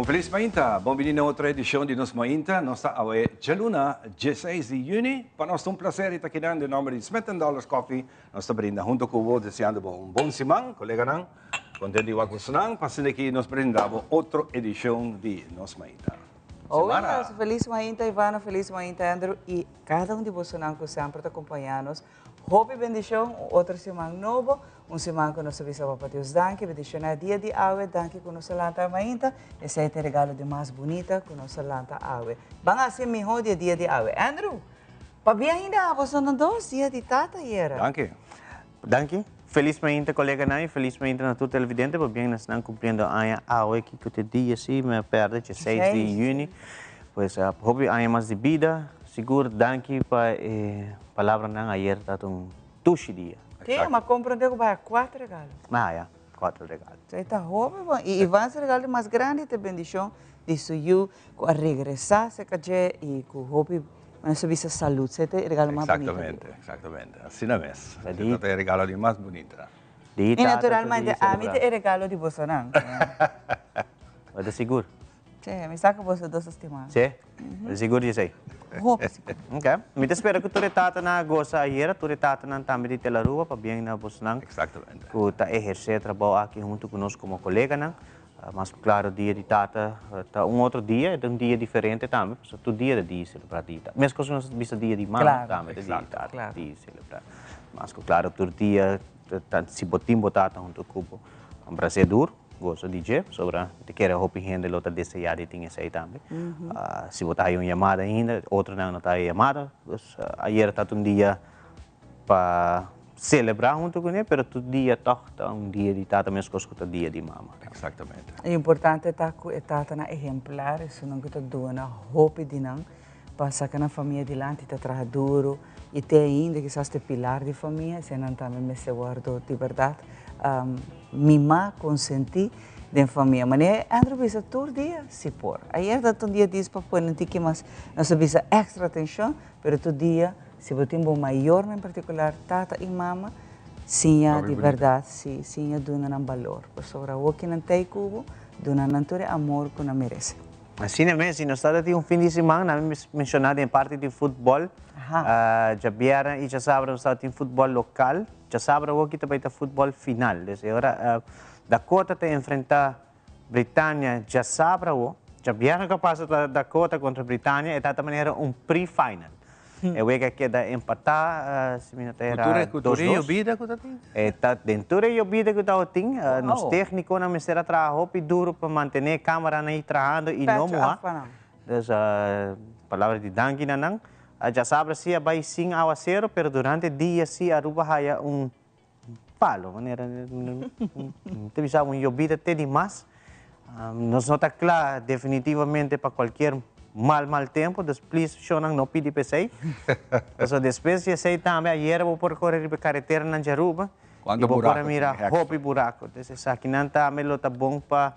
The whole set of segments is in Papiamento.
Un felis mainta, bon bini na otro edicion di Nos Mainta. Nos ta awe djaluna 16 di juni. Pa nos ta un placer di ta kinan den nomber di Smith and Dollars Coffee. Nos ta brinda hunto cu bo deseando bo un bon siman, coleganan. Contento di wak bosonan pa asina aki nos brinda bo otro edicion di Nos Mainta. Semana. Oe, felis mainta Ivano, felis mainta Andrew y cada un di bosonan cu semper ta acompaña nos. Hopi bendicion, un otro siman nobo, un siman cu nos ta bisa Papa Dios danki, bendiciona e dia di awe, danki cu nos a lanta mainta, esey ta e regalo di mas bunita cu nos a lanta awe. Ban haci miho di e dia di awe. Andrew, pabia ainda abo son nan dos dia di tata ayera. Danki. Danki. Felis mainta coleganan y felis mainta na tur televidente, pabia na esnan cumpliendo aña awe kico ta e dia si mi a perde, 16 di juni. Pues hopi aña mas di bida. Sigur danki pa e palabranan ayer ta un dushi dia. Sí, ma comprende cu bay a cuatro regalo. Ah ya, cuatro regalo. Esey ta hopi bon. Y Ivan su regalo di mas grandi ta e bendicion di su yu cu a regresa cerca dje y cu hopi, nos ta bisa salud. Esey ta e regalo mas bunita. Exactamente, exactamente. Asina mes. Esey ta e regalo di mas bunita. Y naturalmente ami ta e regalo di bosonan. Bo ta sigur? Sí, mi sa ku boso dos ta stima. Sí? Bo ta sigur di esei? Hopi sigur. Ok. Mi ta spera ku tur e tatanan a gosa ayera, tur e tatanan tambe di Telaruba, pabien na bosnan Exactamente. ku ta ehersé e trabou aki huntu ku nos komo koleganan. Mas ku klaro dia di tata ta un otro dia, e ta un dia diferente tambe, pasobra tur dia ta dia di selebrá dia di tata. Meskos ku nos ta bisa dia di mama tambe ta dia di tata, dia di selebrá. Mas ku klaro tur dia ta si bo tin bo tata huntu ku bo, un bras'é duru. Goso di dje, pasobra mi ta kere hopi hende lo ta deseá di tin esei tambe. Si bo ta haya un yamada ainda, otronan no ta haya yamada. Dus ayer ta un dia pa selebrá huntu kuné, pero tur dia tòg ta un dia di tata meskos ku ta dia di mama. Eksaktamente. E importante ta ku e tatanan ehemplar, esunnan ku ta duna hopi di nan pa saka nan famia dilanti, ta traha duru i te ainda kisas ta e pilar di famia, eseinan tambe mester wòrdu di bèrdat mimá, konsentí den famia. Manera Andrew bisa tur dia si por. Ayer ta un dia dis pa pone un tiki mas, nos ta bisa èkstra atenshon, pero tur dia si bo tin bo mayornan en partikular tata i mama, siña di bèrdat, si, siña duna nan balor, pasobra awor ki nan ta ei ku bo, duna nan tur e amor ku nan merese. Asina mes, si nos ta tin un fin di siman, nan mi menciona den parti di futbol, djabièrnè i djasabra nos ta tin futbol lokal, djasabra awoki ta bai ta futbol final. Des e ora Dakota ta enfrenta Britania djasabra awo, djabièrnè ku a pasa ta Dakota kontra Britania, e ta ta manera un pre-final. E wega keda empatá, si mi no ta era, Ku tur dos e dos. yobida ku ta tin? E ta den tur e yobida ku tabatin, nos téknikonan mester a traha hopi duru pa mantené e kámaranan ei trahando i no Pècho muhá. af pa nan. Dus, palabra di danki na nan. Djasabra sí a bai sin awaseru, pero durante dia sí Aruba haya un palo, manera mi ta bisa un yobida te di mas. Nos no ta kla definitivamente pa kualkier mal mal tempu, dus please shownan no pidi pa esei. Pasobra despues di esei tambe ayera bo por kore riba e kareteranan di Aruba i bo por a mira hopi buraku. Dus esakinan tambe lo ta bon pa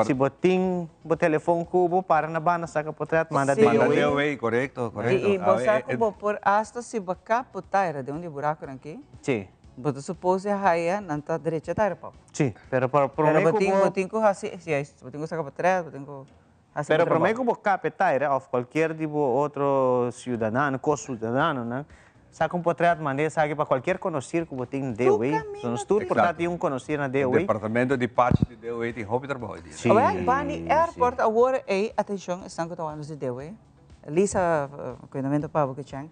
si bo tin bo telefon ku bo para na banda saka potret manda DOA. Manda DOA, korekto, korekto. I bo sa ku bo por asta si bo kap bo taira den un di e burakunan aki? Si. Bo ta supose haya nan ta drecha taira pop. Si, pero pa prome Pero ku bo. Bo tin ku hasi, si, bo tin ku saka potret, bo tin ku hasi bo Pero prome trabou. ku bo kap e taira of kualkier di bo otro siudadano, ko-siudadanonan, saka un potret manda esaki pa kualkier konosir ku bo tin na Tur DOA. kaminda Nos tur por ta Exacto. tin un konosir na E DOA. departamento di patch di DOA tin hopi trabou hoy dia. Si, Awel, bani si. airport awor ey, atencion esnan ku ta wak nos di DOA. Lisa, cuidamento pa bo kichen.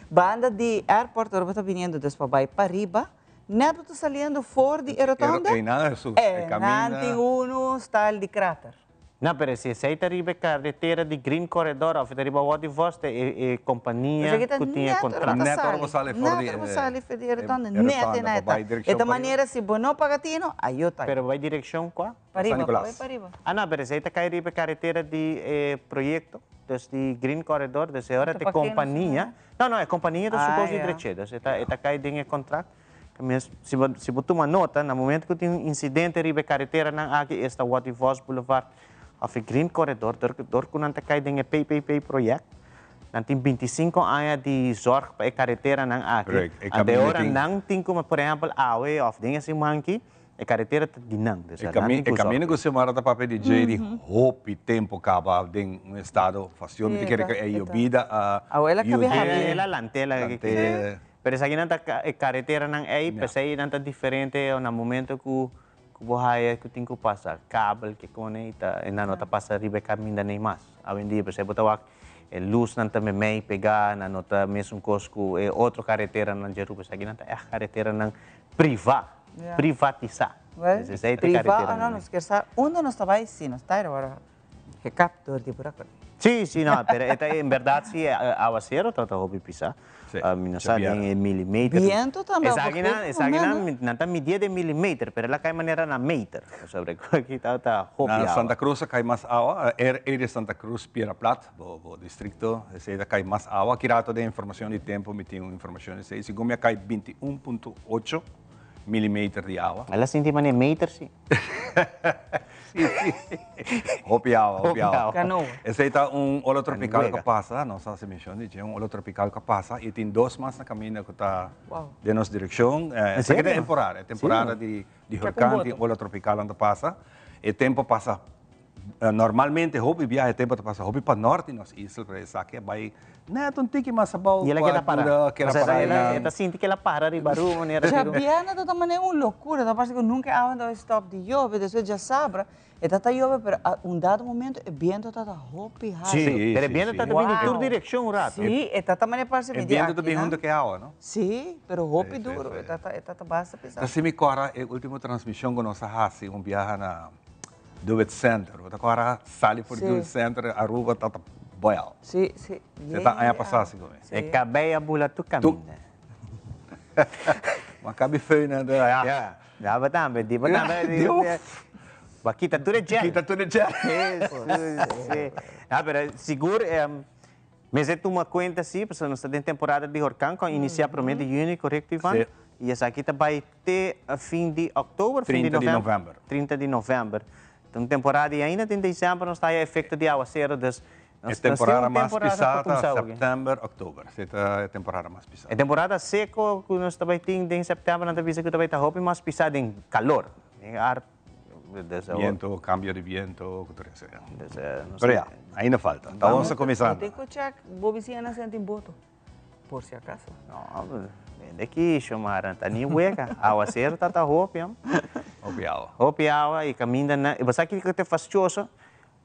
Banda di airport ora bo ta biniendo dus pa bai pariba, net bo ta saliendo for di e rotonda, Einan Jesus, e einan caminda. tin uno style di krater. No, pero si esey ta riba e carretera di Green Corredor of ta riba Wadi Vos ta e e compania Esaki ta cu tin e net ora bo contrato. ta Net ora bo sali, sali for net di ora bo e sali for di e rotonda, e net rotonda einan pa e ta. bai E direccion ta pariba. manera si bo no paga tino, ayo ta. Pero bai direccion cua? Pariba, San Nicolas. bai pariba. Ah no, pero esey ta cay riba e carretera di e proyecto, dus di Green Corridor, dus e ora Ta ta e pa ken compania, no no, e compania ta Ah, supos di ya. dreche, dus e ta e ta cay den e contract. Mes si bo si bo tuma nota, na momento cu tin un incidente riba e carreteranan aki, esta Watty Vos Boulevard of e Green Corridor, dor cu dor cu nan ta cay den e PPP project, nan tin 25 aña di zorg pa e carreteranan aki, Correct, e anto e caminda ora tin. nan tin como, por ehempel, awe of den e siman aki, E karetera ta di nan. Dus E nan kami tin e ku kaminda sòrg. ku Xiomara ta papia di dje di hopi tempu kaba den un estado fastioso. Mi ta Sí, kere e ku ta, e e ta. yobida a Abuela kabe yud'é. habri. El a lant'é la Lant'é. Pero esaki nan ta e kareteranan ei, p'esei nan ta diferente na momento ku ku bo haya ku tin ku pasa kabel ke kone i ta e nan no ta pasa riba e kaminda nei mas. Awendia p'esei bo ta wak e lusnan ta meimei pegá, nan no ta mesun kos ku e otro kareteranan dje Aruba. Esaki nan ta ègt kareteranan privá, privatisá. Well, Esei ta e privá o no, kareteranan. nos kier sa unda nos ta bai si nos ta awor gekap dor di buraco. Sí, sí, no, pero e ta en berdad sí awacero ta ta hopi pisa. Sí, Mi no sa den e milimeter. Biento tambe op een Esaki nan, gegeven esaki nan, moment, no? nan ta midié den milimeter, pero el a kai manera na meter. Pasobra ku aki ta ta hopi Na awa. Santa Cruz a kai mas awa, area Santa Cruz, Piedra Plat, bo bo districto, esei ta kai mas awa. Aki rato den informacion di tempo mi tin un informacion esei, segun mi a kai 21.8 milimeter di awa. El a sinti manera meter sí. Sí, sí. Hopi awa, hopi awa. Canoa. Esei ta un ola tropical Wega. ku pasa, nos a hasi menshon di dje, un ola tropical ku pasa i tin dos mas na kaminda ku ta Wow. den nos direkshon. En Esaki ta serio? temporada, e temporada di di Chak un hurkan tin boto. ola tropical ta pasa. E tempo pasa Normalmente hopi biaha e tempo ta pasa hopi pa nort di nos isla, pero esaki a bai net un tiki mas abou I el a keda para. pa keda Osea, para el a, einan. e ta sinti ku el a para riba ru manera di ru. Djabièrnè ta ta manera un lokura, ta parse ku nunka e awa no ta stòp di yobe, despues djasabra e ta ta yobe pero a un dado momento e biento ta ta hopi haltu. Sí, Sí, pero e sí, biento sí. ta ta bini tur Wow. direkshon un rato. Sí, e ta ta manera parse E mi di biento ta aki bin nan. huntu ku e awa, no? Sí, pero hopi Sí, sí, duro, sí. e ta ta e ta ta basta pisá. Ta si mi kòrda e ultimo transmishon ku nos a hasi un biaha na Do It Center. Bo ta kora sali for Do It Center, Aruba ta ta boil. Sí, sí. Se ta aña pasá si koe. E kabei a bula tur kaminda. Ma kabi feu na de ya. Ya. Ya bo tambe, di bo tambe. Bo a kita tur e gel. Kita tur e gel. Sí, sí. No, pero sigur mester tuma kuenta sí, pasobra nos ta den temporada di horkan ku a inisiá promé di yüni, korekto Ivan? Sí. I esaki ta bai te fin di òktober, fin di 30 di novèmber? novèmber. 30 di novèmber. Ta un temporada i ainda den desèmber nos ta haya efekto di awaseru, dus E nos tin temporada un mas temporada pisá pa ta kuminsá oki. sèptèmber, òktober. Esei ta e temporada mas pisá. E temporada seko ku nos ta bai tin den sèptèmber nan ta bisa ku ta bai ta hopi mas pisá den kalor, den ar, dus awor. Biento, kambio di biento, ku tur esei. Dus nos Pero ya, ainda falta. Ta ons ta kuminsando. Bo tin ku chèk bo bisiñanan si nan tin boto. Por si acaso. No, bende aki, Xiomara, ta ni wega. Awaceru ta ta hopi, am. Hopi awa. Hopi awa y caminda na, y bo sa kico ta fastioso?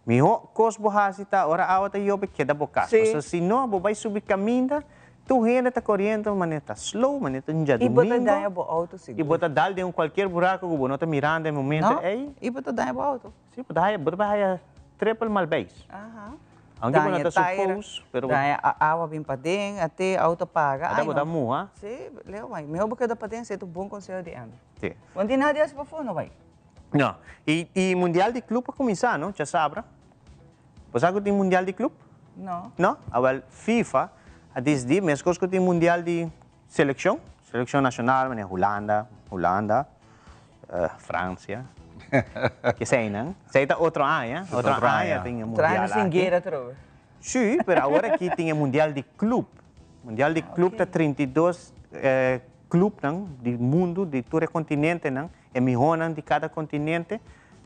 Miho cos bo haci ta ora awa ta yobe keda bo cas. Sí. Pasobra si no, bo bay subi caminda, tur hende ta coriendo manera ta slow, manera ta un Y bo ta djadomingo. daña bo auto sigur. Y bo ta dal den un cualkier buraco cu bo no ta mirando e momento No, ey. y bo ta daña bo auto. Sí, bo ta haya, bo ta bay haya triple mal beis. Aha. Aunke bo no Daña ta taira, suppose, pero bo. Daña awa bin paden, ate auto paga. Ata Ay bo ta no. muha. Sí, Leo bai. Mihor bo keda paden, esei ta un bon conseho di Andrew. Sí. Bo no tin nada di hasi pafó, no bai. No. Y, y mundial di club a cuminsa, no? Djasabra. Bo sa cu tin mundial di club? No. No? Awel, FIFA a disidi, mescos cu tin mundial di seleccion, seleccion nacional, manera Hulanda, Hulanda, Francia, keseinan. Esei ta otro aña, otro aña tin e Otro aña mundial nos tin aki. guera atrobe. Sí, pero awor aki tin e mundial di club. Mundial di club ta 32 clubnan di mundu, di tur e continentenan, e mihonan di cada continente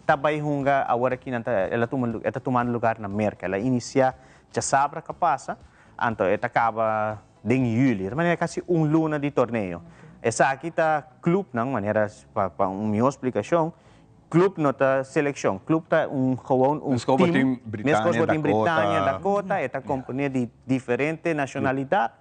ta bay hunga awor aki nan ta, el a tuma, e ta tumando lugar na Merca. El a inicia djasabra ka pasa, anto e ta caba Den juli, ta manera casi un luna di torneo. Esaki ta clubnan, manera pa pa un miho splicacion, club no ta seleccion, club ta un gewoon un Mescos bo team. tin Britania, Mescos bo tin Britania, Dakota. Dakota, e ta compone di diferente nacionalidad,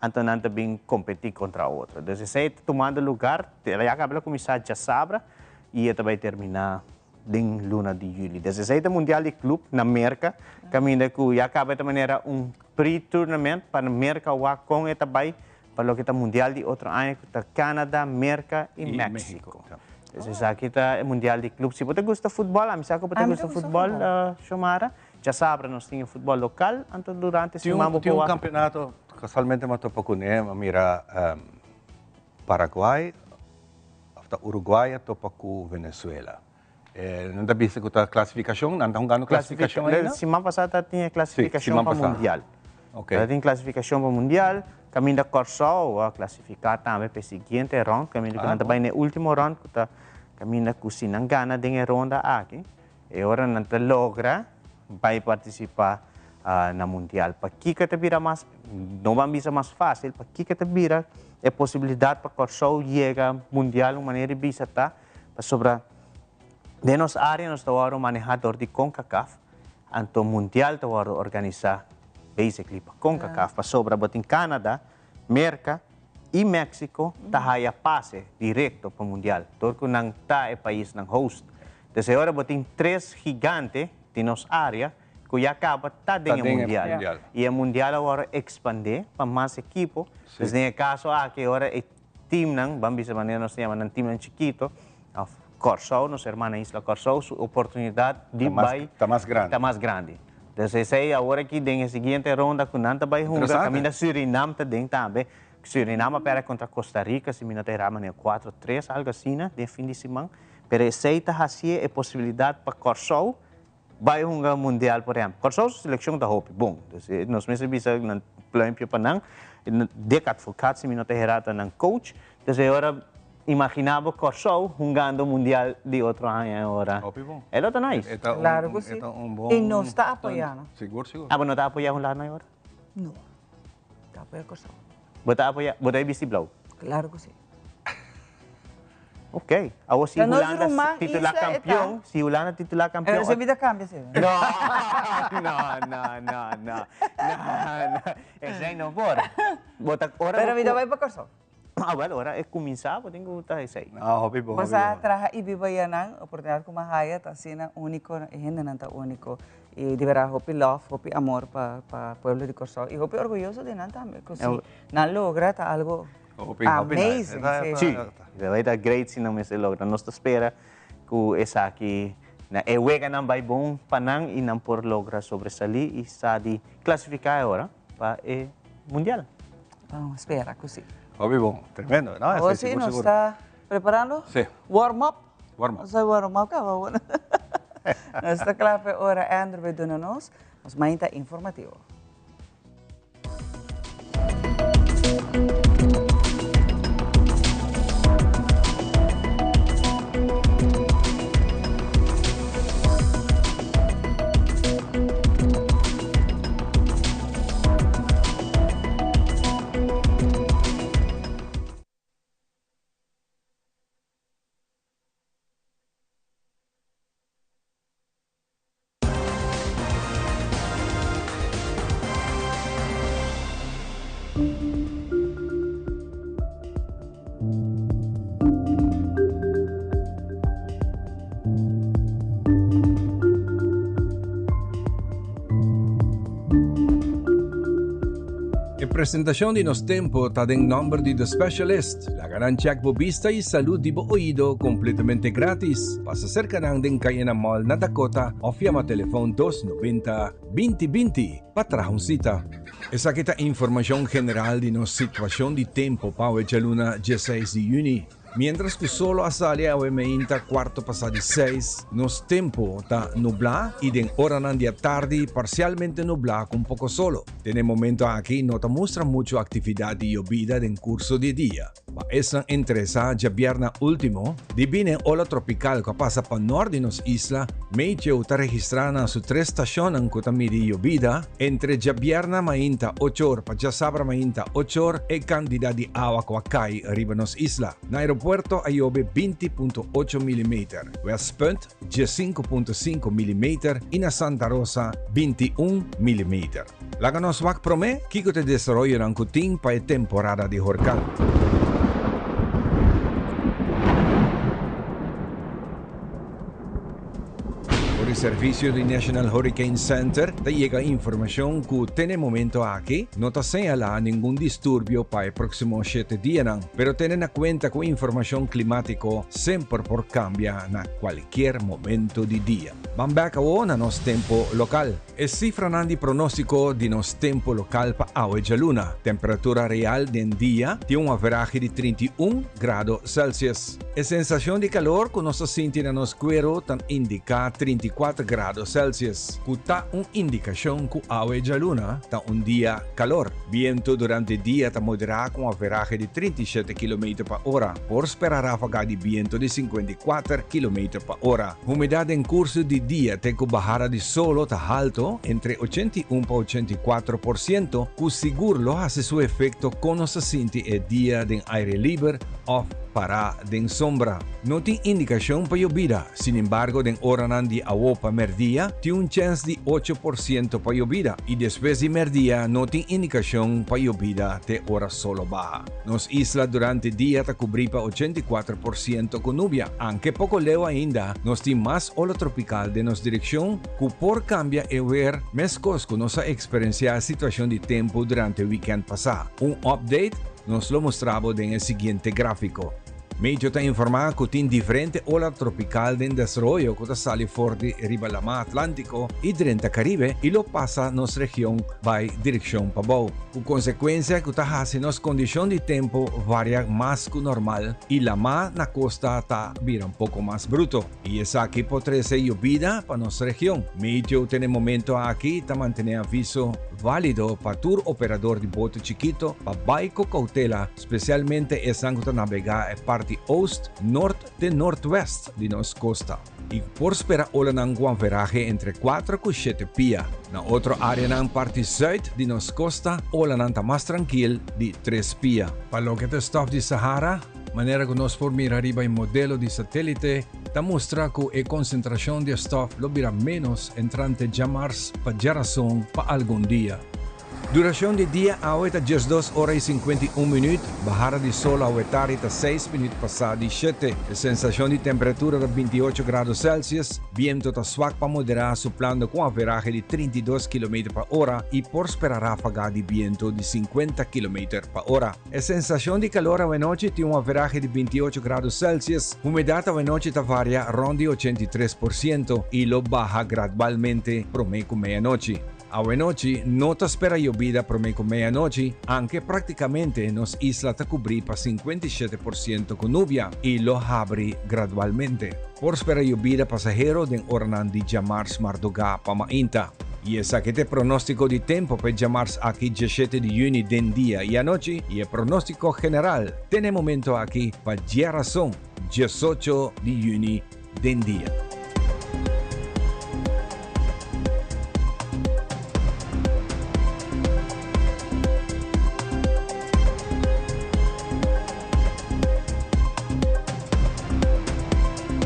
anto nan ta bin competi contra otro. Dus esey ta tumando lugar, ya caba el a cuminsa djasabra y e ta bay termina den luna di juli. Des esei ta Mundial di Club na Merca, caminda cu ya caba ta manera un pre-tournament pa Merca wak con e ta bay pa loke ta Mundial di otro aña cu ta Canada, Merca y Y Mexico. Mexico, ja. Des esaki ta e Mundial di Club. Si bo ta gusta futbol, ami sa cu bo ta Ami gusta ta gusta futbol, futbol. Xiomara, djasabra nos tin e futbol local, anto durante Tin un siman bo tin por un wak. campeonato, casualmente mi a topa cune, mi a mira Paraguay, Of ta Uruguay a topa ku Venezuela. Nan ta bisa ku ta klasifikashon, nan ta hungando klasifikashon ainda? Siman pasá ta tin e klasifikashon siman pa pasá. mundial. Ok. Ta tin klasifikashon pa mundial, kaminda Kòrsou a klasifiká tambe pa e siguiente rònt, kaminda ku nan ta bai na e último rònt ku ta Kaminda ku si nan gana den e ronda aki, e ora nan ta logra bai partisipá na mundial. Pakiko ta bira mas, no ban bisa mas fásil, pakiko ta bira e posibilidat pa Kòrsou yega mundial un manera di bisa ta pasobra den nos área nos ta wòrdu manehá dor di Concacaf, anto mundial ta wòrdu organisá basically pa Concacaf pasobra bo tin Canada, Merca y Mexico ta haya pase directo pa Mundial, dor cu nan ta e paisnan host. Desde ora bo tin tres gigante di nos area cu ya caba ta den e Mundial. Y e Mundial a worde expande pa mas ekipo. Pues den e caso aki ora e teamnan, ban bisa manera nos ta yama nan teamnan chikito, of Corsou, nos hermana isla Corsou, su oportunidad di bay ta mas grandi. Ta mas grandi. Entonces esey awor aki den e siguiente ronda cu nan ta bay hunga caminda Surinam ta den tambe. Surinam a perde contra Costa Rica si mi no ta erra manera cuatro tres algo asina den fin di siman. Pero esey ta hacié e posibilidad pa Corsou bay hunga mundial por ehempel. Corsou su seleccion ta hopi bon. Entonces nos mester bisa nan pluimpje pa nan. Dick Advocaat si mi no ta erra ta nan coach. Entonces e ora Imagina bo Kòrsou hungando mundial di otro aña e ora. Hopi bon. E lo ta nice. E ta un, Claro ku si. e ta un bon I nos ta apoyá no. Sigur, sigur. Ah, bo no ta apoyá Hulanda e ora? No. Ta apoyá Kòrsou. Bo ta apoyá, bo ta e bisti blou? Claro ku si. Ok. Awor si Ta nos Hulanda ruman titulá isla e ta. kampion, si Hulanda titulá kampion. Pero si mi ta kambia si. No, no, no, no, no, no. Esei no por. Bo ta ora Pero bo mi ta ku. bai pa Kòrsou. Ah, wel, ora e cuminsa bo tin cu ta esey. Ah, hopi bon, hopi Bo sa bon. traha y biba yanan, oportunidad cu m'a haya ta asina unico, e hendenan ta unico. Y di berdad hopi love, hopi amor pa pa pueblo di Corsou y hopi orguyoso di nan tambe, cu si nan logra ta algo Hopi, hopi nice. amazing, E ta, si. e Sí, ta. e ta great si nan mester logra. Nos ta spera cu esaki na e weganan bay bon pa nan y nan por logra sobresali y sa di clasifica e ora pa e mundial. Vamos spera cu si. Hopi bon, tremendo. No, Awor esei si sigur, nos sigur. ta preparando? Si. Warm up? Warm up. Nos a warm up caba awor. Nos ta cla pa e ora Andrew bay duna nos nos mainta informativo. E presentacion di Nos Tempo ta den nomber di The Specialist. Laga nan check bo bista y salud di bo oido completamente gratis. Pasa cerca nan den Cayena Mall na Dakota of yama telefon 290 2020 pa traha un cita. Esaki ta informacion general di nos situacion di tempo pa awe djaluna dieseis di juni. Mientras cu solo a sali awe meinta cuarto pasa di seis, nos tempo ta nubla y den oranan di atardi parcialmente nubla cu un poco solo. Den e momento aki no ta mustra mucho actividad di yobida den curso di e dia. Pa esnan interesa, djabièrnè ultimo, di bini e ola tropical cu a pasa pa nort di nos isla, Meteo ta registra na su tres stacionnan cu ta midi yobida, entre djabièrnè mainta ocho or pa djasabra mainta ocho or, e cantidad di awa cu a cay riba nos isla. Na aeropuerto a yobe 20.8 milimeter, Westpunt 15.5 milimeter y na Santa Rosa 21 milimeter. Laga nos wak promé kiko ta e desaroyonan ku tin pa e temporada di horkan. For di servisio di National Hurricane Center ta yega informashon ku te na e momento aki no ta señalá ningun disturbio pa e próksimo shete dianan, pero tene na kuenta ku informashon klimátiko semper por kambia na kualkier momento di dia. Ban bèk awo na nos tempu lokal. E sifranan di pronóstiko di nos tempu lokal pa awe djaluna. Temperatura real den dia tin un averahe di 31 grado Celsius. E sensashon di kalor ku nos ta sinti na nos kueru ta indiká 34. 34 grado Celsius, ku ta un indikashon ku awe djaluna ta un dia kalor. Bientu durante dia ta moderá ku un averahe di 37 kilometer pa ora. Por spera ráfaga di bientu di 54 kilometer pa ora. Humedat den kurso di dia te ku bahada di solo ta halto, entre 81 pa 84%, ku sigur lo hasi su efekto kon nos ta sinti e dia den aire liber òf pará den sombra. No tin indikashon pa yobida, sinembargo den oranan di awo pa mèrdia tin un chèns di 8% pa yobida i despues di mèrdia no tin indikashon pa yobida te ora solo baha. Nos isla durante dia ta kubrí pa 84% ku nubia. Anke poko leu ainda nos tin mas ola tropikal den nos direkshon ku por kambia e wer meskos ku nos a eksperensiá situashon di tempu durante wikènt pasá. Un update nos lo mustra bo den e siguiente gráfiko. Meteo ta informá ku tin diferente ola tropikal den desaroyo ku ta sali for di riba Lamá Atlántiko i drenta Karibe i lo pasa nos region bai direkshon pabou, ku konsekuensia ku ta hasi nos kondishon di tempu varia mas ku normal i lamá na kosta ta bira un poko mas bruto. I esaki por trese yobida pa nos region. Meteo te na e momento aki ta mantené aviso válido pa tur operador di bote chikito pa bai ku koutela, spesialmente esnan ku ta nabegá e parti oost, nort te nortwest di nos kosta. I por spera olanan ku averahe entre 4 ku 7 pia. Na otro áreanan parti zùit di nos kosta, olanan ta mas trankil di 3 pia. Pa loke ta stòf di Sahara, manera ku nos por mira riba e modelo di satélite, ta mustra ku e konsentrashon di e stòf lo bira ménos entrante djamars pa djarason pa algun dia. Durashon di dia awe ta 12 ora i 51 minüt, bahada di sol awe tardi ta 6 minüt pasá di 7. E sensashon di temperatura ta 28 grado Celsius, bientu ta swak pa moderá suplando ku un averahe di 32 kilometer pa ora i por spera ráfaga di bientu di 50 kilometer pa ora. E sensashon di kalor awenochi tin un averahe di 28 grado Celsius, humedat awenochi ta varia rònt di 83% i lo baha gradualmente promé ku meianochi. Awenochi no ta spera yobida promé ku meianochi, anke práktikamente nos isla ta kubrí pa 57% ku nubia i lo habri gradualmente. Por spera yobida pasahero den oranan di djamars mardugá pa mainta. I esaki ta e pronóstiko di tempu pa e djamars aki 17 di yüni den dia i anochi i e pronóstiko general te na e momento aki pa djerason 18 di yüni den dia.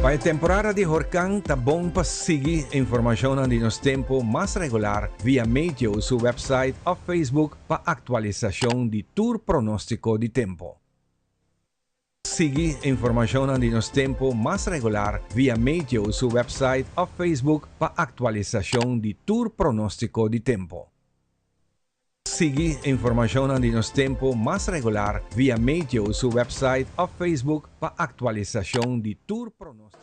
Pa e temporada di horkan ta bon pa sigui informashonnan di nos tempu mas regular via Meteo su website òf Facebook pa aktualisashon di tur pronóstiko di tempu. Sigui informashonnan di nos tempu mas regular via Meteo su website òf Facebook pa aktualisashon di tur pronóstiko di tempu. Sigui informashonnan di nos tempu mas regular via Meteo su website òf Facebook pa aktualisashon di tur pronóstiko.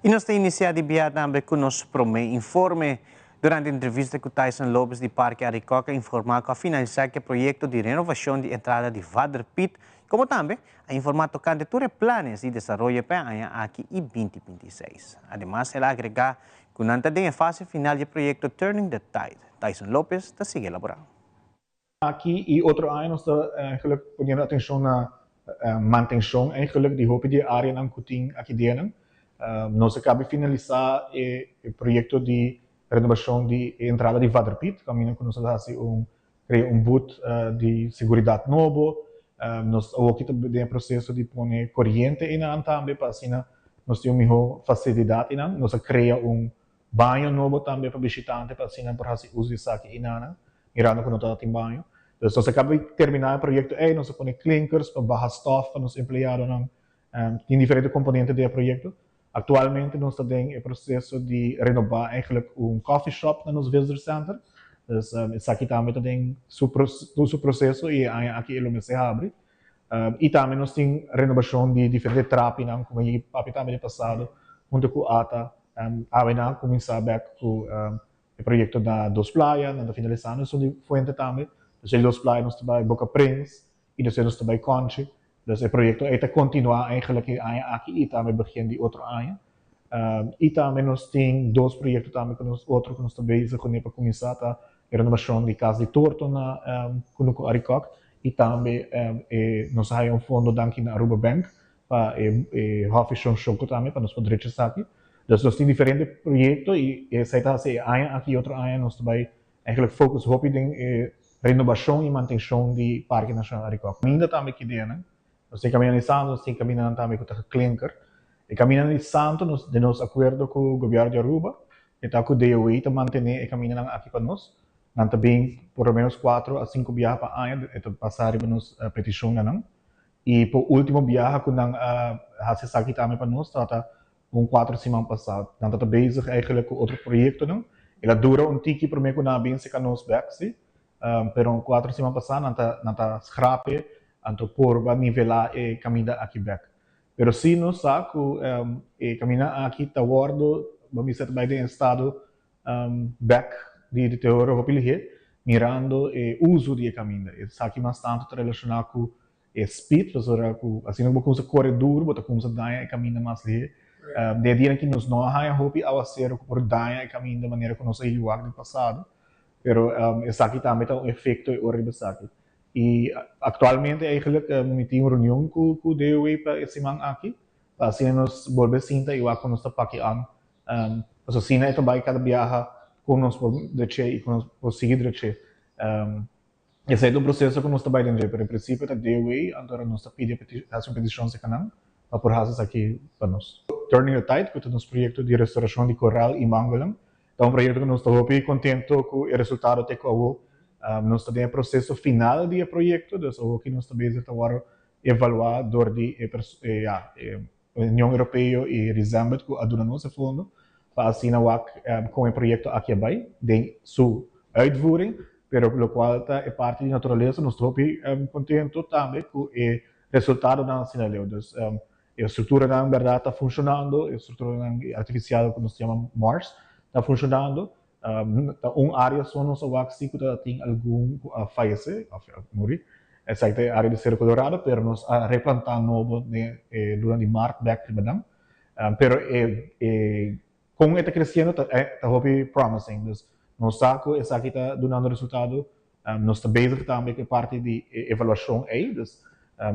I nos ta inisiá di bia tambe ku nos promé informe. Durante entrevista ku Tyson Lopes di Parke Arikok a informá ku a finalisá ku e proyekto di renovashon di entrada di Vader Piet, komo tambe a informá tokante tur e planes di desaroyo pa e aña aki i 2026. Ademas el a agregá ku nan ta den e fase final di e proyekto Turning the Tide. Tyson Lopes ta sigui elaborá. Aki y otro aña nos ta eigenlijk poniendo atencion na mantencion eigenlijk di hopi di e areanan cu tin aki denan. Nos a caba di finalisa e proyecto di renobacion di e entrada di Vader Piet, caminda cu nos a haci un crea un boot di seguridad nobo. Nos awoki ta den e proceso di pone coriente eynan tambe pa asina nos tin un miho facilidad eynan. Nos a crea un baño nobo tambe pa bishitante pa asina nan por hasi uso di esaki einanan, mirando ku no tabatin baño. Dus nos a kaba di terminá e proyekto ei, nos a pone klinkers pa baha stòf pa nos empleadonan. Tin diferente komponente den e proyekto. Aktualmente nos ta den e proseso di renobá eigenlijk un coffee shop na nos visitor center. Dus esaki tambe ta den su su proseso i e aña aki e lo mester habri. I tambe nos tin renobashon di diferente trapinan ku mi papia tambe den pasado huntu ku ata. Awe nan a kuminsá bèk ku e proyekto na Dos Playa, nan ta finalisando esun di Fuente tambe. Despues di Dos Playa nos ta bai Boca Prins i despues nos ta bai Conchi. Dus e proyekto ei ta kontinuá eigenlijk e aña aki i tambe begin di otro aña. I tambe nos tin dos proyekto tambe ku nos otro ku nos ta bezig kuné pa kuminsá ta e renovashon di Kas di Torto na Kunuku Arikok i tambe e nos a haña un fondo danki na Aruba Bank pa e e Hòfi Shon Shoko tambe pa nos por drecha esaki. Dus nos tin diferente proyekto i esei ta hasi e aña aki i otro aña nos ta bai eigenlijk focus hopi den e renobashon i mantenshon di Parke Nashonal Arikok. Kaminda tambe kideanan. Nos tin kaminda di santu, nos tin kamindanan tambe ku ta geklinker. E kamindanan di santu nos den nos akuerdo ku gobièrnu di Aruba e ta ku DOW ta mantené e kamindanan aki pa nos. Nan ta bin por lo menos kuatro a sinku biaha pa aña e ta pasa riba nos petishon na nan. I por último biaha ku nan a hasi esaki tambe pa nos tabata un kuater siman pasá. Nan tabata bezig eigenlijk ku otro proyektonan. El a dura un tiki promé ku nan a bin seka nos bèk, sí. Pero un kuater siman pasá nan ta nan ta skrape anto purba nivelá e kaminda aki bèk. Pero sí nos sa ku e kaminda aki ta wòrdu, bo mester ta bai den estado bèk di deterioro hopi lihé, mirando e uso di e kaminda. Esaki mas tantu ta relashoná ku e speed, pasobra ku asina ku bo kumsa kore duru bo ta kumsa daña e kaminda mas lihé. Den e dianan aki nos no a haña hopi awaseru ku por daña e kaminda manera ku nos a yuak den pasado, pero esaki tambe ta un efekto e ora riba esaki. I aktualmente eigenlijk mi tin un reunion ku DOW pa e siman aki, pa asina nos bolbe sinta i wak ku nos ta paki an. Pasobra asina e ta bai kada biaha ku nos por dreché i ku nos por sigui dreché. Esei ta un proseso ku nos ta bai den dje, pero en prinsipio ta DOW, anto nos ta pidi hasi un petishon serka nan pa por hasi esaki pa nos. Turning the Tide, ku ta nos proyekto di restorashon di koral i mangelnan, ta un proyekto ku nos ta hopi kontento ku e resultado te ku awo. Nos ta den e proseso final di e proyekto, dus awoki nos ta bezig ta wòrdu evaluá dor di e ya e Union Europeo i Resembed ku a duna nos e fondo pa asina wak kon e proyekto aki a bai den su uitvoering, pero lokual ta e parti di naturalesa nos ta hopi kontento tambe ku e resultadonan asina leu. Dus e strukturanan bèrdat ta funshonando, e strukturanan artifisial ku nos ta yama mars ta funshonando. Ta un área so nos a wak si ku ta tin algun ku a fayesé òf a muri, esaki ta e área di Cerro Colorado, pero nos a replantá nobo den e luna di mart bèk riba nan. Pero e e kon e ta kresiendo ta ta hopi promising, dus nos sa ku esaki ta dunando resultado. Nos ta bezig tambe ku e parti di e evaluashon ei, dus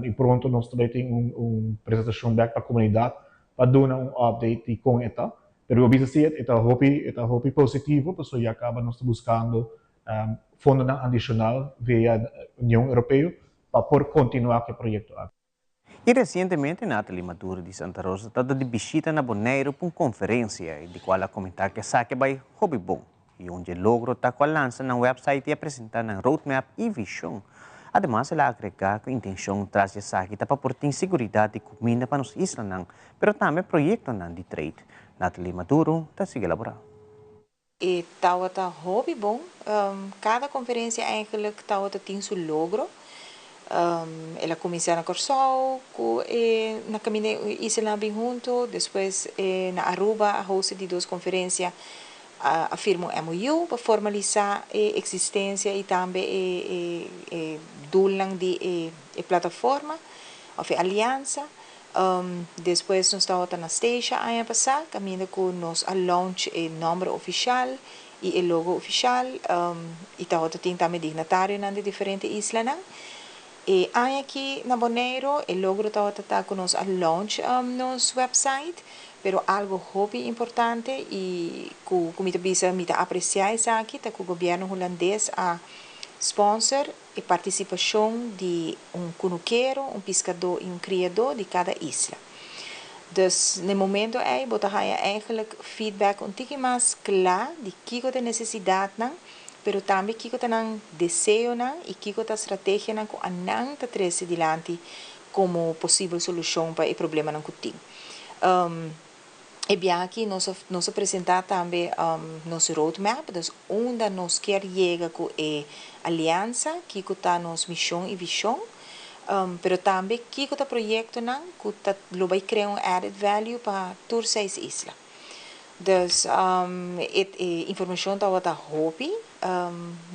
i pronto nos ta bai tin un un presentashon bèk pa komunidat pa duna un update di kon e ta. Pero bo bisa si e ta hopi e ta hopi positivo pasobra ya kaba nos ta buskando fondonan adishonal via Union Europeo pa por kontinuá ku e proyekto aki. I resientemente Nathalie Maduro di Santa Rosa ta di bishita na Boneiru pa un konferensia i di kual a komentá ku esaki a bai hopi bon i un dje logro ta ku a lansa nan wèpsait i a presentá nan roadmap i vishon. Ademas el a agregá ku intenshon tras di esaki ta pa por tin siguridat di kuminda pa nos islanan pero tambe proyektonan di trade. Nathalie Maduro ta sigui elaborá. E tawata hopi bon. Kada konferensia eigenlijk tawata tin su logro. El a kuminsá na Kòrsou ku e na kaminda e islanan bin huntu. Despues na Aruba a host di dos konferensia a firma un MOU pa formalisá e eksistensia i tambe e e doelnan di e plataforma òf e aliansa. Despues nos tabata na Statia aña pasá kaminda ku nos a launch e nòmber ofishal i e logo ofishal i tabata tin tambe dignatarionan di diferente islanan. E aña aki na Boneiru e logro tabata ta ku nos a launch nos website, pero algu hopi importante i ku ku mi ta bisa mi ta apresiá esaki ta ku gobièrnu hulandes a sponsor E partisipashon di un kunukero, un piskadó i un kriadó di kada isla. Dus na e momento ei bo ta haña eigenlijk feedback un tiki mas kla di kiko ta e nesesidatnan, pero tambe kiko ta nan deseonan i kiko ta strategianan ku anan ta trese dilanti komo posibel solushon pa e problemanan ku tin. E biaha aki nos a nos a presenta tambe nos roadmap, dus unda nos kier yega ku e aliansa, kiko ta nos mishon i vishon, pero tambe kiko ta proyektonan ku ta lo bai krea un added value pa tur seis isla. Dus e e informashon tabata hopi,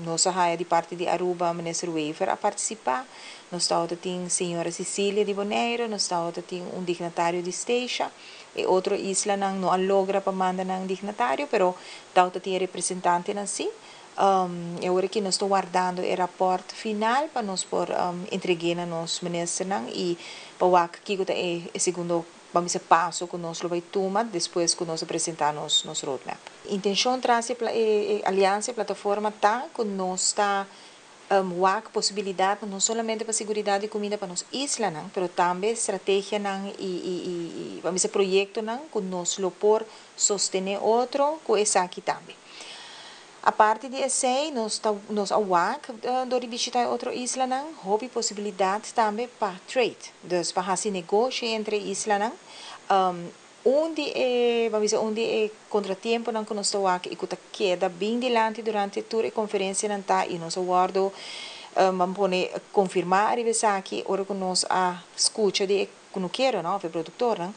nos a haya di parti di Aruba Minister Wever a partisipa, nos tabata tin señora Cecilia di Bonaire, nos tabata tin un dignatario di Statia. E otro islanan no a logra pa manda nan dignatario, pero tabata tin e representantenan si. E ora aki nos ta wardando e raport final pa nos por entreg'é na nos ministernan i pa wak kiko ta e segundo, ban bisa, paso ku nos lo bai tuma despues ku nos a presentá nos nos roadmap. Intenshon tras e e aliansa, e plataforma ta ku nos ta wak posibilidatnan no solamente pa seguridat di kuminda pa nos islanan, pero tambe strategianan i i i ban bisa proyektonan ku nos lo por sostené otro ku esaki tambe. Aparte di esei nos ta nos a wak dor di bishita e otro islanan hopi posibilidat tambe pa trade, dus pa hasi negoshi entre e islanan. Un di e, ban bisa un di e kontratiemponan ku nos ta wak i ku ta keda bin dilanti durante tur e konferensianan ta i nos a wòrdu ban pone konfirmá ariba esaki ora ku nos a skucha di e kunukeronan òf e produktornan,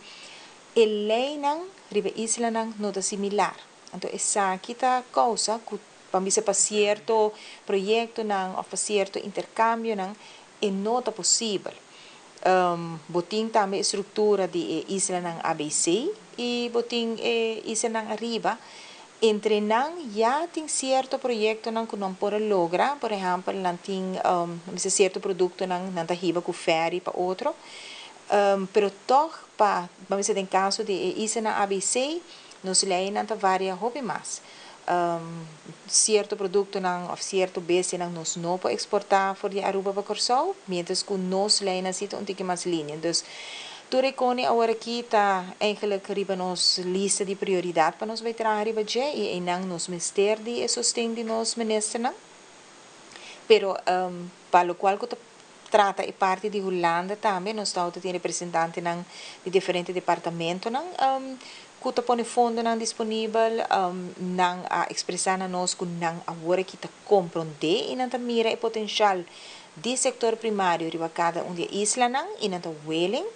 e leinan riba e islanan no ta similar. Anto esaki ta kousa ku ban bisa pa sierto proyektonan òf pa sierto interkambionan e no ta posibel. Bo tin tambe e struktura di e islanan ABC i bo tin e islanan ariba. Entre nan ya tin sierto proyektonan ku nan por a logra, por ehèmpel nan tin bisa sierto produktonan nan ta hiba ku fèri pa otro, pero tòg pa ban bisa den kaso di e islanan ABC nos leinan ta varia hopi mas. Sierto produktonan òf sierto bestianan nos no por eksportá for di Aruba pa Kòrsou, miéntras ku nos leinan si ta un tiki mas linia. Dus, tur e koni aworakí ta eigenlijk riba nos lista di prioridat pa nos bai traha riba dje i einan nos mester di e sosten di nos ministernan. Pero pa lokual ku ta trata e parti di Hulanda tambe nos ta tin representantenan di diferente departamentonan ku ta pone fondonan disponibel. Nan a ekspresá na nos ku nan awor aki ta komprondé i nan ta mira e potenshal di sektor primario riba kada un di e islanan i nan ta willing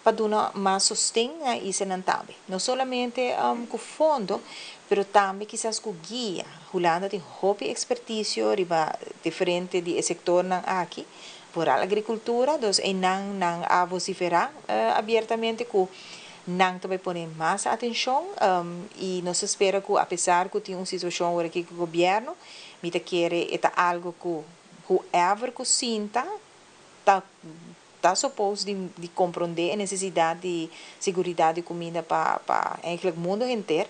pa duna mas sosten na e islanan tambe. No solamente ku fondo, pero tambe kisas ku guia. Hulanda tin hopi ekspertisio riba diferente di e sektornan aki, vooral agrikultura, dus einan nan a vosiferá abiertamente ku nan ta bai pone mas atenshon i nos ta spera ku apesar ku tin un situashon awor aki ku gobièrnu, mi ta kere e ta algu ku whoever ku sinta ta ta suppose di di komprondé e nesesidat di seguridat di kuminda pa pa eigenlijk mundo henter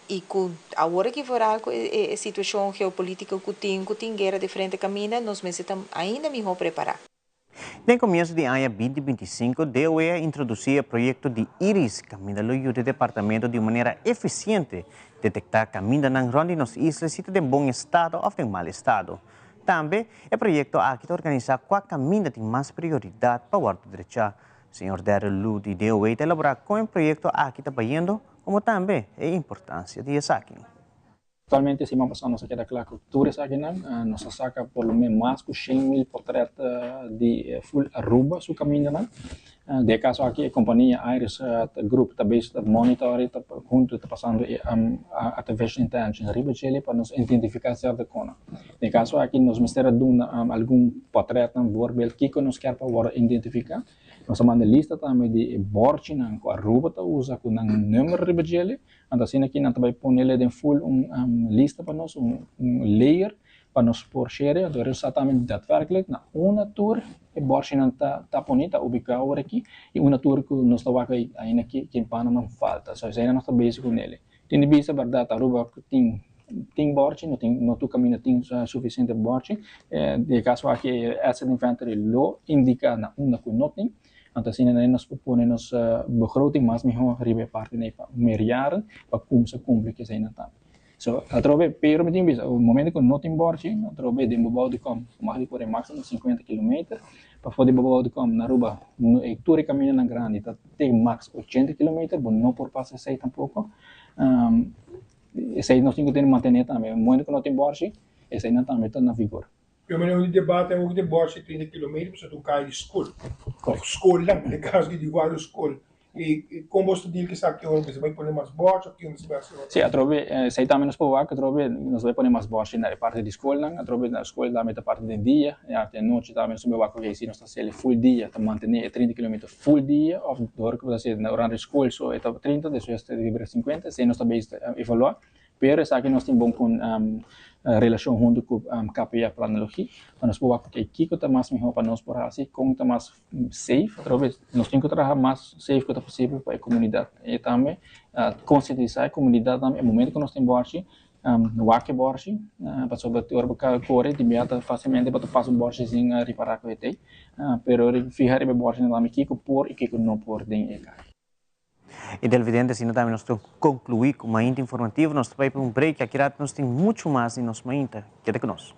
i ku awor aki vooral ku e e situashon geopolitiko ku tin ku tin guera diferente kaminda nos mester ta ainda mihó prepará. Den komienso di aña 2025, DOE a introdusí e proyekto di Iris kaminda lo yuda e departamento di un manera efisiente detektá kamindanan rònt di nos isla si ta den bon estado òf den mal estado. Tambe, e proyekto aki ta organisá kua kaminda tin mas prioridat pa wòrdu drechá. Señor Darryl Loo di DOW ta elaborá kon e proyekto aki ta bayendo, komo tambe e importansia di esaki. Aktualmente siman pasá nos a keda kla ku tur esakinan. Nos a saka por lo menos mas ku 100,000 portret di ful Aruba su kamindanan. Den e kaso aki e kompania Iris Group ta bezig ta monitor i ta huntu ta pasando e artificial intelligence riba djele pa nos identifiká sierto kona. Den e kaso aki nos mester a duna algun pòtrètnan voorbeeld kiko nos kier pa wòrdu identifiká. Nos a manda lista tambe di e bòrchinan ku Aruba ta usa ku nan number riba djele. Anto asina aki nan ta bai ponele den full un lista pa nos, un layer pa nos por share, anto e sa tambe daadwerkelijk na unda tur e bòrshinan ta ta poni, ta ubiká ora aki, i unda tur ku nos ta wak ainda ki ken pananan falta. So esei nos ta bezig ku nele. Tin di bisa bèrdat Aruba tin tin bòrchi, no tin no tur kaminda tin sufisiente bòrchi. Den e kaso aki e asset inventory lo indiká na unda ku no tin, anto asina nos por pone nos begroting mas mihó riba e parti nei pa meerjaren pa kumsa kumpli ku eseinan tambe. So, atrobe, pero mi tin bisa, o momento ku no tin bòrchi, atrobe den bobou di kòm, bo mag di kore máksimo 50 kilometer, pafó di bobou di kòm na Aruba, no, e tur e kamindanan grandi ta te maks 80 kilometer, bo no por pasa esei tampoko. Esei nos tin ku tene mantené tambe, momento ku no tin bòrchi, eseinan tambe ta na vigor. Yo mira un debate awor di bòrchi 30 kilometer pasobra ta un kai di skol, òf skolnan, den kaso di varios skol. I kon boso ta deal ku esaki ora boso bai pone mas bòrchi òf kico boso bai hasi ora? Sí, atrobe esei tambe nos por wak, atrobe nos bai pone mas bòrchi na e parti di skolnan, atrobe na skol tambe ta parti den dia, i arte anochi tambe nos bai wak oke si nos ta hasiel full dia ta mantene e trinta kilometer full dia òf dor ku bo ta hasi na orando di skol so e ta trinta despues ta bira sinkuenta, esei nos ta bezig ta evaluá. Pero esaki nos tin bon con relacion hunto cu KPA Planologie pa nos por wak oke kico ta mas miho pa nos por haci, con ta mas safe, atrobe nos tin cu traha mas safe cu ta posibel pa e comunidad y tambe concientisa e comunidad tambe e momento cu nos tin borchi wak e borchi pasobra ora bo core di bia ta facilmente bo ta pasa un borchi sin ripara cu e tey pero fiha riba e borchinan tambe kico por y kico no por den e caya. E televidente asina tambe nos ta conclui cu Mainta Informativo. Nos ta bay pa un break y aki rato nos tin mucho mas di nos Mainta. Keda cu nos.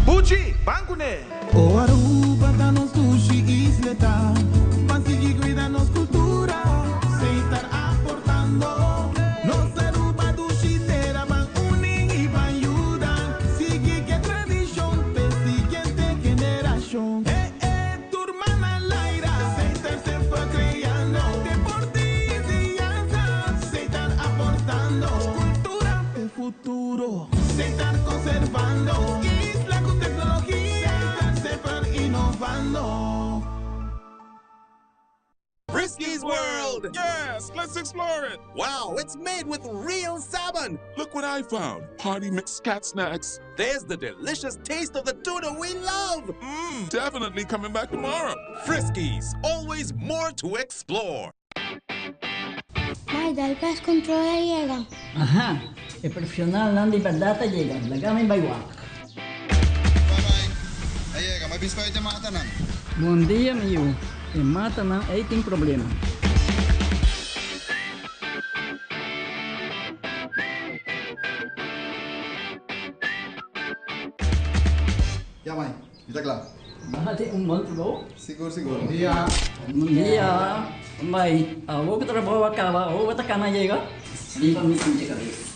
Buchi, ban kuné! O Aruba ta nos dushi isleta, ban sigui cuida nos cultura, Seitar aportando. Nos Aruba dushi tera, ban uni y ban yuda, sigui ke tradicion p'e siguiente generacion. E e tur man al aire, Seitar semper creando, deporte y enseñanza, Seitar aportando, cultura p'e futuro. Seitar conservando isla cu tecnologia. Seitar semper innovando. Frisky's World! Yes, let's explore it! Wow, it's made with real salmon! Look what I found! Party mix cat snacks. There's the delicious taste of the tuna we love! Mmm, definitely coming back tomorrow. Friskies, always more to explore. Mai, dal pest control a yega. Aha, e profesionalnan di berdad a yega, laga mi bai wak. Bye bye, a yega, mi a bisa pa e matanan. Bon dia mi yu, e matanan ei tin problema. Ya mai, mi ta kla. Nan tin un bon trabou. Sigur sigur. Bon dia. Bon dia. Bai, awor ku trabou a kaba, awor bo ta kana yega? Lipa mi sinti kabes.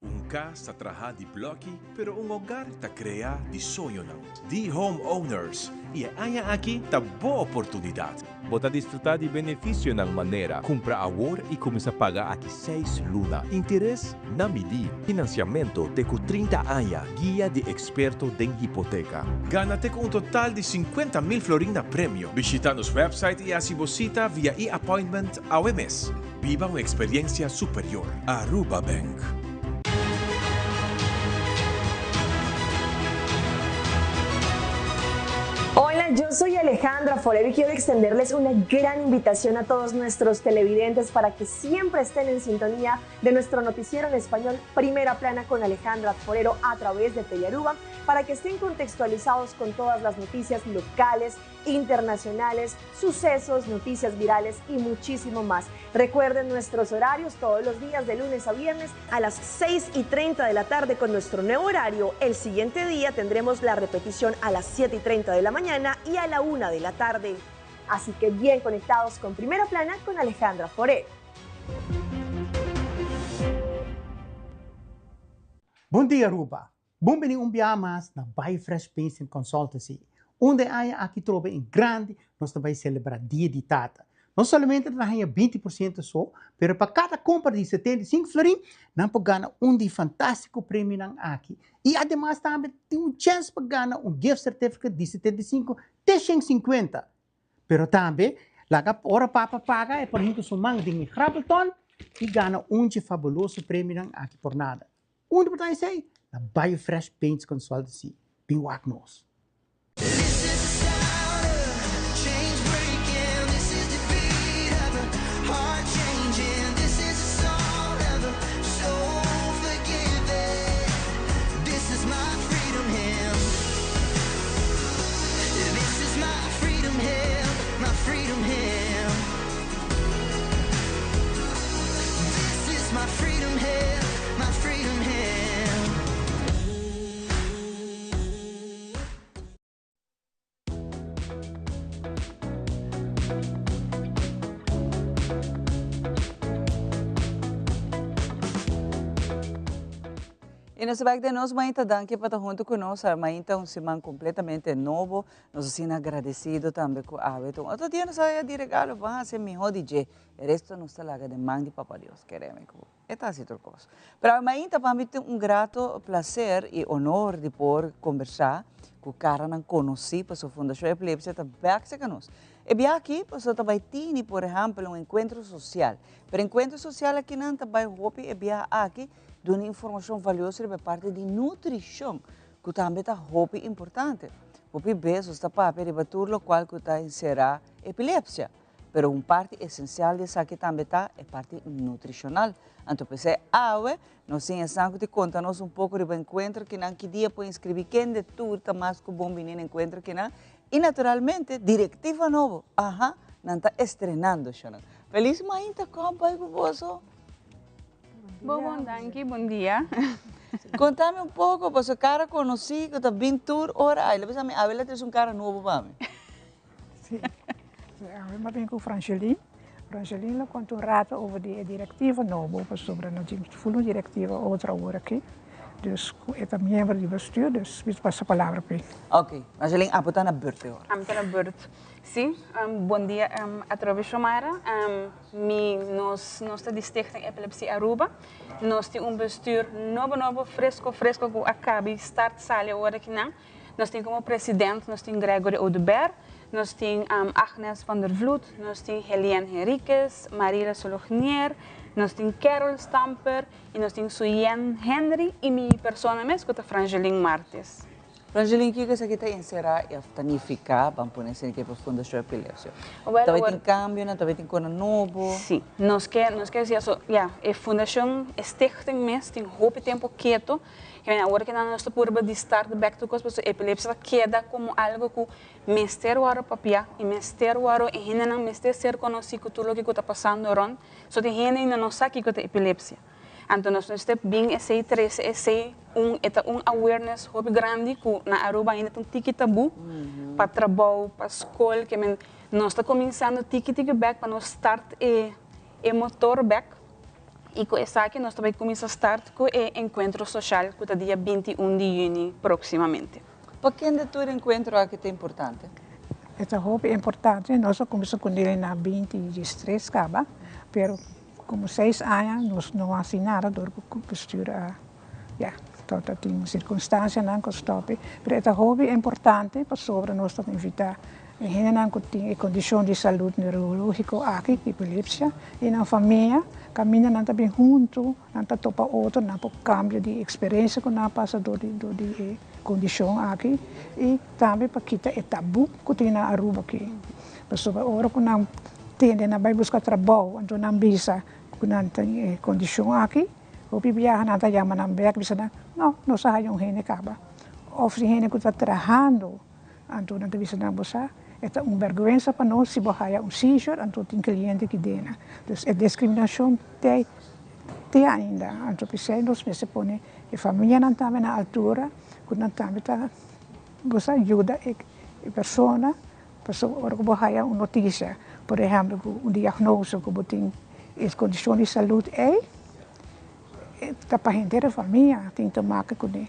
Un kas ta trahá di blòki, pero un hogar ta kreá di soñonan. Di Home Owners, i e aña aki ta bo oportunidat. Bo ta disfrutá di benefisionan manera, kumpra awor i kuminsá paga aki seis luna, interes na midí, finansiamentu te ku 30 aña, guia di eksperto den hipoteka. Gana te ku un total di 50,000 florin na premio. Bishita nos website i hasi bo sita via e-appointment awe mes. Biba un experiencia superior. Aruba Bank. Hola, yo soy Alejandra Forero y quiero extenderles una gran invitación a todos nuestros televidentes para que siempre estén en sintonía de nuestro noticiero en español Primera Plana con Alejandra Forero a través de Telearuba, para que estén contextualizados con todas las noticias locales, internacionales, sucesos, noticias virales y muchísimo más. Recuerden nuestros horarios todos los días de lunes a viernes a las 6:30 de la tarde con nuestro nuevo horario. El siguiente día tendremos la repetición a las 7:30 de la mañana y a la 1 de la tarde. Así que bien conectados con Primera Plana con Alejandra Forero. Bon dia Aruba! Bon bini un biaha mas na Buy Fresh Paints and Consultancy, unda e aña aki trobe en grandi nos ta bai celebra Dia di Tata. No solamente nan ta haña 20% so, pero pa cada compra di 75 florin, nan por gana un di fantastico premionan aki. Y ademas tambe tin un chance pa gana un gift certificate di 75 te 150. Pero tambe Laga ora papa paga e por hinka su man den e grabbelton i gana un dje fabuloso premionan aki por nada. Unda bo ta esei? Na Biofresh Paints Consultancy. Bin wak nos. Y nos bek den nos mainta danki pa ta hunto cu nos mainta un siman completamente nobo nos asina agradecido tambe cu awe ta un otro dia nos a haya di regalo ban haci miho di dje e resto nos ta laga den man di papa Dios kereme cu E ta hasi tur kos. Pero awe mainta pa mi tin un grato placer y honor di por combersa cu caranan conoci pasobra Fundacion Epilepsia ta bek cerca nos. E bia aki pasobra ta bay tini por ehempel un encuentro social. Pero encuentro social akinan ta bay hopi e bia aki duna informacion valioso riba e parti di nutricion cu tambe ta hopi importante. Hopi bes nos ta papia riba tur locual cu ta encera epilepsia. Pero un parti esencial di esaki tambe ta e parti nutricional. Anto p'esei awe nos tin esnan cu ti conta nos un poco riba encuentro kinan, ki dia por inscribi, kende tur ta mas cu bon bini na encuentro kinan y naturalmente directiva nobo, aha, nan ta estrenando shonan. Feliz mainta con bai cu boso? Bon bon danki, bon dia. Contame un poco, pasobra cara conoci cu ta bin tur ora ay, lo bisa mi awe la trece un cara nobo pa mi. Sí. Awe mi a bin ku Frangelin. Frangelin lo konta un rato over di e direktiva nobo pasobra no tin ful un direktiva otro awor aki. Dus ku e ta miembro di bestuur, dus mi ta pasa palabra p'e. Ok. Frangelin, abo ta na beurt e ora. Ami ta na beurt. Sí. Bon dia atrobe Shomara. Mi, nos, nos ta di Stichting Epilepsie Aruba. Nos tin un bestuur nobo nobo, fresco fresco ku a kabi start sali awor akinan. Nos tin como president nos tin Gregory Oduber, nos tin Agnes van der Vloed, nos tin Helien Henriquez, Marila Solognier, nos tin Carol Stamper y nos tin Suyen Henry y mi persona mes cu ta Frangelin Martis. Frangelin, kico esaki ta encera y of ta nifica, ban pone asina, ke pa Fundacion Epilepsia? Tabata tin cambionan, tabata tin cona nobo? Si, nos ke, nos ke haci aso, ya, e fundacion, e stichting mes tin hopi tempo keto. Kende awor kende nos ta purba di start back tur kos pasobra epilepsia ta keda komo algo ku mester wòrdu papia i mester wòrdu e hendenan mester ser konosí ku tur loke ku ta pasando rònt so tin hende ainda no sa kiko ta epilepsia anto nos mester bin esei trese esei un e ta un awareness hopi grandi ku na Aruba ainda ta un tiki tabú pa trabou pa skol ke men nos ta kuminsando tiki tiki bèk pa nos start e e motor bèk. Y cu esaki nos ta bay cuminsa start cu e encuentro social cu ta dia 21 di juni proximamente. Pa kende tur encuentro aki ta importante? E ta hopi importante, nos a cuminsa cu nel na binti y diestres caba, pero como seis aña nos no a haci nada door cu bestuur a, ya, tabata tin circunstancianan cu a stop, pero e ta hopi importante pasobra nos ta invita E hendenan ku tin e kondishon di salud neurológiko aki, epilepsia, i nan famia, kaminda nan ta bin huntu, nan ta topa otro, nan por kambia di eksperensia ku nan a pasa dor di dor di e kondishon aki i tambe pa kita e tabú ku tin na Aruba aki. Pasobra ora ku nan tende nan bai buska trabou, anto nan bisa ku nan tin e kondishon aki, hopi biaha nan ta yama nan bèk bisa nan, no, nos a haña un hende kaba. Òf tin hende ku ta trahando. Anto nan ta bisa nan, Bo sa, e ta un bèrgwensa pa nos si bo haya un seizure, anto tin kliente ki dena. Dus e diskriminashon te te ainda. Anto p'esei nos mester pone e famianan tambe na altura ku nan tambe ta, bo sa, yuda e persona, pasobra ora ku bo haya un notisia, por ehèmpel ku un diagnose ku bo tin e kondishon di salud ei, Ta pa henter e famia tin te make kuné.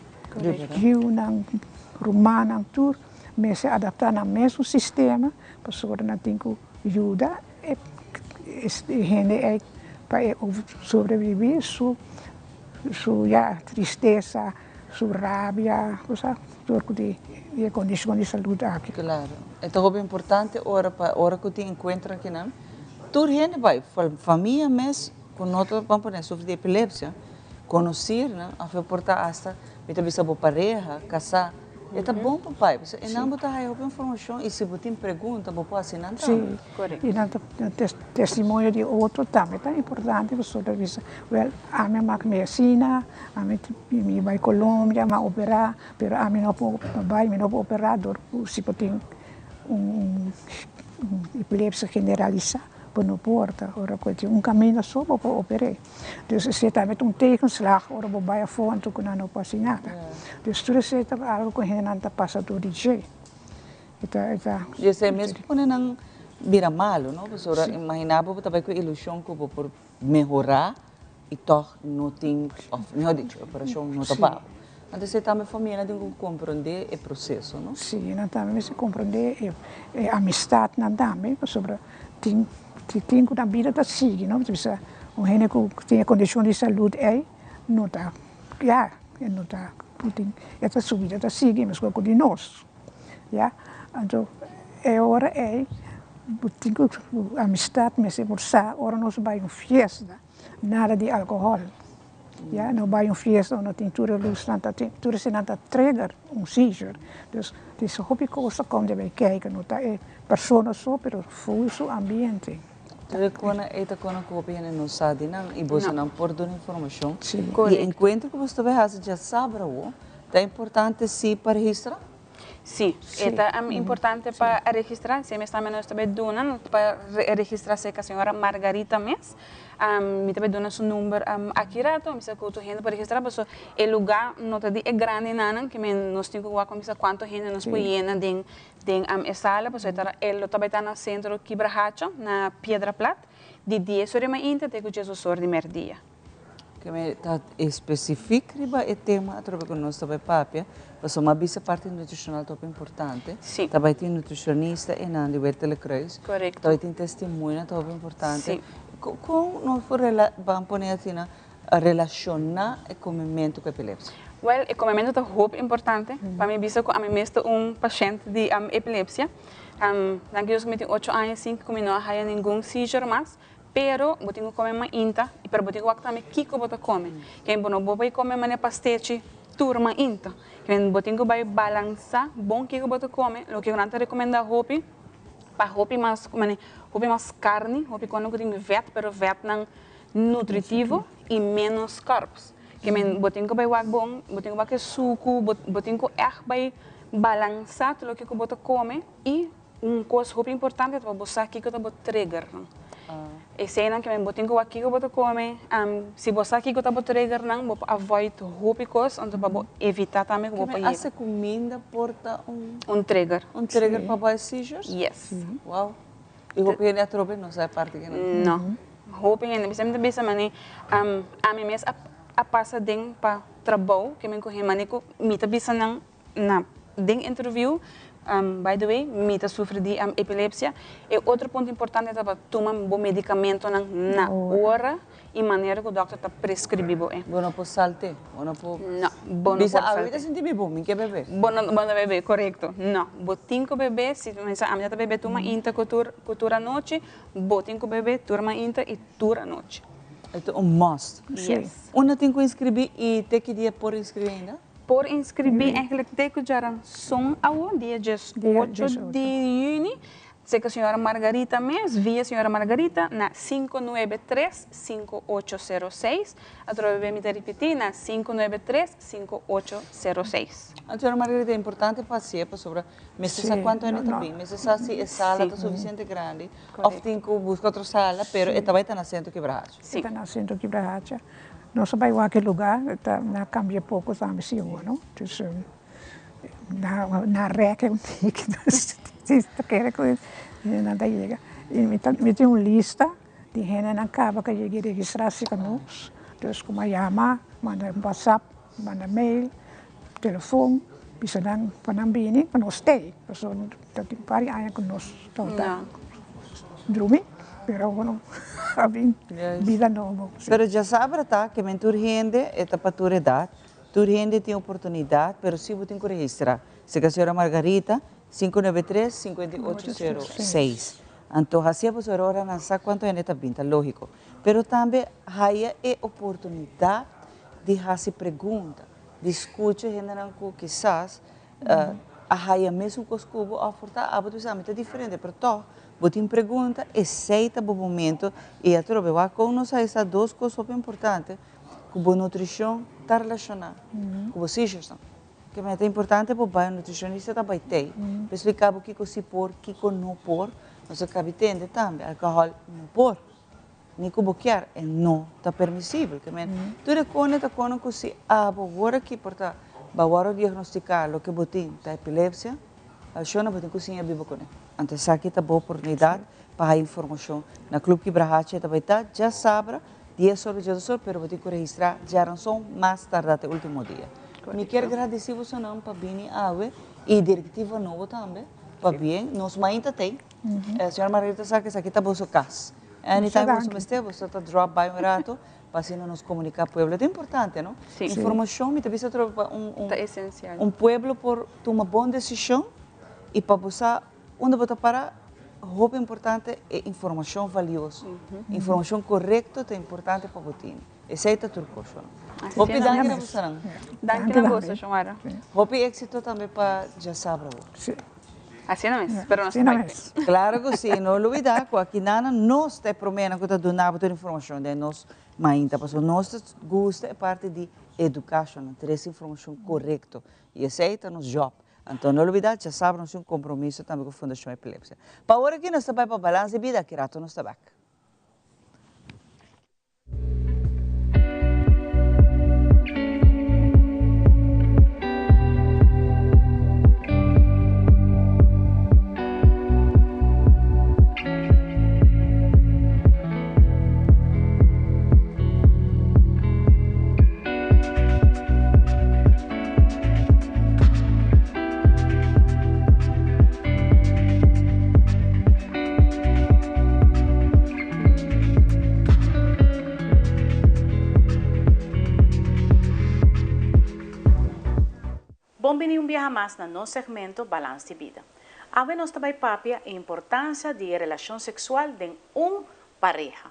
Yiunan, rumannan tur mester adaptá nan mesun sistema pasobra nan tin ku yuda e hende ei pa e sobrebibí su ya tristesa. Su rabia, bo sa, dor ku di e kondishon di salud aki. Claro. E ta hopi importante ora pa ora ku tin enkuentro akinan, tur hende bai, famia mes ku no ta ban pone sufri di epilepsia, konosirnan, of e por ta asta mi ta bisa bo pareha, kasá, e ta bon pa bai, pasobra enan bo ta haya hopi informashon i si bo tin pregunta bo por hasi nan tambe. Sí, i nan ta testimonio di otro tambe ta importante pasobra ta bisa, wèl, ami a mak mi asina, ami mi bai Colombia, mi a operá, pero ami no por bai, mi no por operá dor ku si bo tin un epilepsia generalisá, bo no por ta. Ora ku tin un kaminda so bo por oper'é. Dus esei tambe ta un tegenslag ora bo bai afó anto ku nan no por hasi nada. Dus tur esei ta algu ku hendenan ta pasa dor di dje. E ta, e ta. I esei mes pone nan bira malu, no? Pasobra imaginá bo bo ta bai ku e ilushon ku bo por mehorá i tòg no tin, òf mihó dicho, e operashon no ta pa bo. Anto esei tambe famianan tin ku komprondé e proseso, no? Sí, nan tambe mester komprondé e e amistatnan tambe, pasobra tin tin ku nan bida ta sigui, no? Bisa un hende ku tin e kondishon di salud ei no ta, ya, e no ta tin, e ta su bida ta sigui meskos ku di nos. Ya, anto e ora ei bo tin ku amistad mester por sa ora nos bai un fiesta, nada di alkohòl. Ya, no bai un fiesta unda tin tur e lusnan ta tin, tur eseinan ta trigger un seizure. Dus tin hopi kos ta kom debe kijk, no ta e persona so pero ful su ambiente. Tur e kona ei ta kona ku hopi hende no sa di nan i bosonan por duna informashon. I e enkuentro ku boso ta bai hasi djasabra awo ta importante si pa registra? Sí, e ta importante pa registra. Si mes tambe nos ta bai duna pa registra serka señora Margarita mes. Mi ta bai duna su number aki rato. Mi sa ku tur hende por registra pasobra e lugá no ta di e grandenan ke men nos tin ku wak pa misa kuantu hende nos por yena den e sala pasobra e lo ta bai ta na Sentro Kibrahacha na Piedra Plat di dies ora di mainta te ku diesdos ora di merdia. Ke mi ta espesifik riba e tema atrobe ku nos ta bai papia, pasobra mi a bisa parti nutrishonal ta hopi importante. Sí. Ta bai tin nutrishonista einan di Wertele Kruis. Korekto. Ta bai tin testimonio ta hopi importante. Sí. Kon nos por ban pone asina relashoná e komementu ku epilepsia? Wèl, e komementu ta hopi importante. Pa mi bisa ku ami mes ta un pashènt di epilepsia. Danki Dios ku mi tin ocho aña sin ku mi no a haya ningun seizure mas. Pero bo tin ku kome mainta i pero bo tin ku wak tambe kiko bo ta kome. Ken bo no bo bai kome manera pastechi tur mainta. Ken bo tin ku bai balansa bon kiko bo ta kome. Loke nan ta rekomenda hopi pa hopi mas mane hopi mas karni, hopi kone ku tin vèt pero vètnan nutritivo i ménos carbs. Ke men bo tin ku bai wak bon, bo tin ku wak e suku, bo tin ku ègt bai balansa tur loke ku bo ta kome i Un kos hopi importante ta pa bo sa kiko ta bo triggernan. Eseinan ke men bo tin ku wak kiko bo ta kome. Si bo sa kiko ta bo triggernan, bo por avoid hopi kos, anto pa bo evita tambe ku bo por yega. Ke men hasta kuminda por ta un. Un trigger. Un trigger pa bo e seizures? Yes. Wow. I hopi hende atrobe no sa e parti kinan. No. Hopi hende. Mi ta bisa mane, ami mes a pasa den pa trabou ke men ku hende mane ku mi ta bisa nan Na den interview, by the way, mi ta sufri di epilepsia. E otro punto importante ta pa tuma bo medicamentonan na ora y manera cu dokter ta prescribi bo e. Bo no por salte, bo no por. No, bo no por Bisa salte. awe mi ta sinti mi bon, mi ke bebe. Bo no, bo no bebe, corecto. No, bo tin cu bebe, si mi sa ami ta bebe tur mainta cu tur, cu tur anochi, bo tin cu bebe tur mainta y tur anochi. E ta un must. Yes. Unda tin cu inscribi y te ki dia por inscribi ainda? Por inscribí eigenlijk te cu djaranson awo, dia 18 di juni, cerca señora Margarita mes, via señora Margarita na 593 5806. Atrobe be mi ta ripití na 593 5806. Señora Margarita, e importante pa hacié pasobra mester sa cuanto hende ta bin, mester sa si e sala ta suficiente grandi of tin cu busca otro sala, pero e ta bay ta na Centro Kibrahacha. E ta na Centro Kibrahacha. Nos a bai wak e lugá, ta na kambia poko tambe sigur no. Dus na rèk un tiki dus ta kere ku nan ta yega. I mi ta mi tin un lista di hendenan kaba ku a yega i registrá serka nos. Dus ku mi a yama, manda un whatsapp, manda mail, telefon, bisa nan pa nan bini pa nos stay. Pasobra ta tin un par di aña ku nos tabata drumi, pero awor a bin bida nobo. Pero djasabra ta ke men tur hende e ta pa tur edat. Tur hende tin oportunidat, pero si bo tin ku registrá. Seka señora Margarita, 593 5806. Anto hasié pasobra ora nan sa kuantu hende ta bin, ta lógiko. Pero tambe haya e oportunidat di hasi pregunta, di skucha hendenan ku kisas a haya mesun kos ku bo òf por ta abo ta bisa ami ta diferente, pero tòg bo tin pregunta, esei ta bo momento i atrobe wak kon nos a hesa dos kos hopi importante ku bo nutrishon ta relashoná ku bo seizures-nan. Ke mester ta importante pa bo bai un nutrishonista ta bai tei pa esplika bo kiko si por, kiko no por. Nos a kabi tende tambe alkohòl no por, ni ku bo kier e no ta permisibel. Ke men tur e kone ta kone ku si abo wor aki por ta bo a wòrdu diagnostiká loke bo tin ta epilepsia, alshona bo tin ku siña biba kuné. Anto esaki ta bo oportunidat pa haya informashon. Na Club Kibrahacha e ta bai ta djasabra Dies or di djes or, pero bo tin ku registrá djaranson mas tardá te último dia. Mi kier gradisí bosonan pa bini awe i direktiva nobo tambe pa bien. Nos mainta t'ei. Señora Margarita sa ku esaki ta boso kas. Anytime boso mester, boso ta drop by un rato pa asina nos komuniká pueblo. Ta importante, no? Informashon, mi ta bisa atrobe pa un pueblo por tuma bon desishon i pa bo sa Unda bo ta para, hopi importante e informacion valioso. Informacion corecto ta importante pa bo tin. Esey ta tur cos, no? Hopi danki na bosonan. Danki na boso, Xiomara. Hopi exito tambe pa djasabra bo. Asina mes, pero nos ta bai pe. Claro cu si, no lubida cu aki nana nos ta e promenan cu ta duna bo tur informacion den nos mainta, pasobra nos ta gusta e parti di educacion, trece informacion corecto y esey ta nos job. Anto no lubida djasabra nos tin un compromiso tambe cu Fundacion Epilepsia. Pa ora aki nos ta bay pa Balans di Bida, aki rato nos ta bek. Bon bini un biaha mas na nos segmento Balans di Bida. Awe nos ta bai papia e importancia di e relacion sexual den un pareha.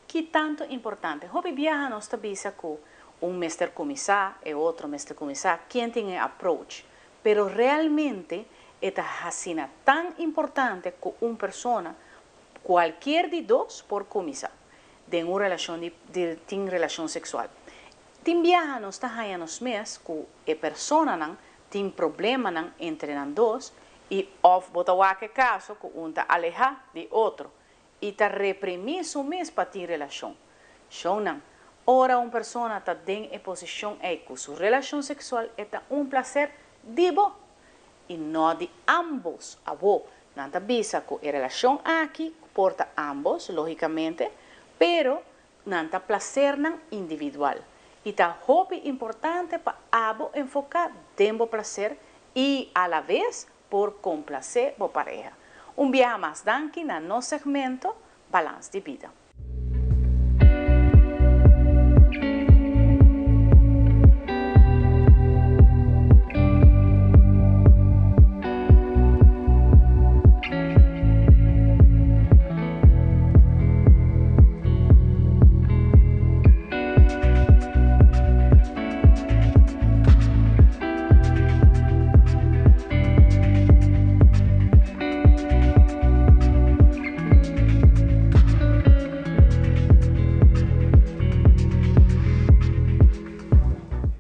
Ki tanto importante? Hopi biaha nos ta bisa cu un mester cuminsa, e otro mester cuminsa, ken tin e approach. Pero realmente e ta hasina tan importante cu un persona, cualkier di dos por cuminsa den un relacion di tin relacion sexual. Tin biaha nos ta haña nos mes cu e personanan tin problemanan entre nan dos y of bo ta wak e caso cu un ta aleha di otro i ta reprimí su mes pa tin relashon. Shownan, Ora un persona ta den e posishon ei ku su relashon seksual e ta un plaser di bo i no di ámbos. Awó, nan ta bisa ku e relashon aki por ta ámbos, lógikamente, pero nan ta plasernan individual. I ta hopi importante pa abo enfoká den bo plaser i alaves por komplasé bo pareha. Un biaha mas danki na nos segmento Balans di Bida.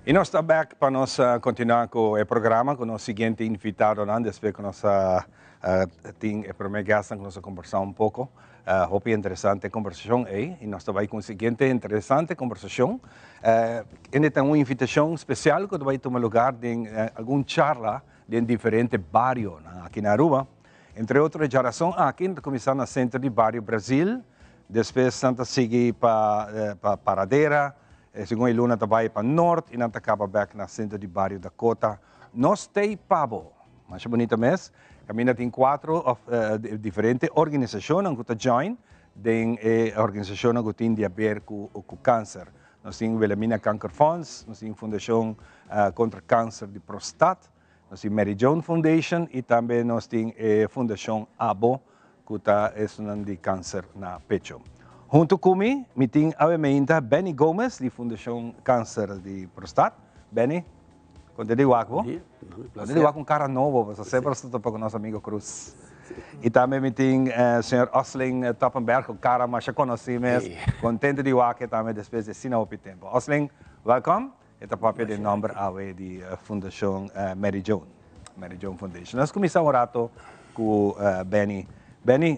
Y nos ta back pa nos continua cu e programa cu nos siguiente invitadonan despues cu nos a tin e prome guestnan cu nos a conversa un poco. Hopi interesante conversacion ey y nos ta bay cu un siguiente interesante conversacion. Ende ta un invitacion special cu ta bay tuma lugar den algun charla den diferente barionan aki na Aruba. Entre otro e djarason aki nan ta cuminsa na Centro di Bario Brazil, despues nan ta sigui pa pa Paradera, segun e luna ta bay pa Noord y nan ta caba bek na Centro di Bario Dakota. Nos t'ey pa bo! Masha bunita mes. Caminda tin cuatro of diferente organisacionnan cu ta join den e organisacionnan cu tin di haber cu cancer. Nos tin Wilhelmina Kankerfonds, nos tin Fundashon kontra Kanser di Prostat, nos tin Mary Joan Foundation i tambe nos tin e Fundashon Abo ku ta esunnan di kanser na pecho. Huntu ku mi, mi tin awe meinta Benny Gomez di Fundashon Kanser di Prostat. Benny, konte di wak bo? Konte di wak un kara nobo, pasobra semper nos ta topa ku nos amigo Cruz. I tambe mi tin señor Osling Toppenberg, un kara masha konosí mes. Kontento di wak e tambe despues di asina hopi tempu. Osling, welkom. E ta papia den nomber awe di Fundashon Mary Joan, Mary Joan Foundation. Nos kuminsá un rato ku Benny. Benny,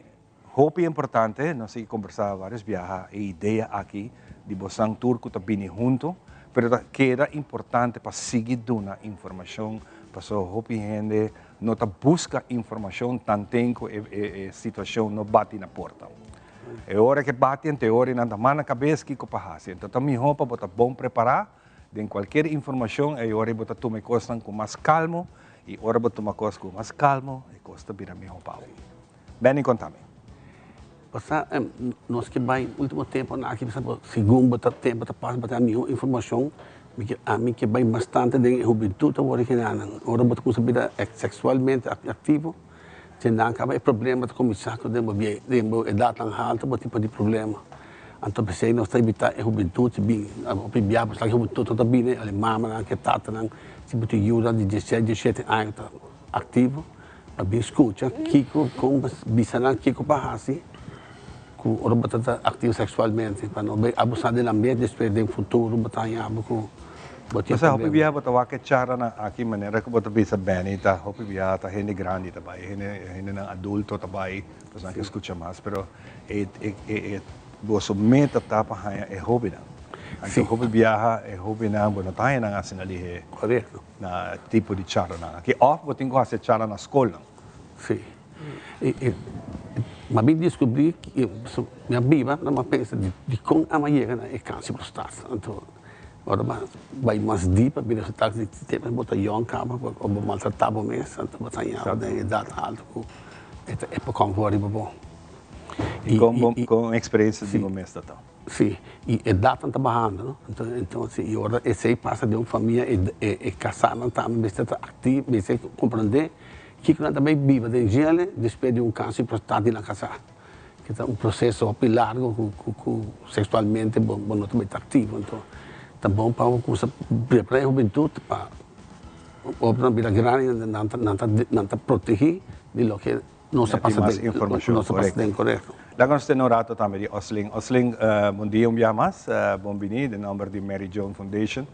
hopi importante, nos sigui kombersá vários biaha e idea aki di bosan tur ku ta bini huntu, pero ta keda importante pa sigui duna informashon, pasobra hopi hende no ta buska informashon tanten ku e situashon no bati na porta. E ora ke bati en teoria nan ta manda kabes kiko pa hasi. Enton ta mihó pa bo ta bon prepará den kualkier informashon e ora bo ta tuma e kosnan ku mas kalmo i ora bo tuma kos ku mas kalmo e kos ta bira mihó pa bo. Benny konta mi. Pasá nos ke bai ultimo temponan aki bisa bo segun bo ta tempo ta pasa bo ta haña mihó informashon mi ke ami ke bai bastante den e hubentut awor e kinan ora bo ta kuminsá bira seksualmente aktivo. Si nan kaba e problema ta kuminsá ku den bo bie den bo edatnan haltu bo tipo di problema. Anto p'esei nos ta invitá e hubentut si bin hopi bia pasobra e hubentut no ta bini al e mamanan ku e tatanan si bo tin yunan di dieseis dieshete aña ku ta aktivo pa bin skucha kiko kon pa bisa nan kiko pa hasi ku ora bo ta ta aktivo seksualmente pa no bai abusá di nan mes despues den futuro bo ta haña bo ku bo tin Pasá hopi problema. biaha bo ta wak e charlanan aki manera ku bo ta bisa Benny ta hopi biaha ta hende grandi ta bai hende hendenan adulto ta bai pasobra nan ke skucha mas pero e e e boso meta ta pa haña e hobennan anto hopi biaha e hobennan bo no ta haña nan asina lihé na tipo di charlanan aki òf bo tin ku hasi e charla na skolnan. Sí. I mi a bin diskubrí mi a biba mi a pensa dikon ami a yega na e kanser di prostat. Anto ora mi a bai mas dip a bin resultá ku tempu bo ta yòn kaba o bo maltratá bo mes anto bo ta haña bo den edat altu ku e ta e por kòm for riba bo. I kon eksperensia di bo mes ta ta? Sí, i edatnan ta bahando no. Anto entonces i ora esei pasa den un famia e kasánan tambe mester ta aktiv mester komprendé Kiko nan ta bay biba den djele despues di un kanser prostat di nan kasá? Ke ta un proseso hopi largo ku seksualmente bo no ta bay ta aktivo. Anto ta bon pa bo kumsa prepara e hubentut pa ora nan bira grandi nan ta nan ta protegí di loke nos a pasa den nos a pasa den korekto. Laga nos tene un rato tambe di Osling. Osling, bon dia un bia mas. Bon bini den nomber di Mary Joan Foundation.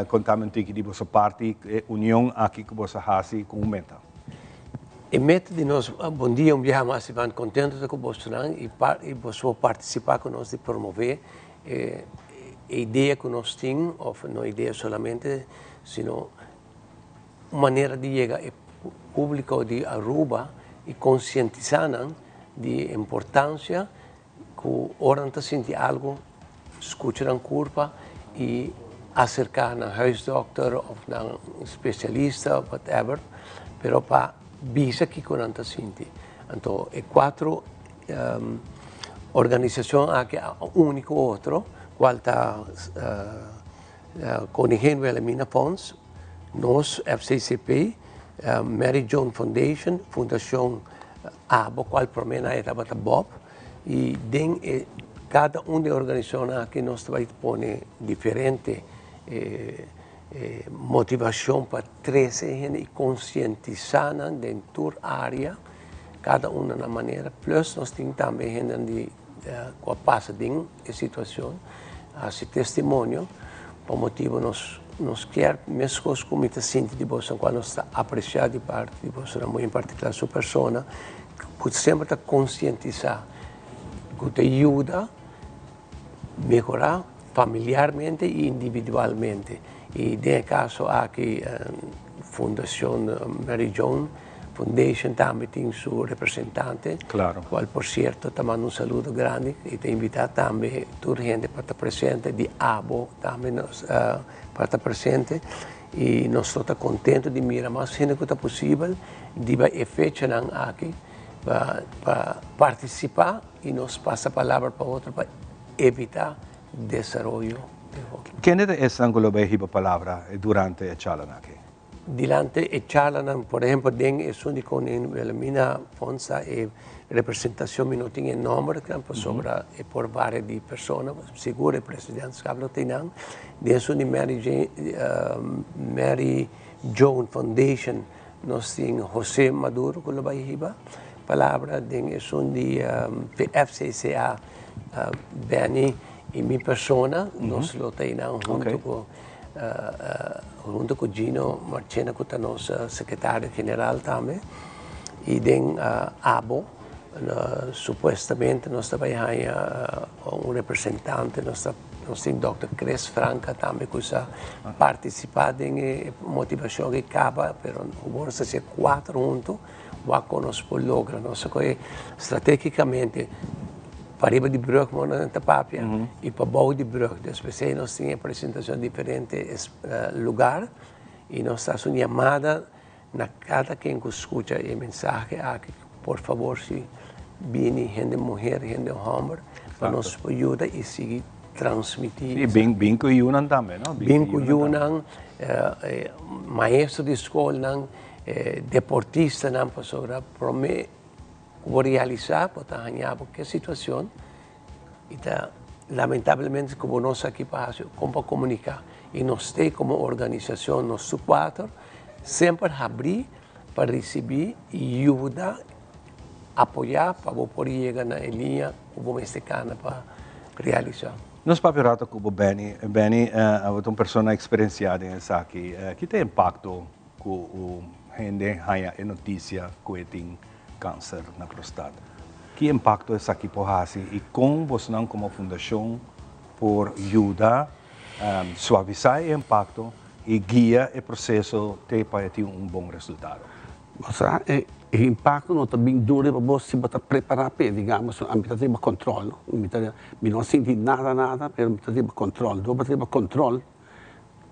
Contami un tiki di boso parti, e union aki cu boso a haci cu un meta. E meta di nos, bon dia un biaha mas Ivan, contento ta cu bosonan y y boso por participa cu nos di promove e idea cu nos tin, of no idea solamente, sino un manera di yega e publico di Aruba y concientisa nan di e importancia Ku ora nan ta sinti algu, skucha nan kurpa i aserká nan huisdòkter òf nan spesialista òf whatever, pero pa bisa kiko nan ta sinti. Anto e kuatro organisashon aki a uni ku otro, kual ta Koningin Wilhelmina Fonds, nos, FCCP, Mary Joan Foundation, Fundashon Abo cual prome na e tabata Bob y den e cada un di e organisacionnan aki nos ta bay pone diferente motivacion pa trece e hende y concientisa nan den tur area cada un na nan manera plus nos tin tambe hendenan di cu a pasa den e situacion haci testimonio pa motibo nos nos kier mescos cu mi ta sinti di boso cual nos ta aprecia di parti di boso muy en particular su persona cu semper ta concientisa cu ta yuda mehora familiarmente y individualmente y den e caso aki Fundacion Mary Joan Foundation tambe tin su representante, cual por cierto ta manda un saludo grandi y ta invita tambe tur hende pa ta presente, di abo tambe nos pa ta presente y nos lo ta contento di mira mas hende cu ta posibel diba e fechanan aki pa pa participa y nos pasa palabra pa otro pa evita desaroyo. Kende ta esnan ku lo bai hiba palabra durante e charlanan aki? Dilante e charlanan, por ehempel den esun di Koningin Wilhelmina Fonds ta e representacion, mi no tin e nomber pasobra e por varia di persona, sigur e presidentschap lo tin nan. Den esun di Mary Jane, Mary Joan Foundation nos tin Jose Maduro ku lo bai hiba palabra. Den esun di FCCA Benny y mi persona nos lo ta einan hunto ku hunto ku Gino Marchena ku ta nos sekretario general tambe i den abo supuestamente nos ta bai haña un representante nos ta nos tin dòkter Chris Franca tambe ku sa partisipá den e motivashon aki kaba pero awor nos ta hasié kuater hunto wak kon nos por logra nos a kohe strategikamente Pariba di brug mo nan ta papia y pabou di brug. Dus p'esey nos tin e presentacion diferente lugar y nos ta haci un yamada na cada ken cu scucha e mensahe aki, por favor si bini hende muher, hende homber pa nos por yuda y sigui transmiti. Y bin cu yunan tambe, no? Bin cu yunan, maestro di scolnan, deportistanan pasobra prome Ku bo realisá bo ta haña bo ke situashon i ta lamentablemente ku bo no sa ki pa hasi kon pa komuniká. I nos te komo organisashon nos tur kuater semper habrí pa risibí i yuda apoyá pa bo por yega na e liña ku bo mester kana pa realisá. Nos papia rato ku bo Benny. Benny abo ta un persona eksperensiá den esaki. Ki ta e impakto ku un hende haña e notisia ku e tin kanser na prostat. Ki impakto esaki por hasi i kon bosnan komo fundashon por yuda suavisá e impakto i guia e proseso te pa e tin un bon resultado? Bo sa, e impakto no ta bin duru riba bo si bo ta prepará p'e. Digamos, ami ta riba kòntròl, mi ta, mi no a sinti nada nada, pero mi ta riba kòntròl. Dor bo ta riba kòntròl,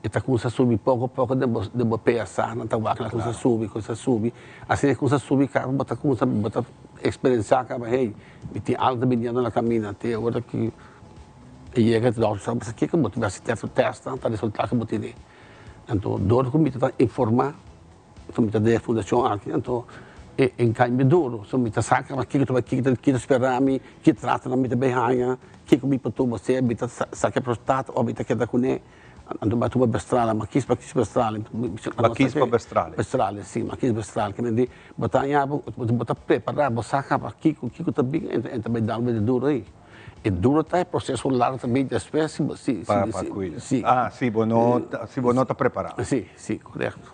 E ta kumsa subi poko poko den bo den bo PSA nan ta wak nan kumsa subi kumsa subi asina e kumsa subi kaba bo ta kumsa bo ta eksperensiá kaba hey mi tin algu ta biniendo na kaminda te ora ki e yega e dòkter sa bisa kiko bo ta hasi tèst su tèst nan ta resultá ku bo tene anto dor ku mi ta informá So mi ta den e fundashon aki, anto e enkambio duro. So mi ta sa kaba kiko ta bai, kiko ta kiko ta spera mi, ki tratonan mi ta bai haña, kiko mi por tuma, sea mi ta saka e prostata o mi ta keda kuné. Anto mi a tuma bestrale, mi a kis pa kis bestrale. Bo a kis pa bestrale? Bestrale, si, mi a kis bestrale. Ke men di, bo ta haña bo, bo ta prepará, bo sa kaba kiko, kiko ta bin, en ta bai dal bo di duro ei. E duro ta e proseso largo ta bin despues, si bo, si, si, Pa kuida. Si. Ah, si bo no, si bo no ta prepará. Si, si, korekto.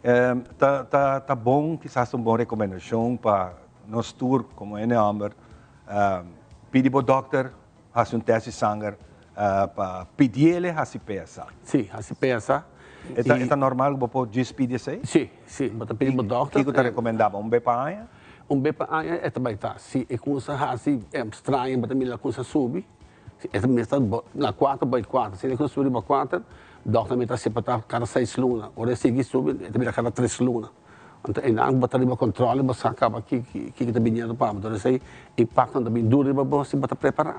Ta ta ta bon, kisas un bon rekomendashon pa nos tur komo hende hòmber, pidi bo dòkter hasi un tèst di sanger pa pidiele hasi PSA. Sí, hasi PSA. E ta e ta normal ku bo por djis pidi esei? Sí, sí, bo ta pidi bo dòkter. Kiko ta rekomendá bo? Un be pa aña? Un be pa aña e ta bai ta. Si e kusa hasi straño bo ta mira kusa subi, E ta mester na kuater bai kuater. Si e ta subi riba kuater, dòkter mester hasi pa ta kada seis luna. Ora e sigui subi, e ta bira kada tres luna. Anto einan bo ta riba kòntròl i bo sa kaba kiko ta biniendo pa bo. Entonces esei impaktonan ta bin duru riba bo si bo ta prepará.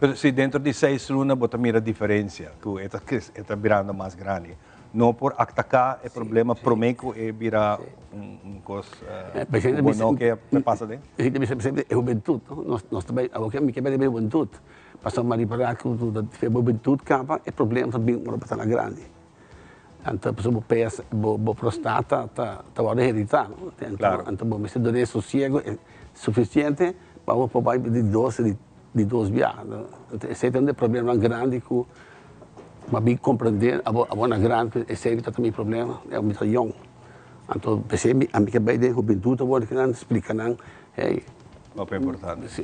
Pero si dentro di seis luna bo ta mira diferensia, ku e ta e ta birando mas grandi. No por ataká e problema promé ku e bira un kos ku bo no ke pasa den? E hende bisa bisa e hubentut, no? Nos ta bai, awor mi ke bai riba e hubentut, pasobra mi a ripará ku e hubentut kaba e problema ta bin ora bo ta na grandi. Anto pasobra bo pes, bo prostata ta wòrdu heritá, no? Anto bo mester duna e sosiego sufisiente pa bo por bai di dos di dos biaha. Anto esei ta un di e problemanan grandi ku Mi a bin comprende abo abo na grandi esey ta mi problema e mi ta yong anto pesey mi ami ke bay den hubentud awor ki nan splica nan hey. Hopi importante. Si.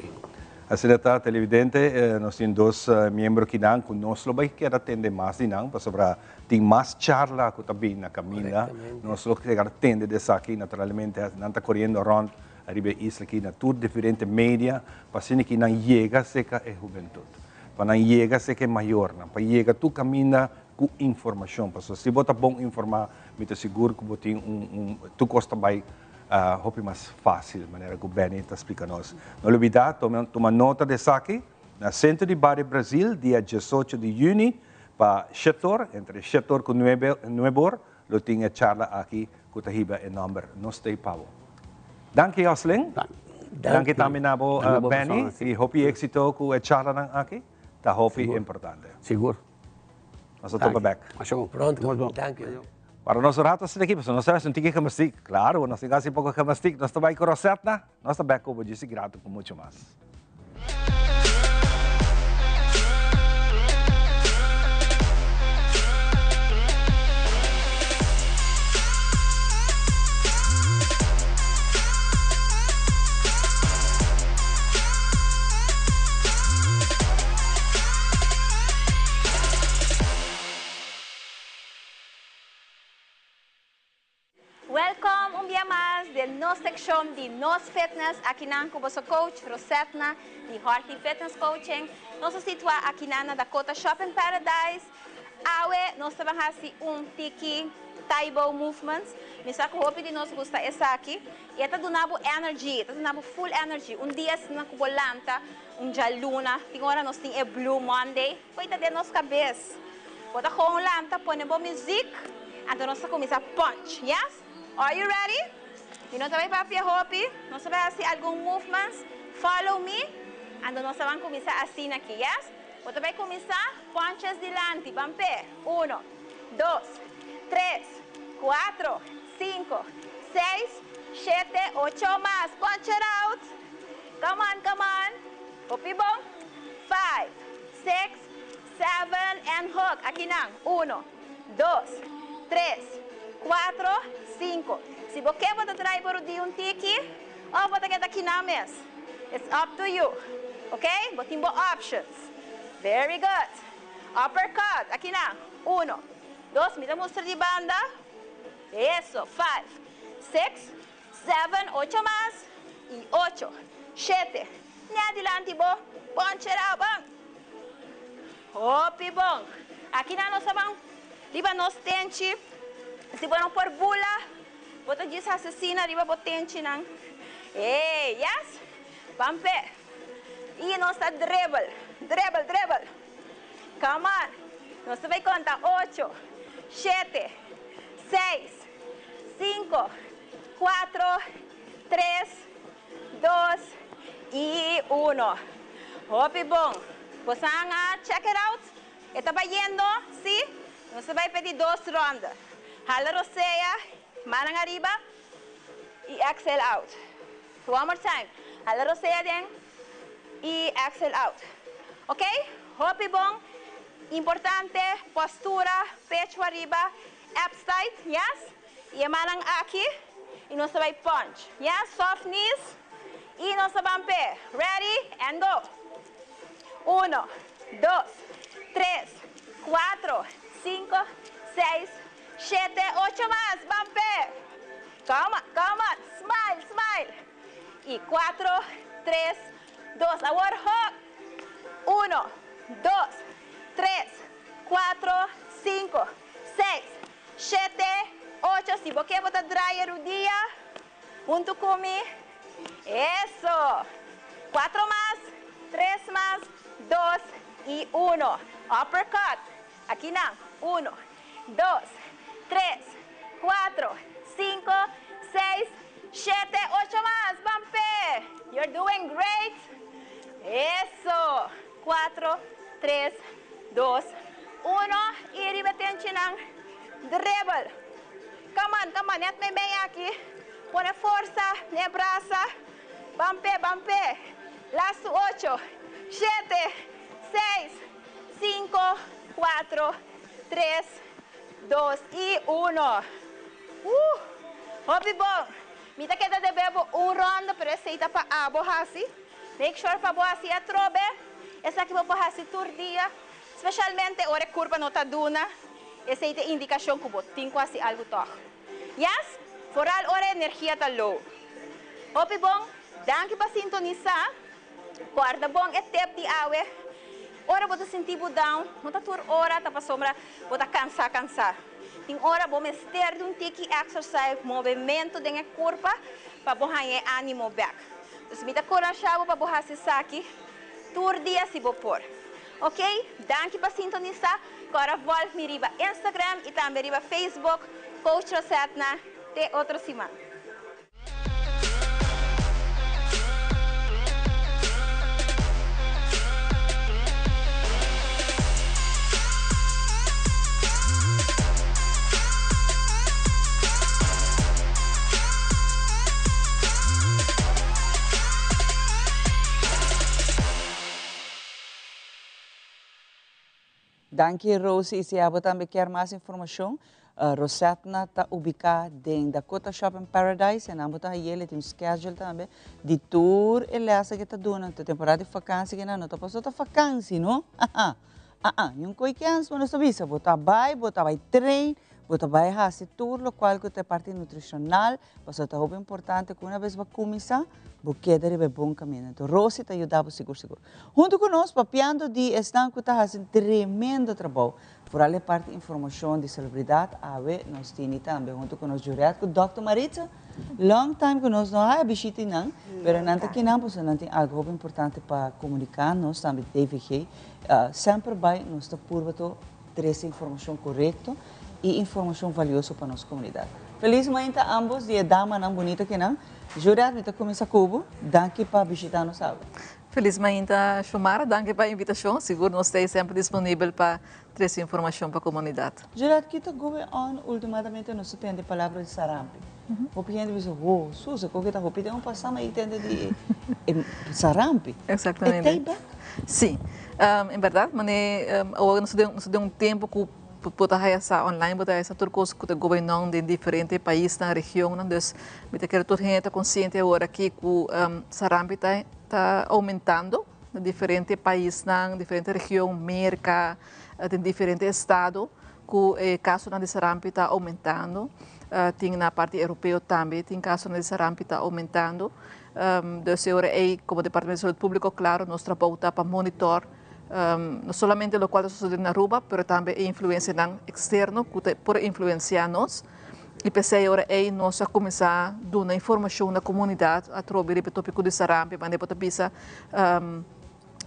Asina ta televidente nos tin dos miembro kinan ku nos lo bay keda tende mas di nan pasobra tin mas charla ku ta bin na caminda nos lo keda tende di esaki naturalmente nan ta coriendo rond ariba e isla aki na tur diferente media pa asina ki nan yega cerca e hubentud. Pa nan yega seke mayornan, pa yega tur kaminda ku informashon. Pasobra si bo ta bon informá, mi ta sigur ku bo tin un un tur kos ta bai hopi mas fásil, manera ku Benny ta splika nos. No lubidá, tuma tuma nota di esaki, na Sentro di Bario Brazil, dia diesocho di yüni. Pa shet'or, entre shet'or ku nuebe nueb'or, lo tin e charla aki ku ta hiba e nòmber Nos T'ei Pa Bo. Danki Joslin. Danki tambe na bo Benny i hopi éksito ku e charlanan aki. Ta hopi importante. Sigur. Nos ta topa bek. Pronto. Danki. Para nos rato asina aki, pasobra nos ta hasi un tiki gimnastiek. Claro, nos tin ku hasi poko gimnastiek. Nos ta bai ku Rosetna. Nos ta bek ku bo djis i grato ku mucho mas. Welkom un bia mas den nos sekshon di Nos Fitness akinan ku boso coach Rosetna di Hearthy Fitness Coaching. Nos ta situa akinan na Dakota Shopping Paradise. Awe nos ta ban hasi un tiki Tae Bo movements. Mi sa ku hopi di nos gusta esaki i e ta duna bo energy, e ta duna bo full energy. Un dia asina ku bo lanta un djaluna, tin ora nos tin e Blue Monday. Koe ta den nos kabes. Bo ta gewoon lanta, pone bo muziek, anto nos ta kuminsá punch. Yes? Are you ready? Mi no ta bai papia hopi, nos ta bai hasi algun movements. Follow me, anto nos ta ban kuminsá asina aki. Yes? Bo ta bai kuminsá punches dilanti. Ban p'e. Uno, dos, tres, kuatro, sinku, seis, shete, ocho mas. Punch it out! Come on, come on! Hopi bon. Five, six, seven and hook. Aki nan. Uno, dos, tres, cuatro, cinco. Si bo ke bo ta draai bo rudi un tiki of bo ta keda aki nan mes. It's up to you. Ok? Bo tin bo options. Very good. Uppercut. Aki nan. Uno, dos, mi ta mustra di banda. Eso. Five, six, Seven, ocho mas, y ocho, shete. Ña dilanti bo, ponchera ban. Hopi bon. Aki nan nos ta ban riba nos tenchi. Si bo no por bula, bo ta djis hasi asina riba bo tenchinan. Ey, yes. Ban p'e. Y nos ta dribble, dribble, dribble. Come on. Nos ta bay conta ocho, shete, seis, Cinco, cuatro, tres, dos y uno. Hopi bon. Bosan a check it out? E ta bayendo? Si? Nos ta bay p'e di dos ronda. Hala rosea, mannan ariba y exhale out. One more time. Hala rosea den y exhale out. Ok? Hopi bon. Importante, postura, pecho ariba. Abs tight, yes. Y e mannan aki y nos ta bay punch, yes. Soft knees y nos ta ban p'e. Ready and go. Uno, dos, tres, cuatro, cinco, seis, shete, ocho mas. Ban p'e. Come on, come on. Smile, smile. Y cuatro, tres, dos. Awor hook. Uno, dos, tres, cuatro, cinco. Seis, shete, ocho, si bo ke bo ta draai e rudia huntu ku mi. Eso! Cuatro mas, tres mas, dos y uno. Uppercut. Aki nan. Uno, dos, tres, cuatro, cinco, seis, shete, ocho mas. Ban p'e! You're doing great! Eso! Cuatro, tres, dos, uno y riba tenchinan dribble. Come on, come on, net meimei aki. Pone forsa n'e brasa. Ban p'e, ban p'e. Lastu ocho, shete, seis, cinco, cuatro, tres, dos y uno. Uh! Hopi bon. Mi ta keda debe bo un ronda, pero esei ta pa abo hasi. Make sure pa bo hasi atrobe. Esaki bo por hasi tur dia, specialmente ora e curpa no ta duna. Esey ta indicacion cu bo tin cu hasi algo tog. Yes, vooral ora e energia ta low. Hopi bon, danki pa sintonisa. Corda bon e tip di awe. Ora bo ta sinti bo down, no ta tur ora ta pasobra bo ta cansa cansa. Tin ora bo mester di un tiki exercise, movemento den e curpa pa bo haña e animo bek. Dus mi ta curasha bo pa bo haci esaki tur dia si bo por. Ok, danki pa sintonisa. Cora volg mi riba Instagram y tambe riba Facebook, Coach Rosetna. Te otro siman. Danki Rosie y si abo tambe kier mas informacion Rosetna ta ubica den Dakota Shopping Paradise y nan bo ta hayel e tin un schedule tambe di tur e lesa ke ta duna ta temporada di vakantie ke nan no ta paso ta vakantie no aa aa ni un koe kens bo nos ta bisa bo ta bay bo ta bay train bo ta bay haci tur locual cu ta e parti nutricional Pasobra ta hopi importante ku una bes bo a kuminsá, bo keda riba e bon kaminda. Enton Rosie ta yuda bo sigur sigur. Huntu ku nos papiando di esnan ku ta hasi un tremendo trabou, foral e parti informashon di salubridat, awe nos tini tambe huntu ku nos Jurette ku Dòkter Maritza. Long time ku nos no haya bishita nan, pero nan ta kinan pasobra nan tin algu hopi importante pa komuniká nos tambe di DVG. Semper bai nos ta purba to trese informashon korekto y informacion valioso pa nos comunidad. Feliz mainta ambos di e damanan bunita kinan. Jurette, mi ta cuminsa cu bo. Danki pa bishita nos awe. Feliz mainta Shomara, danki pa e invitacion. Sigur nos ta ei semper disponibel pa trece informacion pa comunidad. Jurette, ki ta going on ultimadamente nos ta tende palabra di sarampi. Hopi hende bisa, ho, Suze, koke ta hopi den pasa ma i tende di e sarampi. Exactamente. E ta ei bek? Si. En berdad, mane awor nos ta den un tempo cu Bo ta haya sa online, bo ta haya sa tur kos ku ta gobernan den diferente paisnan, regionnan. Dus mi ta kere tur hende ta konsiente awor aki ku sarampi ta ta oumentando na diferente paisnan, diferente region, Merka, den diferente estado ku e kasonan di sarampi ta oumentando. Tin na parti europeo tambe tin kasonan di sarampi ta oumentando. Dus e ora ei komo Departamento di Salud Públiko klaro nos trabou ta pa monitor No solamente locual ta sucede na Aruba, pero tambe e influencianan externo cu ta por influencia nos. Y p'esey ora ey nos a cuminsa duna informacion na comunidad atrobe riba e topico di sarampi, manera bo ta bisa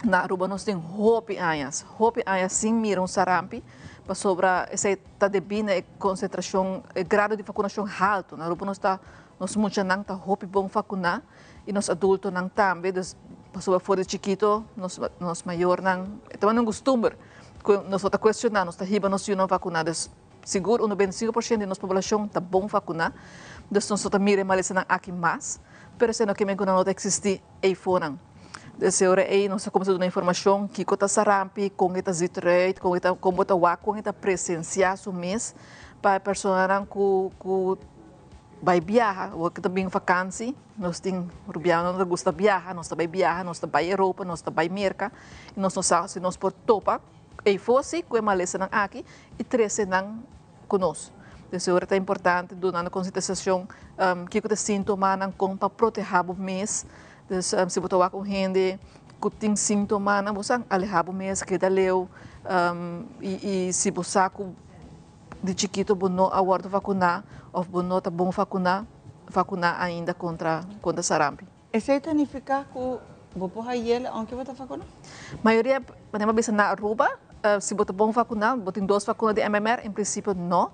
na Aruba nos tin hopi añas, hopi añas sin mira un sarampi, pasobra esey ta debi na e concentracion, e grado di vacunacion halto. Na Aruba nos ta, nos muchanan ta hopi bon vacuna. y nos adultonan tambe, dus pasobra for di chikito nos nos mayornan e tabata un costumber cu nos no ta cuestiona, nos ta hiba nos yunan vacuna, dus sigur un 95 por ciento di nos poblacion ta bon vacuna, dus nos no ta mira e malesanan aki mas, pero esey no kimen cu nan no ta existi eyfonan. Dus e ora ey nos a cuminsa duna informacion kico ta sarampi, con e ta ziet eruit, con e ta con bo ta wak, con e ta presencia su mes pa e personanan cu cu. Bai biaha, awor ku ta bin vakansi, nos tin rubianonan ta gusta biaha, nos ta bai biaha, nos ta bai Europa, nos ta bai Merka, i nos no sa si nos por topa eifó si ku e malesanan aki i trese nan ku nos. Des ora ta importante duna nan konsientisashon kiko ta e sintomanan, kon pa protehá bo mes. Dus si bo ta wak un hende ku tin sintomanan, bo sa alehá bo mes, keda leu i si bo sa ku. Di chikito bo no a wordo vacuná of bo no ta bon vacuná, vacuná ainda contra contra sarampi. Esey ta nifica cu bo por hayele aunke bo ta vacuná? Mayoria, manera bo a bisa na Aruba, si bo ta bon vacuná, bo tin dos vacuna di MMR, en principio no,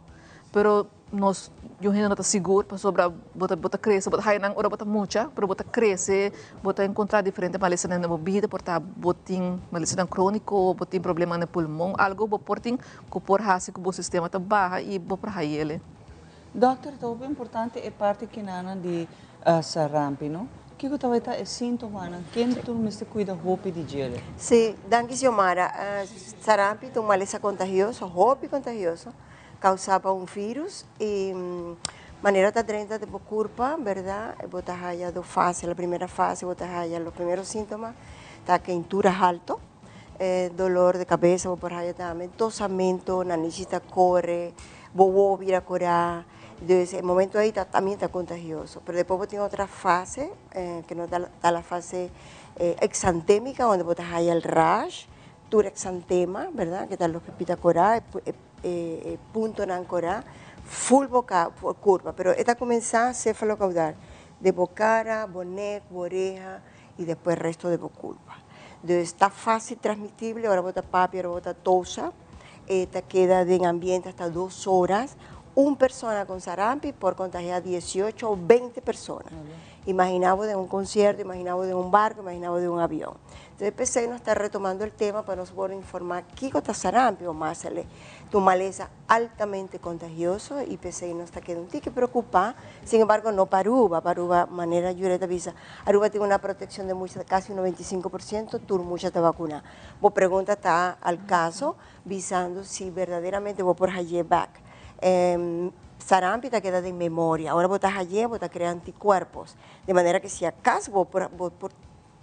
pero nos yu hende no ta sigur pasobra bo ta bo ta crece, bo ta haya nan ora bo ta mucha, pero bo ta crece, bo ta encontra diferente malesanan den bo bida, por ta bo tin malesanan cronico, bo tin problema na pulmon, algo bo por tin Ku por hasi ku bo sistema ta baha i bo por hayele. Dòkter, ta hopi importante e parti kinanan di sarampi, no? Kiko ta bai ta e síntomanan? Ken tur mester kuida hopi di djele? Sí, danki Xiomara. Sarampi ta un malesa kontagioso, hopi kontagioso, kousá pa un vírus i manera ta drenta den bo kurpa, bèrdat, bo ta haya dos fase. La primera fase bo ta haya los primeros síntomas ta keintura halto. E dolor de cabeza bo por haya tambe, tosamento, nanishi ta core, bo wowo bira cora, dus e momento ayi ta también ta contagioso. Pero despues bo tin otra fase que no ta la fase exantemica donde bo ta haya el rash, tur exantema, verdad, que ta loke pita cora, e puntonan cora, full bo curpa, pero e ta cuminsa cefalocaudal, de bo cara, bo nek, bo oreha, y despues resto de bo culpa. Dus ta facil transmitible ora bo ta papia, ora bo ta tosa. E ta keda den ambiente hasta 2 horas. Un persona cu sarampi por contagia 18 o 20 persona. Imagina bo den un concierto, imagina bo den un barco, imagina bo den un avion. Entonces, p'esey nos ta retomando el tema pa nos por informa kico ta sarampi o mazelen. Ta un malesa altamente contagioso y p'esey nos ta keda un tiki preocupa. Sin embargo, no pa Aruba. Pa Aruba, manera Jure ta bisa, Aruba tin una proteccion di mucha, casi un 95%, tur mucha ta vacuna. Bo pregunta ta al caso, bisando si berdaderamente bo por haye back. Sarampi ta keda den memoria. Ora bo ta haye, bo ta crea anticuerpos. De manera cu si acaso bo por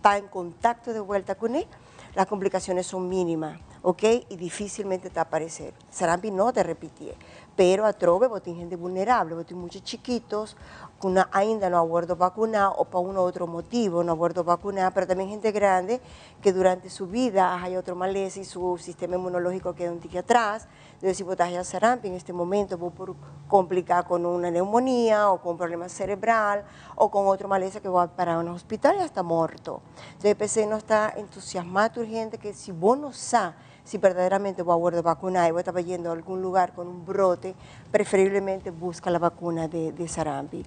ta en contacto de vuelta cu ne, las complicaciones son mínimas, ok? Y dificilmente ta aparece. Sarampi no ta repiti, pero atrobe bo tin hende vulnerable, bo tin mucha chikitos cu ainda no a wordo vacuna o pa un otro motibo no a wordo vacuna, pero tambe hende grandi cu durante su bida hay otro malesa y su sistema inmunologico keda un tiki atras. Entonces, si bo ta sarampi en este momento, bo por complica cu un neumonía o cu un problema cerebral o cu otro malesa cu bay para un hospital y hasta morto. Entonces, p'esey nos ta entusiasma urgente cu si bo no sabe si berdaderamente bo a wordo vacuna y bo ta yendo na algun lugar cu un brote, preferiblemente busca e vacuna di sarampi.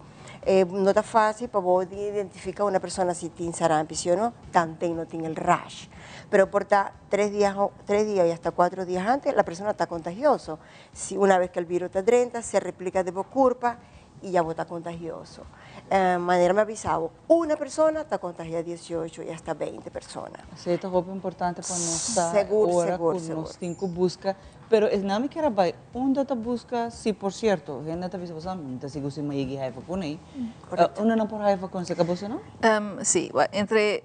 No ta facil pa bo identifica un persona si tin sarampi, si o no, tanto no tin e rash. Pero por ta 3 dia, 3 dia y hasta 4 dia antes, la persona ta contagioso. Si una vez cu e virus ta drenta, se replica den curpa y ya ta contagioso. Manera mi a bisa, un persona ta contagia 18 y hasta 20 persona. Esey ta hopi importante pa nos ta ora cu nos tin cu busca. Pero e no mi kier bay unda ta busca, si por cierto, hende ta bisa, "Mi ta sigur si m'a yega haya vacuna ey." Unda nan por haya vacuna, serca bo no? Si, entre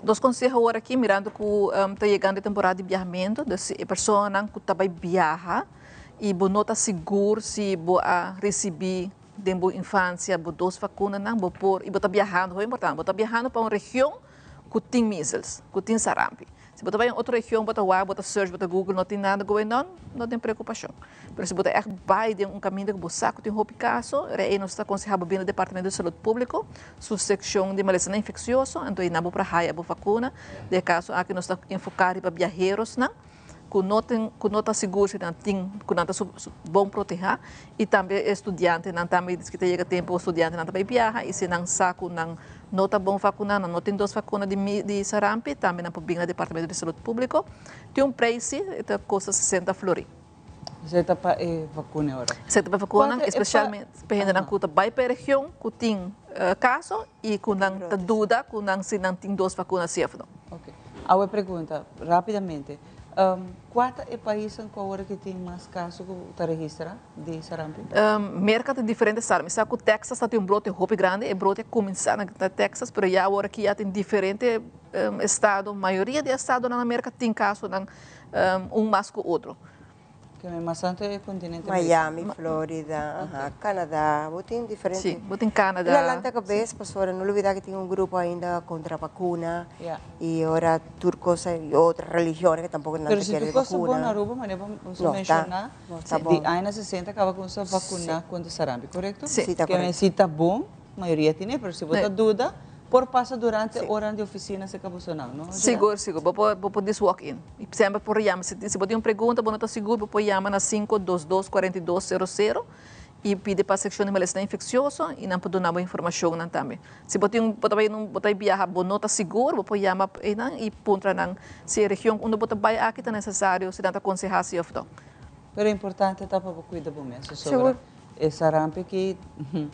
dos conseho awor aki, mirando cu ta yegando e temporada di viahamento, dus e persona cu ta bay viaha y bo no ta sigur si bo a ricibi den bo infancia bo dos vacuna nan, bo por, y bo ta viahando, hopi importante, bo ta viahando pa un region cu tin measles, cu tin sarampi. Si bo ta bay den otro region, bo ta wak, bo ta search, bo ta Google, no tin nada going on, no tin preocupacion. Pero si bo ta echt bay den un caminda cu bo sa cu tin hopi caso, ey nos ta aconseha bo bin na Departamento di Salud Publico, su seccion di malesa infeccioso, anto ey nan bo por haya bo vacuna. Den caso aki nos ta enfoca riba viajeros nan, cu no ta sigur si nan tin, cu nan ta bon proteha, y tambe studiante nan tambe, cu ta yega tempo studiante nan tambe viaha, y si nan sa cu nan no ta bon vacuna, nan no tin dos vacuna di sarampi, tambe nan por bin na Departamento di Salud Publico. Tin un prijs, ta costa 60 florin. Esey ta pa e vacuna ora. Esey ta pa vacuna, especialmente pa hende nan cu ta bay pa region cu tin caso y cu nan ta duda cu nan si nan tin dos vacuna si of no. Ok. Awe pregunta, rapidamente. Cua ta e pais cu awor cu tin mas caso cu ta registra di sarampi? Merca tin diferente estado. Mi sa cu Texas tin un brote hopi grandi. E brote a cuminsa na Texas, pero ya awor aki ya tin diferente estado. Mayoria di estado na Merca tin caso nan un mas cu otro. Cu mas tanto e continente Miami, Florida, Canada, bo tin diferente. Si, bo tin Canada. La lanta cabes, pastora, no lubida cu tin un grupo ainda contra vacuna. Y ora tur cos y otro religion cu tampoco no Pero si kier tur cos vacuna. bon na Aruba, manera bo No, menciona, no ta di bon. aña 60 caba cu vacuna contra sarampi, corecto? Si. Si, ta Que corecto. si ta bon, mayoria tin, pero si bo ta duda, por pasa durante ora di oficina si caba no? Sigur, sigur. Bo por walk in. Y semper por yama. Si bo tin un pregunta, bo no ta sigur, bo por yama na 522 4200 y pidi pa seccion di malesa infeccioso y nan por duna informacion nan tambe. Si bo tin, bo ta bo ta viaha, bo no ta sigur, bo por yama nan y puntra nan si e region unda bo ta bay aki ta necesario, si nan ta aconseha si of no. Pero importante ta pa cuida bo mes. Sigur. Sobre e sarampi cu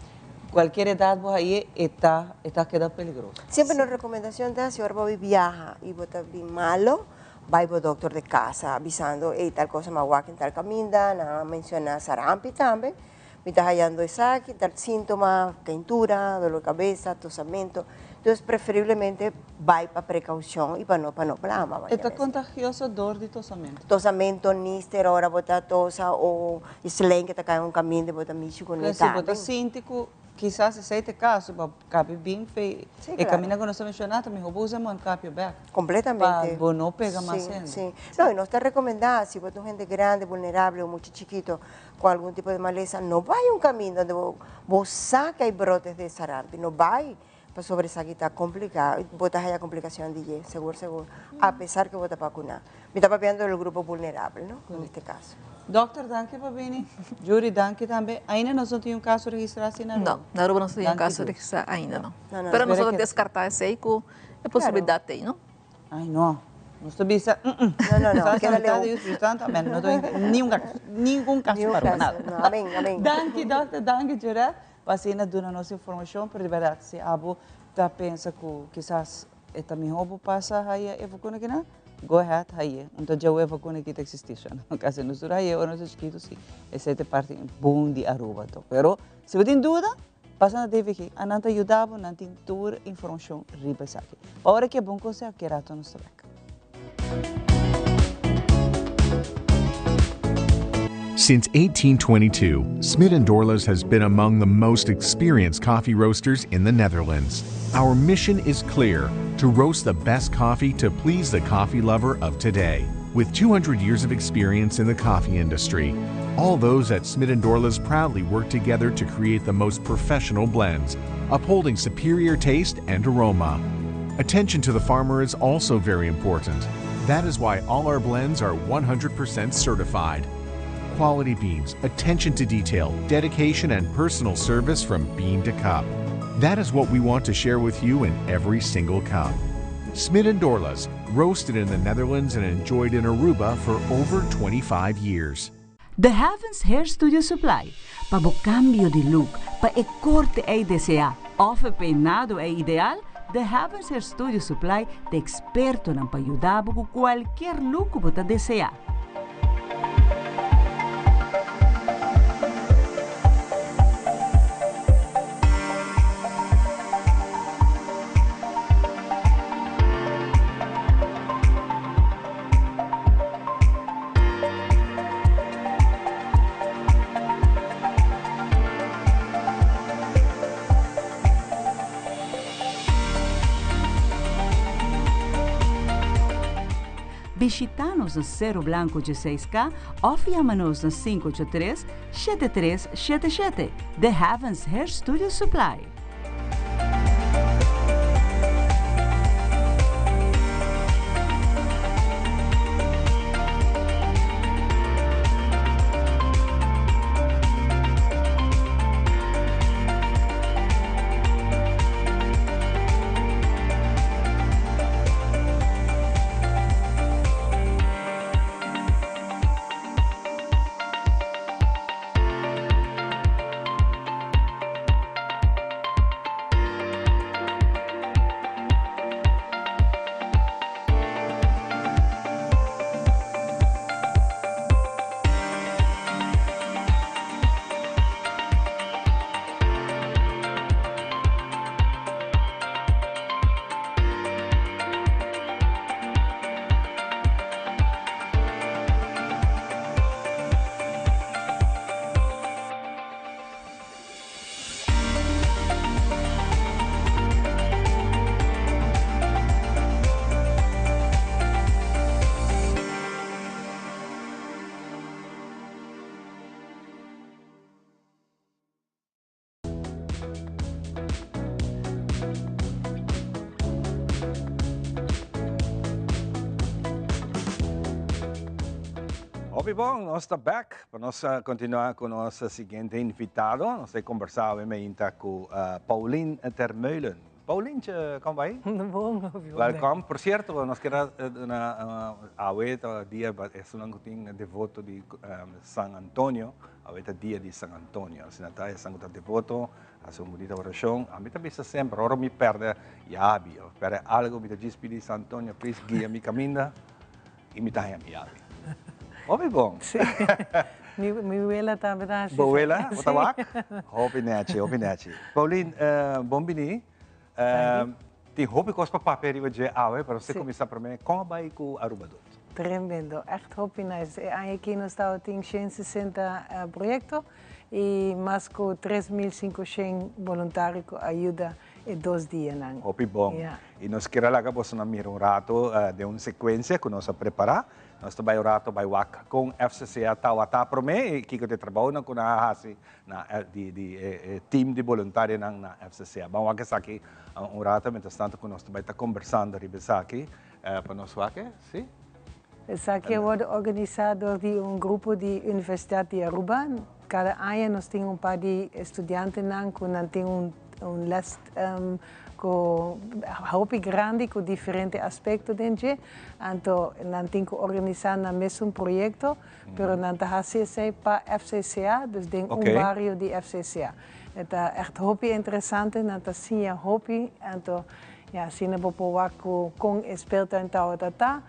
cualkier edad bo ey ta keda peligroso. Semper nos recomendacion ta si ora bo viaha y bo ta bin malo, bay bo doctor di cas, avisando, "Hey, tal cos m'a wak den tal caminda, nan a menciona sarampi tambe, mi ta hayando esaki, tal sintoma, calentura, dolor di cabes, tosamento." Entonces, preferiblemente bay pa precaucion y pa no plama. Ta contagioso door di tosamento. Tosamento, nister, ora bo ta tosa o slang cu ta cay un caminda, bo ta mishi cu Si bo ta sinti cu kisas esey ta e caso, pa cabe bin fe, e caminda cu nos a menciona, miho usa mondkapje back. Completamente. Pa bo no pega mas hende. Si. No, y nos ta recomenda, si bo ta un hende grandi, vulnerable o mucho chikito cu algun tipo di malesa, no bay un caminda unda bo sa cu hay brotes di sarampi, no bay pa sobresalta complica, bo ta haya complicacion di sigur, sigur, a pesar cu bo ta vacuna. Mi ta papiando del grupo vulnerabel, no? En este caso. Dokter, danki pa bini. Jury, danki tambe. Ainda nos no tin un caso registra asina na Aruba? No, na Aruba nos no tin un caso registra ainda no. Pero nos no ta descarta esey cu e posibilidad t'ey, no? Ay no, nos ta bisa mm. No, no, no, keda leu. No tin ningun caso, ningun caso pa Aruba, nada. Amen, amen. Danki dokter, danki Jurette pa asina duna nos informacion, pero di berdad si abo ta pensa cu kisas E ta mihó bo pasa haya e vakuna kinan? Go ahead, haye. Un ta djawe e vakuna ki ta eksistí sha no. Kasi nos tur haye ora nos ta chikitu si. Esei ta e parti bon di Aruba to. Pero si bo tin duda, pasa na DVG. Anan ta yuda bo, nan tin tur informashon riba esaki. Pa ora ki e bon konseho, ki rato nos ta bek. Since 1822, Smit & Dorlas has been among the most experienced coffee roasters in the Netherlands. Our mission is clear, to roast the best coffee to please the coffee lover of today. With 200 years of experience in the coffee industry, all those at Smit & Dorlas proudly work together to create the most professional blends, upholding superior taste and aroma. Attention to the farmer is also very important. That is why all our blends are 100% certified. Quality beans, attention to detail, dedication, and personal service from bean to cup. That is what we want to share with you in every single cup. Smit & Dorlas, roasted in the Netherlands and enjoyed in Aruba for over 25 years. The Heavens Hair Studio Supply, pa bo cambio di look, pa e corte ey desea of e peinado ey ideal, The Heavens Hair Studio Supply ta expertonan pa yuda bo cu cualkier look cu bo ta desea. Bishita nos na Cerro Blanco 16K of yama nos na 583 7377. The Heavens Hair Studio Supply. Hopi bon, nos ta back pa nos continua cu nos siguiente invitado. Nos ta conversa awe meinta cu Pauline Termeulen. Pauline, con bai? Bon, hopi bon. Welcome. Por cierto, nos kier duna awe ta dia esunnan cu tin devoto di San Antonio. Awe ta dia di San Antonio. Asina ta, esan cu ta devoto, haci un bunita oracion. Ami ta bisa semper, ora mi perde yabi of perde algo, mi ta djis pidi San Antonio, please guia mi caminda, y mi ta haña mi yabi. Hopi bon. Sí. Mi, mi wela tambe ta haci. Bo wela? Bo ta wak? Hopi nechi, hopi nechi. Pauline, bon bini. Tin hopi cos pa papia riba dje awe, pero nos ta cuminsa prome. Con a bay cu Aruba Doet? Tremendo, echt hopi nice. E aña aki nos tabatin 160 proyecto y mas cu 3500 boluntario cu a yuda e dos dianan. Hopi bon. Y nos kier a laga bosonan mira un rato den un secuencia cu nos a prepara. Nos ta bay un rato bay wak con FCCA tawata prome y kico ta e trabounan cu nan a haci na di di e team di boluntarionan na FCCA. Ban wak esaki un rato mientras tanto cu nos ta bay ta conversando riba esaki pa nos wak e, si. Esaki a wordo organisa door di un grupo di Universidad di Aruba. Cada aña nos tin un par di estudiantenan cu nan tin un un les cu hopi grandi cu diferente aspecto den dje. Anto nan tin cu organisa nan mesun proyecto, pero nan ta haci esey pa FCCA, dus den un bario di FCCA. E ta echt hopi interesante, nan ta siña hopi, anto ya asina bo por wak cu con e speeltuin tawata ta,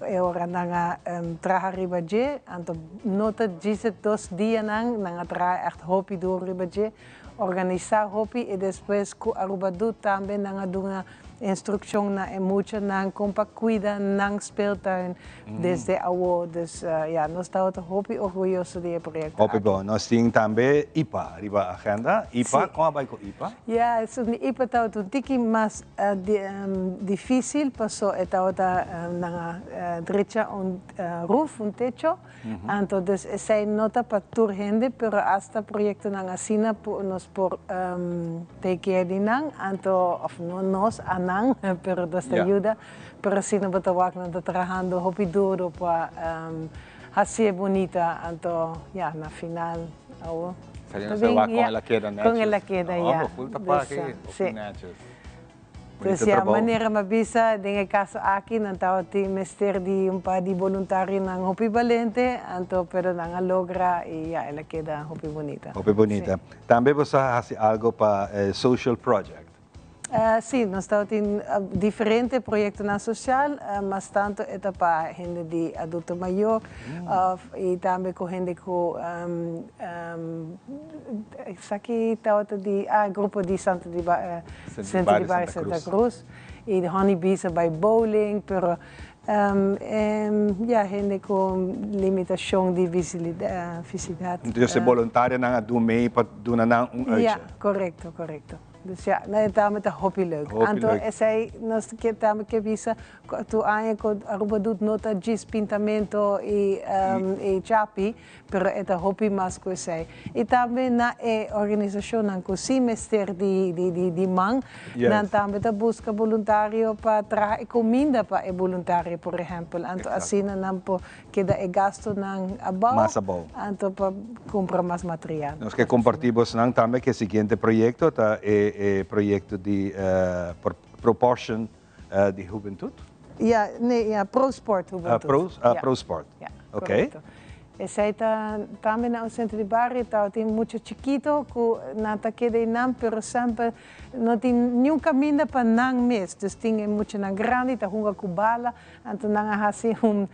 e ora nan a traha riba dje, anto no ta djis e dos dianan, nan a traha echt hopi duro riba dje, organisa hopi y despues cu Aruba Doet tambe nan a duna instruccion na e muchanan con pa cuida nan speeltuin desde awo. Dus ja, nos tabata hopi orguyoso di e proyecto Hopi aki. bon. Nos tin tambe IPA riba agenda. IPA, Sí. con a bay cu IPA? Ja, esun di IPA tabata un tiki mas dificil paso e tabata nan a drecha un roof, un techo. Anto dus esei no ta pa tur hende, pero asta proyectonan asina nos por take care di nan, anto of no nos, a nan, pero nos ta yuda. Pero asina bo ta wak nan ta trahando hopi duro pa hacié bunita, anto ya na final awo ta bin, ya, con el a keda, ya. Dus, si. Pues ya, manera mi a bisa, den e caso aki nan tabatin mester di un par di boluntarionan hopi balente, anto pero nan a logra y ya el a keda hopi bunita. Hopi bunita. Tambe boso a haci algo pa e social project? Si, nos tabatin diferente proyectonan social, mas tanto e ta pa hende di adulto mayor of y tambe cu hende cu Esaki tabata di ah grupo di Santa di Centro di Bario Santa Cruz y de Honey Bees a bay bowling pero ya hende cu limitacion di visibilidad. Entonces e boluntarionan a dun mee pa duna nan un uitje. Ya, corecto, corecto. Dus ya, e tambe ta hopi leuk. Anto esey nos tambe ke bisa tur aña cu Aruba Doet no ta djis pintamento y chapi. Pero e ta hopi mas ku esei. I tambe na e organisashonnan ku si mester di di man, nan tambe ta buska boluntario pa traha e kuminda pa e boluntario, por ehèmpel. Anto asina nan por keda e gastunan abou, anto pa kumpra mas material. Nos ke kompartí bosnan tambe ku e siguiente proyekto ta e proyekto di Proportion di hubentut? Ja, nee, ja, Pro Sport Hubentut. Pro, Pro Sport. Ja, Oké. correcto. Esei ta tambe na un centro di bario, tabatin mucha chikito ku nan ta keda einan, pero semper no tin niun kaminda pa nan mes. Dus tin e muchanan grandi ta hunga ku bala, anto nan a hasi un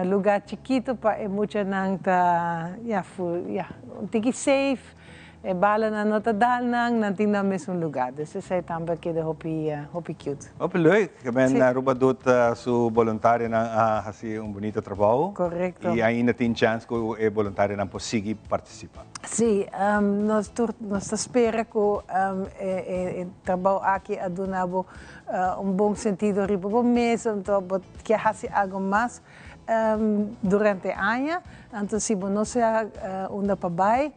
lugar chikito pa e muchanan ta, ja, ja, un tiki safe. E balanan no ta dal nan, nan tin nan mesun lugar. Dus esei tambe a keda hopi, hopi cute. Hopi leuk. Ke men Aruba doet su boluntarionan a hasi un bunito trabou. Correcto. Y ainda tin chance cu e boluntarionan por sigui participa. Si, nos tur nos ta spera cu e trabou aki a duna bo un bon sentido riba bo mes, anto bo kier hasi algo mas durante aña. Anto si bo no sa unda pa bai,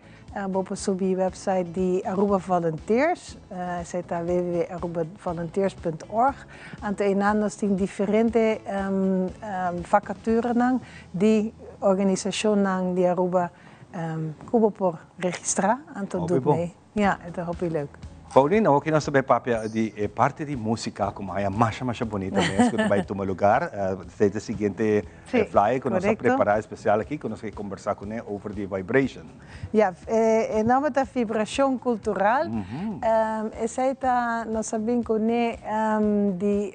Bo por subi website di Aruba Volunteers, esei ta www.arubavolunteers.org. Anto einan nos tin diferente vakaturanan di organisashonnan di Aruba ku bo por registrá. Anto Hopi doet bon. mee. Ja, e ta hopi leuk. Paulina, awor ki nos ta bai papia di e parti di músika ku maya masha masha bunita mes ku ta bai tuma lugar. Esei ta e siguiente flyer ku nos a prepará espesial aki ku nos ke kombersá kuné over di vibration. Ja, e nòmber ta Vibrashon Kultural. Esei ta nos a bin kuné di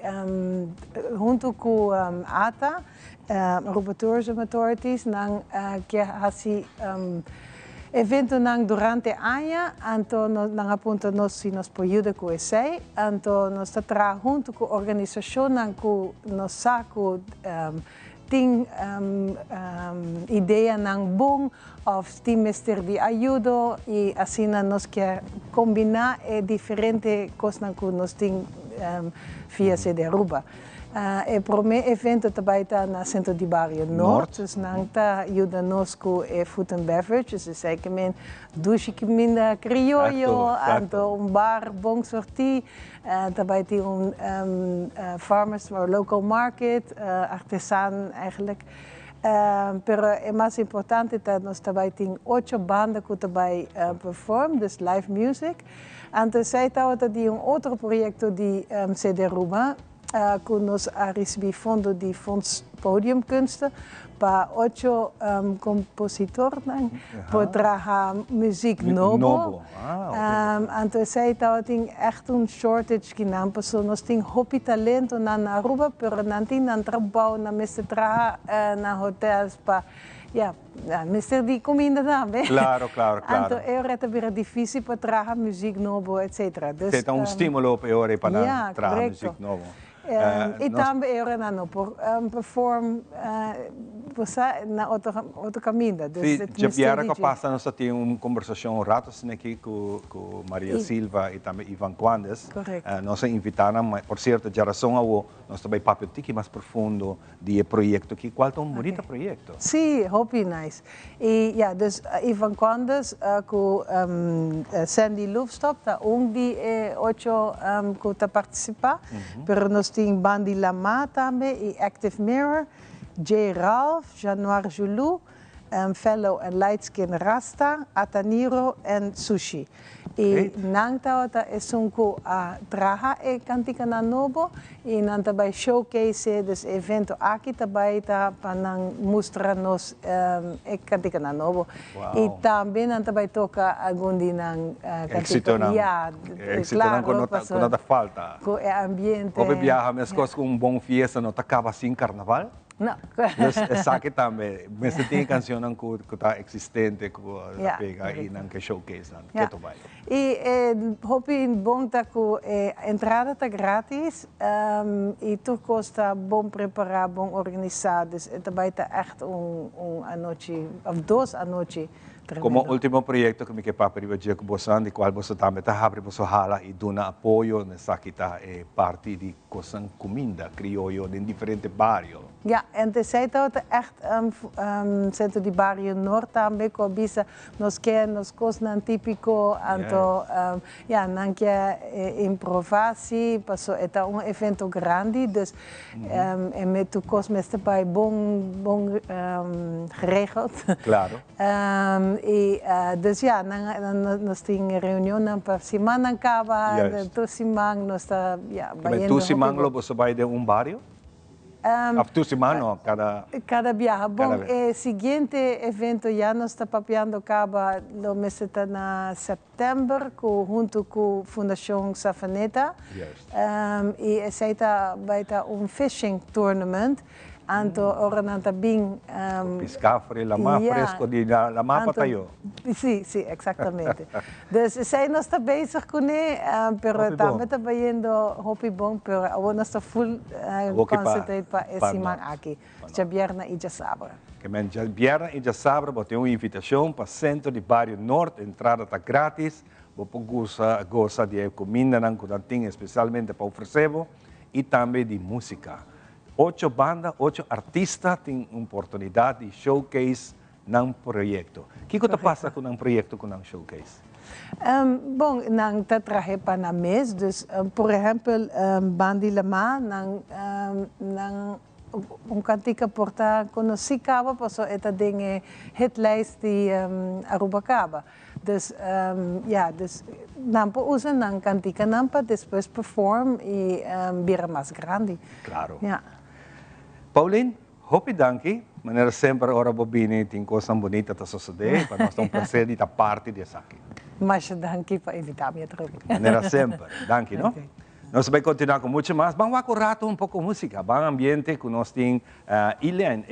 huntu ku ata, Aruba Tourism Authorities, nan ke hasi eventonan durante aña, anto nan a puntra nos si nos por yuda ku esei. Anto nos ta traha huntu ku organisashonnan ku nos sa ku tin ideanan bon òf tin mester di ayudo i asina nos kier kombiná e diferente kosnan ku nos tin via CD Aruba. E prome evento ta bay ta na Centro di Bario Noord, dus nan ta yuda nos cu e food and beverage, dus esey ke men dushi cuminda crioyo, anto un bar bon sorti, ta bay tin un farmers or local market, artesan eigenlijk. Pero e mas importante ta nos ta bay tin ocho banda cu ta bay perform, dus live music. Anto esey tabata di un otro proyecto di CD Aruba cu nos a ricibi fondo di Fonds Podiumkunsten pa ocho compositornan por traha muziek nobo. Anto esey tabatin echt un shortage kinan pasobra nos tin hopi talentonan na Aruba pero nan tin nan trabou, nan mester traha na hotels pa ya mester di cuminda tambe. Claro, claro, claro. Anto e ora ta bira dificil pa traha muziek nobo etcetera. Dus ta un stimulo pa e ora pa nan traha muziek nobo. Y tambe e ora nan no por perform bo sa na otro otro caminda. Dus Sí, djabièrnè ku a pasa nos a tin un kombersashon un rato asina aki ku ku Maria Silva y tambe Ivan Cuandes. Nos a invitá nan, por sierto djarason awo nos ta bai papia un tiki mas profundo di e proyekto aki, kual ta un bunita proyekto. Sí, hopi nice. Y ya, dus Ivan Condes cu Sandy Loefstop ta un di e ocho cu ta participa, pero nos tin Bandi Lama tambe y Active Mirror, J. Ralph, Janoir Julu, Fellow and Light Skin Rasta, Ataniro en Sushi. Y nan tabata esun cu a traha e canticanan nobo y nan ta bay showcase, dus e evento aki ta bay ta pa nan mustra nos e canticanan nobo. Y tambe nan ta bay toca algun di nan cantica. Exitonan. Ya, Exitonan cu no ta, cu no ta falta. Cu e ambiente. Hopi biaha mescos cu un bon fiesta no ta caba sin carnaval. No. Dus esaki tambe mester tin e cancionnan cu cu ta existente cu ta pega y nan ke showcase nan keto bai. Y e hopi bon ta cu e entrada ta gratis y tur cos ta bon prepara, bon organisa, dus e ta bai ta echt un un anochi of dos anochi tremendo. Como ultimo proyecto cu mi ke papia riba dje cu bosonan di cual boso tambe ta habri boso hala y duna apoyo, esaki ta e parti di Cosnan cuminda crioyo den diferente bario. Ja, en esey tabata echt Centro di Bario Noord tambe cu a bisa nos kier nos cosnan tipico, anto ja, nan kier improva si, paso e ta un evento grandi, dus e met tur cos mester bay bon, bon geregeld. Claro. Y dus ja, nan nos tin reunionnan pa simannan caba, tur siman nos ta ja bayendo. Tur siman lo boso bay den un bario? Of tur siman no, cada. Cada biaha. Bon, e siguiente evento ya nos ta papiando caba, lo mester ta na september cu hunto cu Fundacion Savaneta. Y esey ta bay ta un fishing tournament. Anto ora nan ta bin. Ku piská fri, lamá fresko di lamá pa tayo. Sí, sí, eksaktamente. Dus esei nos ta bezig kuné, pero tambe ta bayendo hopi bon, pero awor nos ta full concentrate pa e siman aki, djabièrnè i djasabra. Ke men djabièrnè i djasabra bo tin un invitashon pa Sentro di Bario Nort, entrada ta gratis, bo por gusa gosa di e kumindanan ku nan tin espesialmente pa ofresé bo i tambe di músika. Ocho banda, ocho artista tin un oportunidad di showcase nan proyecto. Kico ta pasa cu nan proyecto cu nan showcase? Bon, nan ta trahe pa nan mes, dus por ehempel Bandi Lamá nan nan un cantica por ta conoci caba pasobra e ta den e hitlijst di Aruba caba. Dus ya, dus nan por usa nan kantikanan pa despues perform i bira mas grandi. Claro. Ya. Pauline, hopi danki. Manera semper ora bo bini tin kosnan bunita ta sosode i pa nos ta un placer di ta parti di esaki. Masha danki pa invita mi atrobe. Manera semper. Danki no. Nos ta bai continua cu mucho mas. Ban wak un rato un poco musica. Ban ambiente cu nos tin Elaine,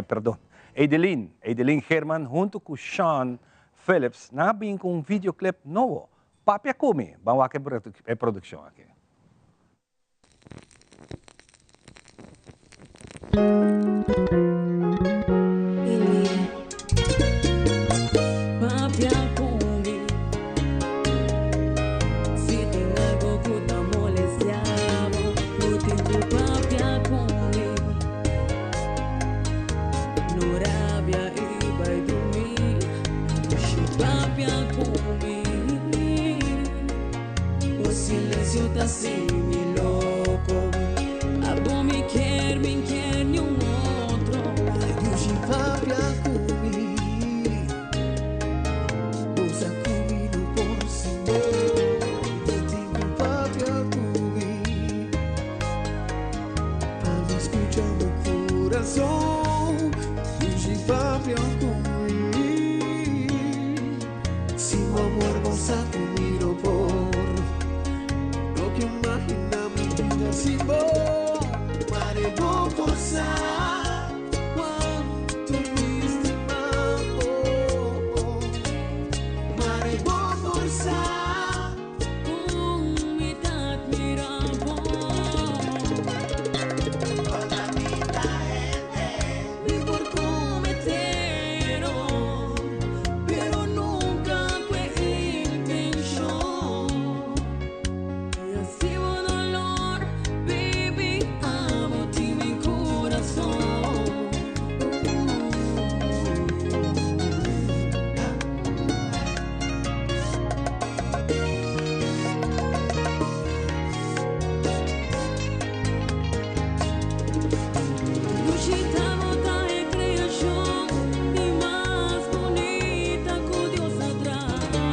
perdon. Eidelin, Eidelin Geerman hunto cu Sean Phillips nan a bin cu un videoclip nobo, Papia Cu Mi. Ban wak e produccion aki. ta hasi mi loco. Abo mi kier, mi kier niun otro. Dushi papia ku mi, bo sa ku mi no por sin bo. Bo tin ku papia ku mi, pa mi scucha bo curason. Dushi papia ku mi, sin bo amor bo sa ku mi no por. No kier imagina mi bida sin bo. Mare bo por sa cuanto mi stima bo. Mare bo por sa con mi ta admira bo. Mi por comete eror, pero nunca cu intencion. Y hasi bo dolor, baby, abo tin mi curason. Dushi ta bo ta e creacion di mas bunita cu Dios a traha.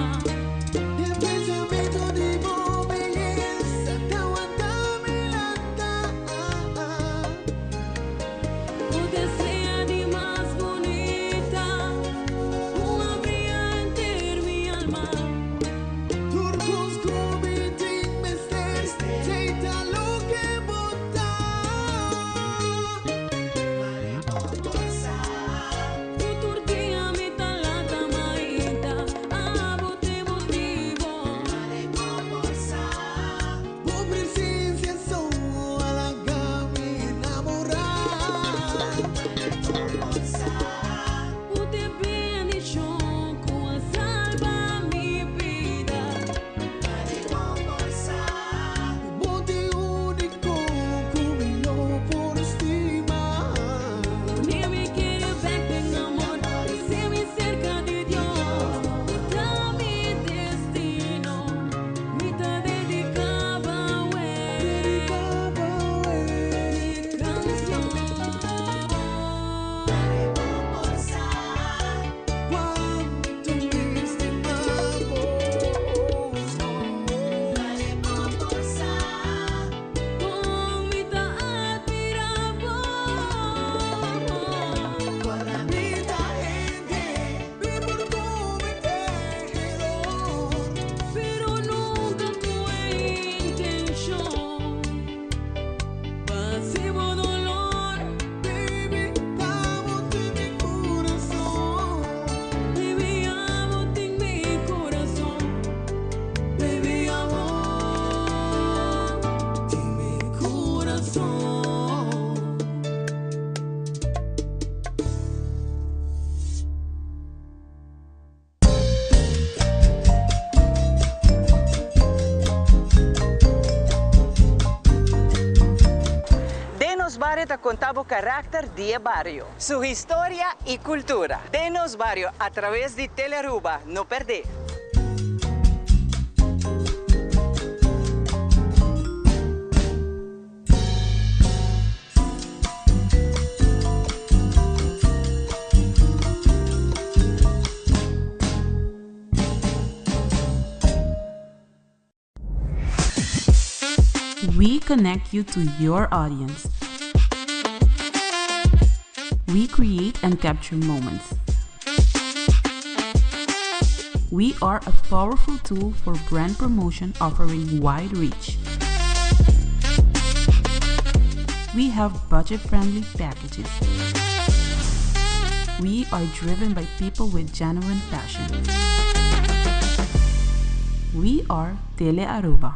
E pensamento di bo beyesa ta wanta mi lanta. Bo ta e strea di mas bunita, cu a briya henter mi alma. Tur cos cu mi tin mester, esey ta loke bo ta. Mare bo por sa. Cu tur dia mi ta lanta mainta, abo t'e motibo. Mare bo por sa. Bo presencia so a laga mi enamora. Mare bo por sa. Bo t'e bendicion cu a salba mi bida. Mare bo por sa. Bo t'e unico cu mi lo por stima. Ni mi kier bek den amor, si mi cerca di Dios. Ta mi destino, mi ta dedica bo mi cancion. Mare bo por sa. Cuanto mi stima bo. Mare bo por sa. Con mi ta admira bo. Para mi ta hende, mi por comete eror. Pero nunca cu intencion. Pa hasi bo dolor, Baby, abo tin mi curason. Baby, abo tin mi curason. Baby, abo tin mi curason. Den Nos Bario ta conta bo caracter di bario, su historia y cultura. Den Nos Bario a traves di Telearuba. No perde. We connect you to your audience. We create and capture moments. We are a powerful tool for brand promotion offering wide reach. We have budget friendly packages. We are driven by people with genuine passion. We are Tele Aruba.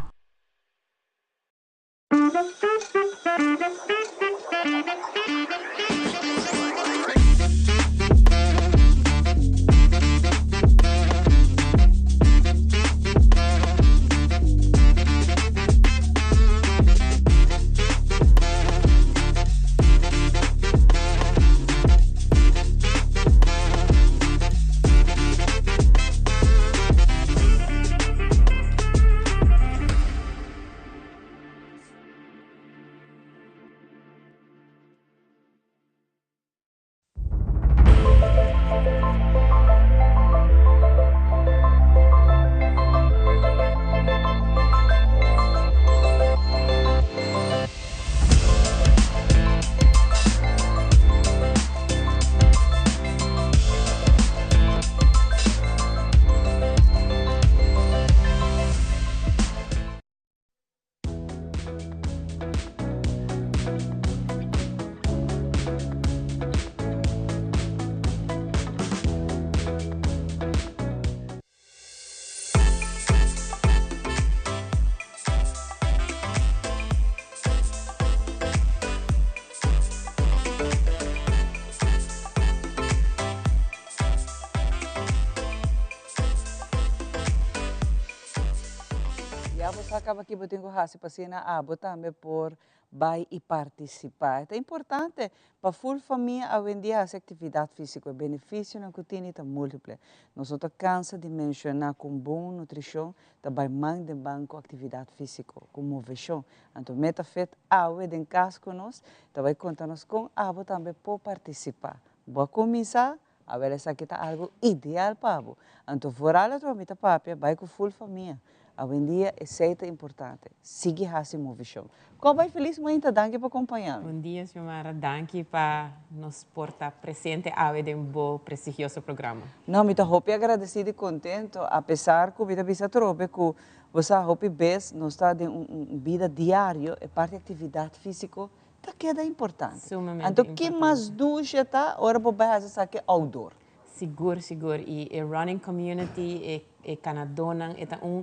Bo sa caba ki bo tin cu haci pa asina abo tambe por bay y participa. E ta importante pa full famia awendia haci actividad fisico. E beneficionan cu tini ta multiple. Nos no ta cansa di menciona con bon nutricion ta bay man den ban cu actividad fisico, cu movecion. Anto Metafit awe den cas cu nos ta bay conta nos con abo tambe por participa. Bo a cuminsa? Awel esaki ta algo ideal pa bo. Anto vooral atrobe mi ta papia bai cu full famia. Awendia esey ta importante. Sigui haci movicion. Cu a bai feliz mainta danki pa compaña mi. Bon dia Xiomara, danki pa nos por ta presente awe den bo prestigioso programa. No, mi ta hopi agradecido y contento, apesar cu mi ta bisa atrobe cu bo sa hopi bes nos ta den un bida diario, e parti actividad fisico Ta keda importante. Sumamente Anto ki mas dushi e ta ora bo bai hasi esaki outdoor. Sigur, sigur. Y e running community, e e kanadonan, e ta un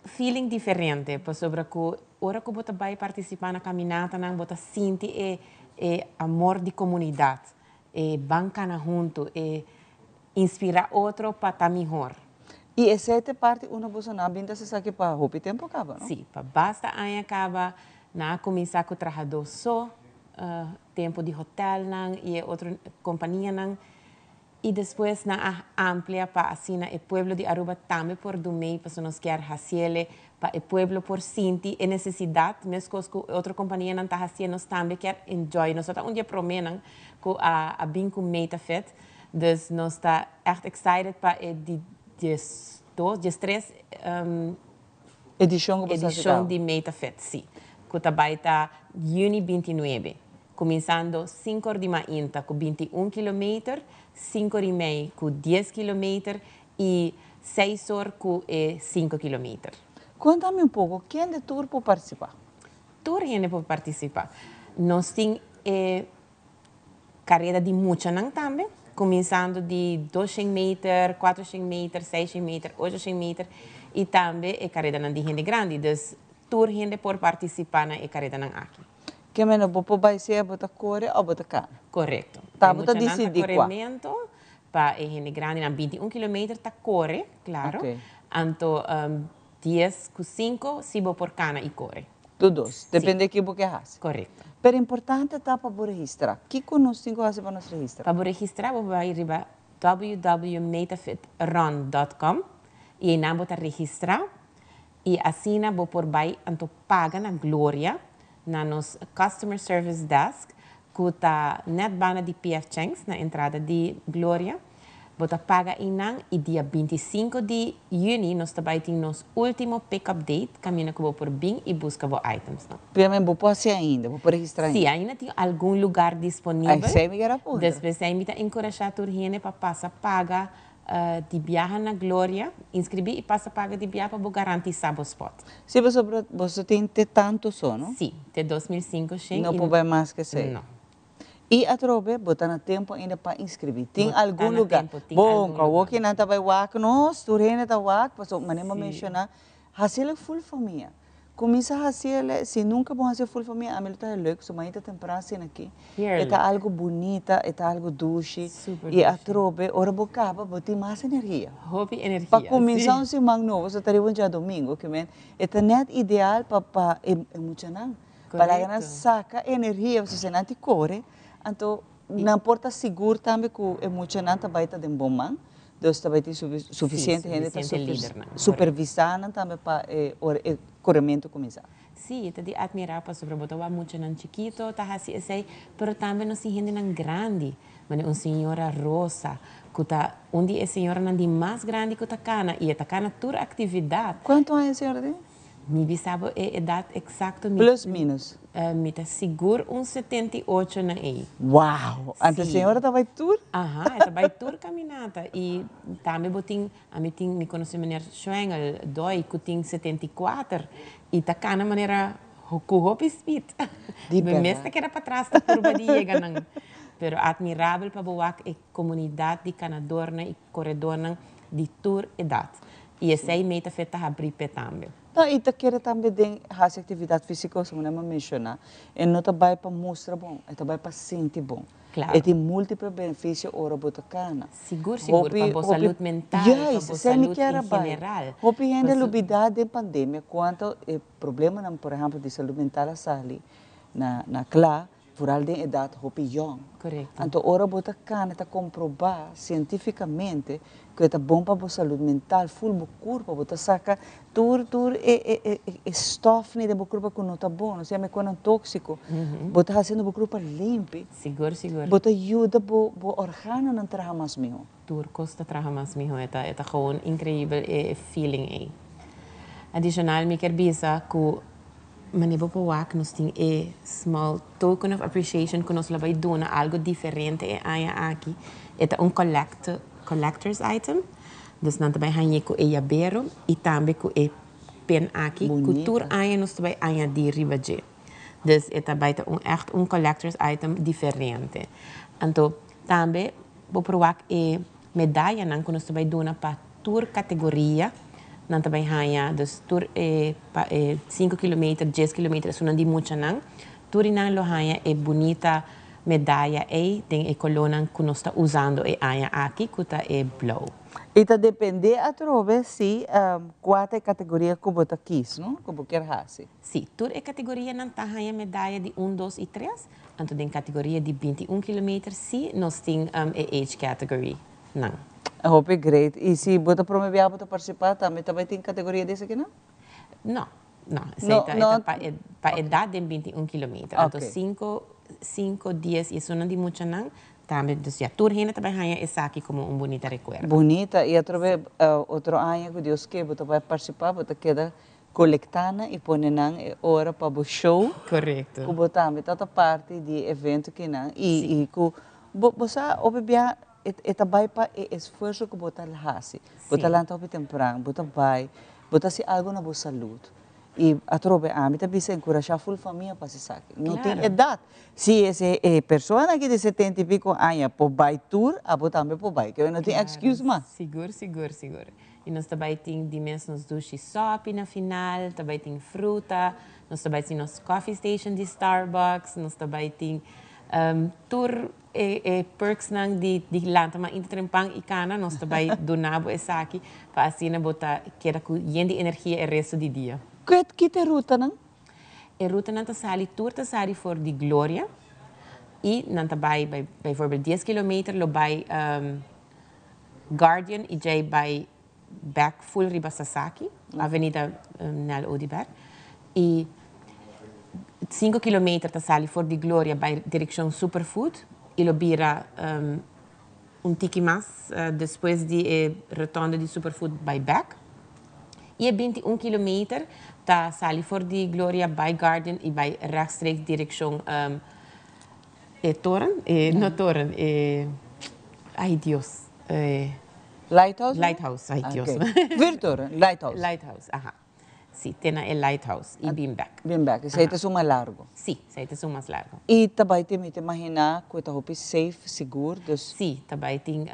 feeling diferente. Pasobra ku ora ku bo ta bai partisipa na kaminatanan, bo ta sinti e e amor di komunidat. E ban kana huntu, e inspira otro pa ta mihor. Y esey ta e parti unda boso nan a bin ta haci esaki pa hopi tempo caba, no? Sí, pa basta aña caba nan a cuminsa cu trahador so, tempo di hotelnan y e otro companianan y despues nan a amplia pa asina e pueblo di Aruba tambe por dumey pasobra nos kier haciele pa e pueblo por sinti e necesidad mescos cu e otro companianan ta hacié nos tambe kier enjoy. Nos ta un di e promenan cu a bin cu Metafit. Dus nos ta echt excited pa e di diesdos, diestres Edicion cu bo edicion di Metafit, si. Cu ta bay ta juni bintinuebe, cuminsando cinco or di mainta cu bintiun kilometer, cinco or y mei cu dies kilometer y seis or cu e cinco kilometer. Cuentami un poco, ken di tur por participa? Tur hende por participa. Nos tin e Careda di muchanan tambe, cuminsando di doshen meter, cuatroshen meter, seishen meter, ochoshen meter y tambe e caredanan di hende grandi. Dus tur hende por participa na e caredanan aki. Ke meno bo por bay sea bo ta core o bo ta cana? Corecto. Ta bo ta dicidi cua? E muchanan ta coremento, pa e hende grandinan binti un kilometer ta core, claro. Anto dies cu cinco si bo por cana y core. Tur dos, depende ki bo ke hasi. Korekto. Pero importante ta pa bo registrá. Kiko nos tin ku hasi pa nos registrá? Pa bo registrá bo bai riba www.metafitrun dòt kòm i einan bo ta registrá i asina bo por bai anto paga na Gloria na nos customer service desk ku ta nèt banda di PF Chang's na entrada di Gloria. Bo ta paga einan i dia 25 di yüni nos ta bai tin nos último pick up date kaminda ku bo por bin i buska bo itemsnan. Primer bo por hasi ainda, bo por registrá ainda? Sí, ainda tin algun lugar disponibel. Esei mi kier a puntra. Despues ei mi ta enkurashá tur hende pa pasa paga di biaha na Gloria, inskribí i pasa paga di biaha pa bo garantisá bo spòt. Sí, pasobra boso tin te tantu so, no? Sí, te 2500. No por bai mas ke esei. No. I atrobe bo ta na tempu ainda pa inskribí. Tin Bo ta algun na lugá. tempu, tin Bon, algun ku awor lugá. ki nan ta bai wak nos, tur hende ta wak, pasobra manera bo Sí. menshoná, hasiel e ful famia. Kuminsá hasiel e, si nunka bo hasi e ful famia, ami lo ta leuk, su mainta tempran asina aki. E Heerlijk. ta algu bunita, e ta algu dushi. Super I dushi. atrobe, ora bo kaba, bo tin mas energia. Hopi energia, Pa kuminsá sí. un siman nobo, so ta riba un djadumingu, ke men, e ta nèt ideal pa pa e muchanan. Pa laga nan saka energia, pasobra si nan tin kore, anto nan por ta sigur tambe ku e muchanan ta bai ta den bon man, dus ta bai tin sufisiente hende ta supervisá nan tambe pa e ora e korementu kuminsá. Sí, ta di atmirá pasobra bo ta wak muchanan chikito ta hasi esei, pero tambe nos tin hendenan grandi, manera un señora Rosa ku ta un di e señoranan di mas grandi ku ta kana i e ta kana tur aktividat. Kuantu aña e señora tin? Mi bisa bo e edat eksakto mi. Plus minus. Mi ta sigur un 78 na ei. Wow! Anto e señora ta bai tur? Aha, e ta bai tur kaminata. I tambe bo tin, ami tin, mi konosé meneer Schwengel Doi ku tin 74 i ta kana manera ku hopi speed. Di Mi mes bèrdat. ta keda patras ta purba di yega nan. Pero atmirabel pa bo wak e komunidat di kanadornan i koredornan di tur edat. I esei mei ta fet ta habrí p'e tambe. No, i ta kere tambe den hasi aktividat físiko, segun nan a menshoná, e no ta bai pa mustra bon, e ta bai pa sinti bon. Claro. E tin múltiple benefisio ora bo ta kana. Sigur, sigur, pa bo salud mental, pa Juist, bo esei mi salud kier a en bai. general. Hopi hende a Paso- lubidá den pandemia kuantu e problemanan, por ehèmpel, di salud mental a sali na na kla, vooral den edat hopi yòn. Korekto. Anto ora bo ta kana ta komprobá sientífikamente ku e ta bon pa bo salud mental, ful bo kurpa, bo ta saka tur tur e e e e stòfnan den bo kurpa ku no ta bon, osea mekónan tóksiko, bo ta hasiendo bo kurpa limpi. Sigur, sigur. Bo ta yuda bo bo organonan traha mas mihó. Tur kos ta traha mas mihó, e ta e ta gewoon inkreibel e e feeling ei. Adishonal mi kier bisa ku Mane bo por wak nos tin e small token of appreciation ku nos lo bai duna algo diferente e aña aki. E ta un collect collectors item. Dus nan ta bai hañ'é ku e yabero i tambe ku e pen aki ku tur aña nos ta bai añadí riba dje. Dus e ta bai ta un ègt un collectors item diferente. Anto tambe bo por wak e Medayanan ku nos ta bai duna pa tur kategoria, nan ta bai haña, dus tur e pa e sinku kilometer, dies kilometer, esunnan di muchanan, tur di nan lo haña e bunita medaya ei den e kolónan ku nos ta usando e aña aki, ku ta e blou. I ta dependé atrobe si kua ta e kategoria ku bo ta kis, no? Ku bo kier hasi. Sí, tur e kategorianan ta haña medaya di un, dos i tres. Anto den categoria di 21 kilometer sí nos tin e age category nan. Hopi great. I si bo ta prome bia bo ta participa tambe ta bai tin categoria di esakinan? No, no. Esei ta, e ta pa e pa edad den 21 kilometer. Anto sinku, sinku, dies i esunnan di muchanan tambe. Dus ya tur hende ta bai haña esaki como un bunita recuerdo. Bunita. I atrobe otro aña cu Dios ke bo ta bai participa bo ta keda Kolektá nan i pone nan e ora pa bo show. Korekto. Ku bo tambe ta ta parti di e evento kinan i i ku bo bo sa hopi bia e e ta bai pa e esfuerso ku bo ta hasi. Bo ta lanta hopi tempran, bo ta bai, bo ta hasi algu na bo salud. I atrobe ami ta bisa enkurashá ful famia pa hasi esaki. No tin edat. Si ese e persona aki di setenta i piko aña por bai tur, abo tambe por bai. Kende no tin excuse mas. Sigur, sigur, sigur. I nos ta bai tin di mes nos dushi sòpi na final, ta bai tin fruta, nos ta bai tin nos coffee station di Starbucks, nos ta bai tin tur e e perksnan di di lanta mainta trempan i kana, nos ta bai duna bo esaki pa asina bo ta keda ku yen di energia e resto di dia. Ki ta e rutanan? E rutanan ta sali tur ta sali for di Gloria i nan ta bai bijvoorbeeld dies kilometer lo bai Guardian y djey bay bek full riba Sasaki, Avenida Nel Oduber, y cinco kilometer ta sali for di Gloria bay direccion Superfood y lo bira un tiki mas despues di e rotonde di Superfood bay bek. Y e 21 kilometer ta sali for di Gloria bay Guardian y bay rechtstreeks direccion E toren, e no toren, e ay Dios, e. Lighthouse? Lighthouse, ay Dios. Vuurtoren, lighthouse. Lighthouse, aha. Si, te na e lighthouse y bin bek. Bin bek, esei ta esun mas largo. Si, esei ta esun mas largo. Y ta bai tin, mi ta imagina cu e ta hopi safe, sigur, dus. Si, ta bai tin,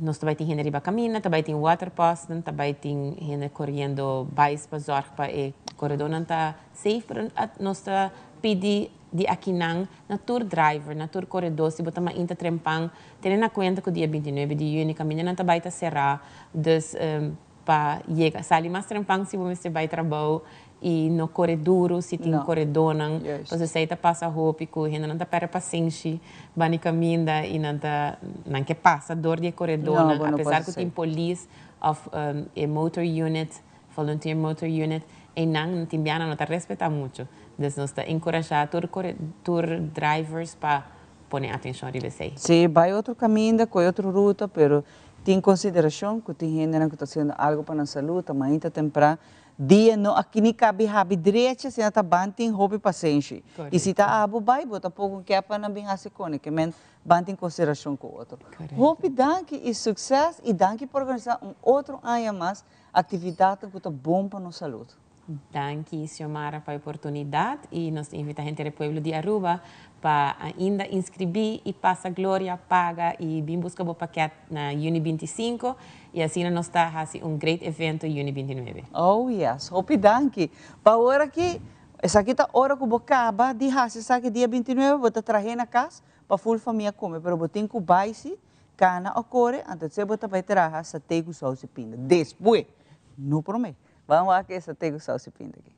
nos ta bai tin hende riba caminda, ta bai tin waterposten, ta bai tin hende coriendo bais pa zorg pa e coredornan ta safe, pero nos ta pidi Di akinan na tur driver, na tur koredó, si bo ta mainta trempan, tene na kuenta ku dia 29 di yüni kamindanan ta bai ta será, dus pa yega sali mas trempan si bo mester bai trabou i no kore duru si tin koredónan, pasobra esei ta pasa hopi ku hendenan ta pèrdè pasenshi bani kaminda i nan ta nan ke pasa dor di e koredónan apesar ku tin polis òf e motor unit Volunteer Motor Unit, einan tin biaha nan no ta respetá muchu. Dus nos ta enkurashá tur kore tur drivers pa pone atenshon riba esei. Sí, bai otro kaminda, kohe otro ruta, pero tin konsiderashon ku tin hendenan ku ta hasiendo algu pa nan salú, ta mainta temprá, dia no a ni kabi habi drecha, asina ta ban tin hopi pasenshi. I si ta abo bai, bo ta poko un kèp pa nan bin hasi kone, ke men Ban tin konsiderashon ku otro. Hopi danki i sukses i danki pa organisá un otro aña mas aktividatnan ku ta bon pa nos salud. Danki Xiomara pa e oportunidad y nos ta invita henter e pueblo di Aruba pa ainda inscribi y pasa Gloria, paga y bin busca bo paket na juni 25 y asina nos ta haci un great evento juni 29. Oh yes, hopi danki. Pa awor aki, esaki ta ora cu bo caba di haci esaki dia 29, bo ta trahe na cas pa full famia come, pero bo tin cu bay si, cana o core, anto tse bo ta bay traha satey cu saus y pinda. Despues, no prome. Ban wak e satey cu saus y pinda aki.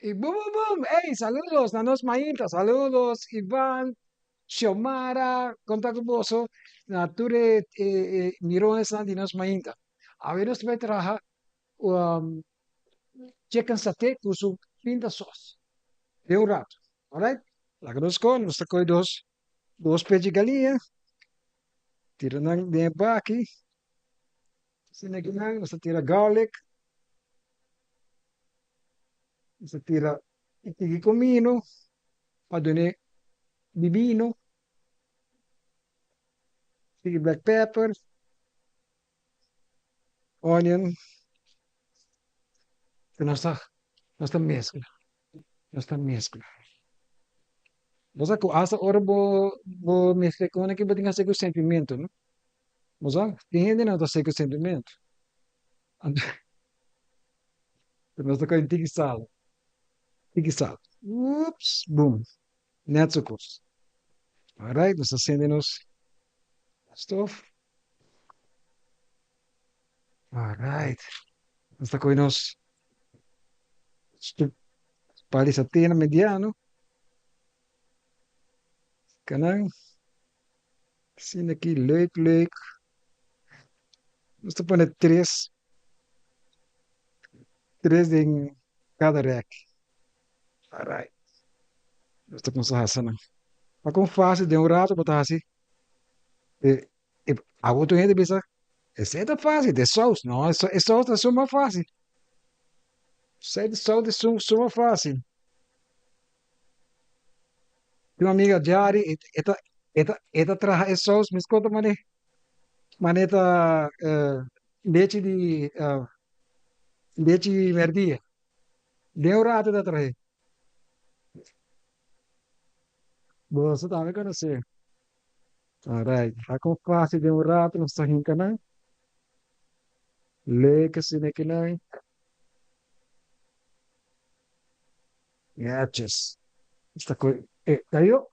Y boom, boom, boom. Hey, saludos na nos mainta. Saludos, Ivan, Xiomara, konta ku boso na tur e, e, e mironesnan di nos mainta. Awe nos ta bai traha um, chicken saté ku su pinda sos. Den un rato. Alright? Laga nos kon, nos ta kohe dos, dos pechi galiña, tira nan den e baki. Asina ki nan, nos ta tira garlic, nos ta tira un tiki comino pa dun'é bibino, tiki black pepper, onion, nos ta nos ta mezcla, nos ta mezcla. Bo sa cu hasta ora bo bo mezcla e cosnan aki bo tin haci cu sentimento, no? Bo sa, tin hende nan ta haci cu sentimento. Anto nos ta coge un tiki sal, tiki sal, ups, boom, net so cos. Alright, nos ta sende nos stof. Alright, nos ta coge nos pal di satena mediano. Kanan, asina aki leuk leuk. Nos ta pone tres, tres den kada rek. Alright, nos ta kumsa hasa nan. Pa kon fácil den un rato bo ta hasi e e awo tur hende bisa esei ta fácil, e sous. No, e sous ta suma fácil. Esei ta sous ta suma fácil. Tin un amiga Jari, e ta e ta e ta traha e sous meskos ta mane mane ta lechi di lechi merdia. Den un rato e ta trahe. Boso tambe konosé. Alright, a kon fásil den un rato nos ta hinka nan. Leuk asina kinan. Yetjes. Esta ku e kayo.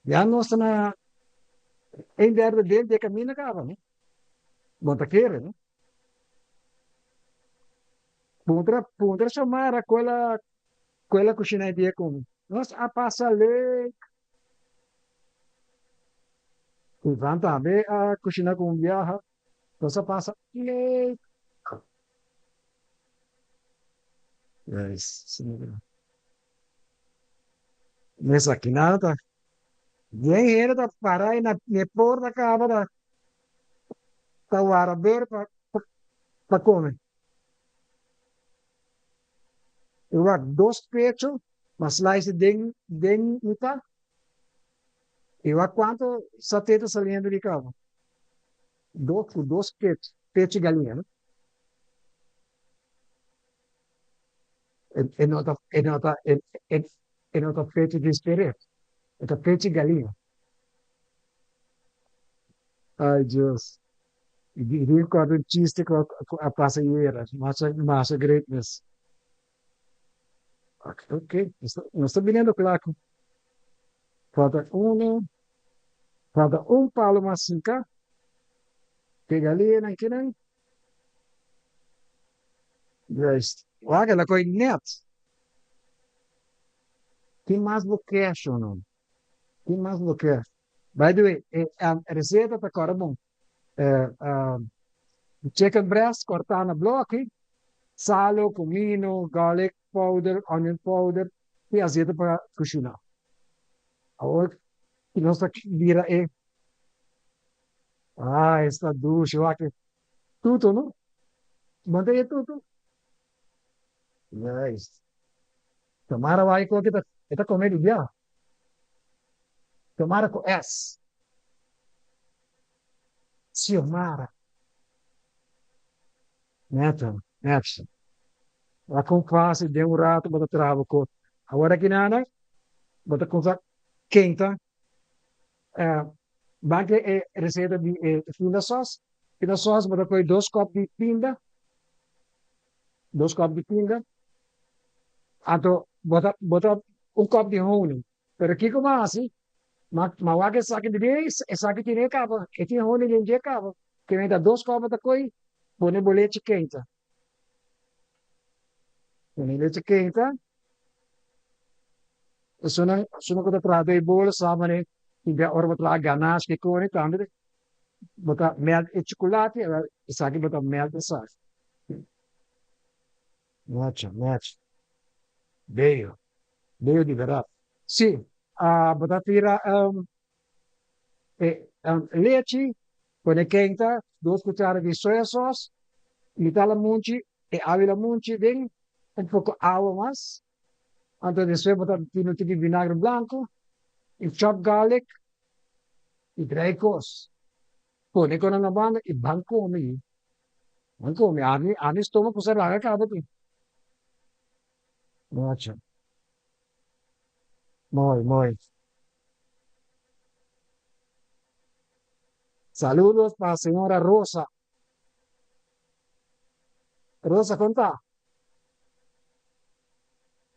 Ya nos ta na een derde deel di e camino caba, no? Bo ta kere, no? Puntra, puntra Xiomara cuela, cuela cushina e dia cu mi. Nos a pasa leuk. Ivan tambe a cushina cu un biaha. Nos a pasa leuk. Mes aki nan ta bien hende ta para na e porta kaba ta ta wara ber pa pa come. E wak dos pecho ma slice den den mitad e wak cuanto sate ta saliendo di kaba. Dos ku dos pech, pechi galiña, no? E, e no ta, e no ta, e, e, e no ta pechi di speret, e ta pechi galiña. Ay, Dios. I di, di recorda un chiste ku a, ku a pasa ayera, masha, masha greatness. Ok, ok, nos ta, nos ta biniendo kla ku falta uno, falta un palo mas hinká. Pega linan kinan. Juist. Wak, el a koi nèt. Ki mas bo ke, shono? Ki mas bo ke? By the way, e reseta ta kòrda bon. Chicken breast kòrtá na blòki, salo, kumino, garlic powder, onion powder i azeta pa kushiná. Awor nos ta bira e. Ah, esta dushi, wak e tutu, no? Bo ta e tutu? Juist. Tamara wak e ta, e ta kome di bia. Xiomara ku S. Xiomara. Neto, neto. Wak kon fásil den un rato bo ta traha bo kos. Awor aki nana, bo ta kumsa kenta. Ban ke e reseta di e pinda sòs. Pinda sòs bo ta kohe dos kòp di pinda, dos kòp di pinda, anto bo ta bo ta un kòp di honing. Pero kiko bo a hasi? Ma ma wak esaki di bin esaki tene e kaba, e tin honing den dje kaba. Ke men ta dos kòp bo ta kohe pone bo lechi keinta. Pone lechi keinta. Esunnan esunnan ku ta traha den bola sa manera tin bia ora bo traha ganache ke kore tambe bo ta melt e chocolate esaki bo ta melt esaki. Nacho nacho beyo beyo di berdad. Si bo ta tira E lechi, pone kenta, dos cuchara di soya sauce, mitad lamunchi, e awi lamunchi den un poco awa mas, anto despues bo ta tira un tiki vinagre blanco y chop garlic y drai cos. Pone con na banda y ban come. Ban come. Ami, ami stoma cu sa laga caba tin. Mocha. Mooi, mooi. Saludos pa señora Rosa. Rosa, kon ta?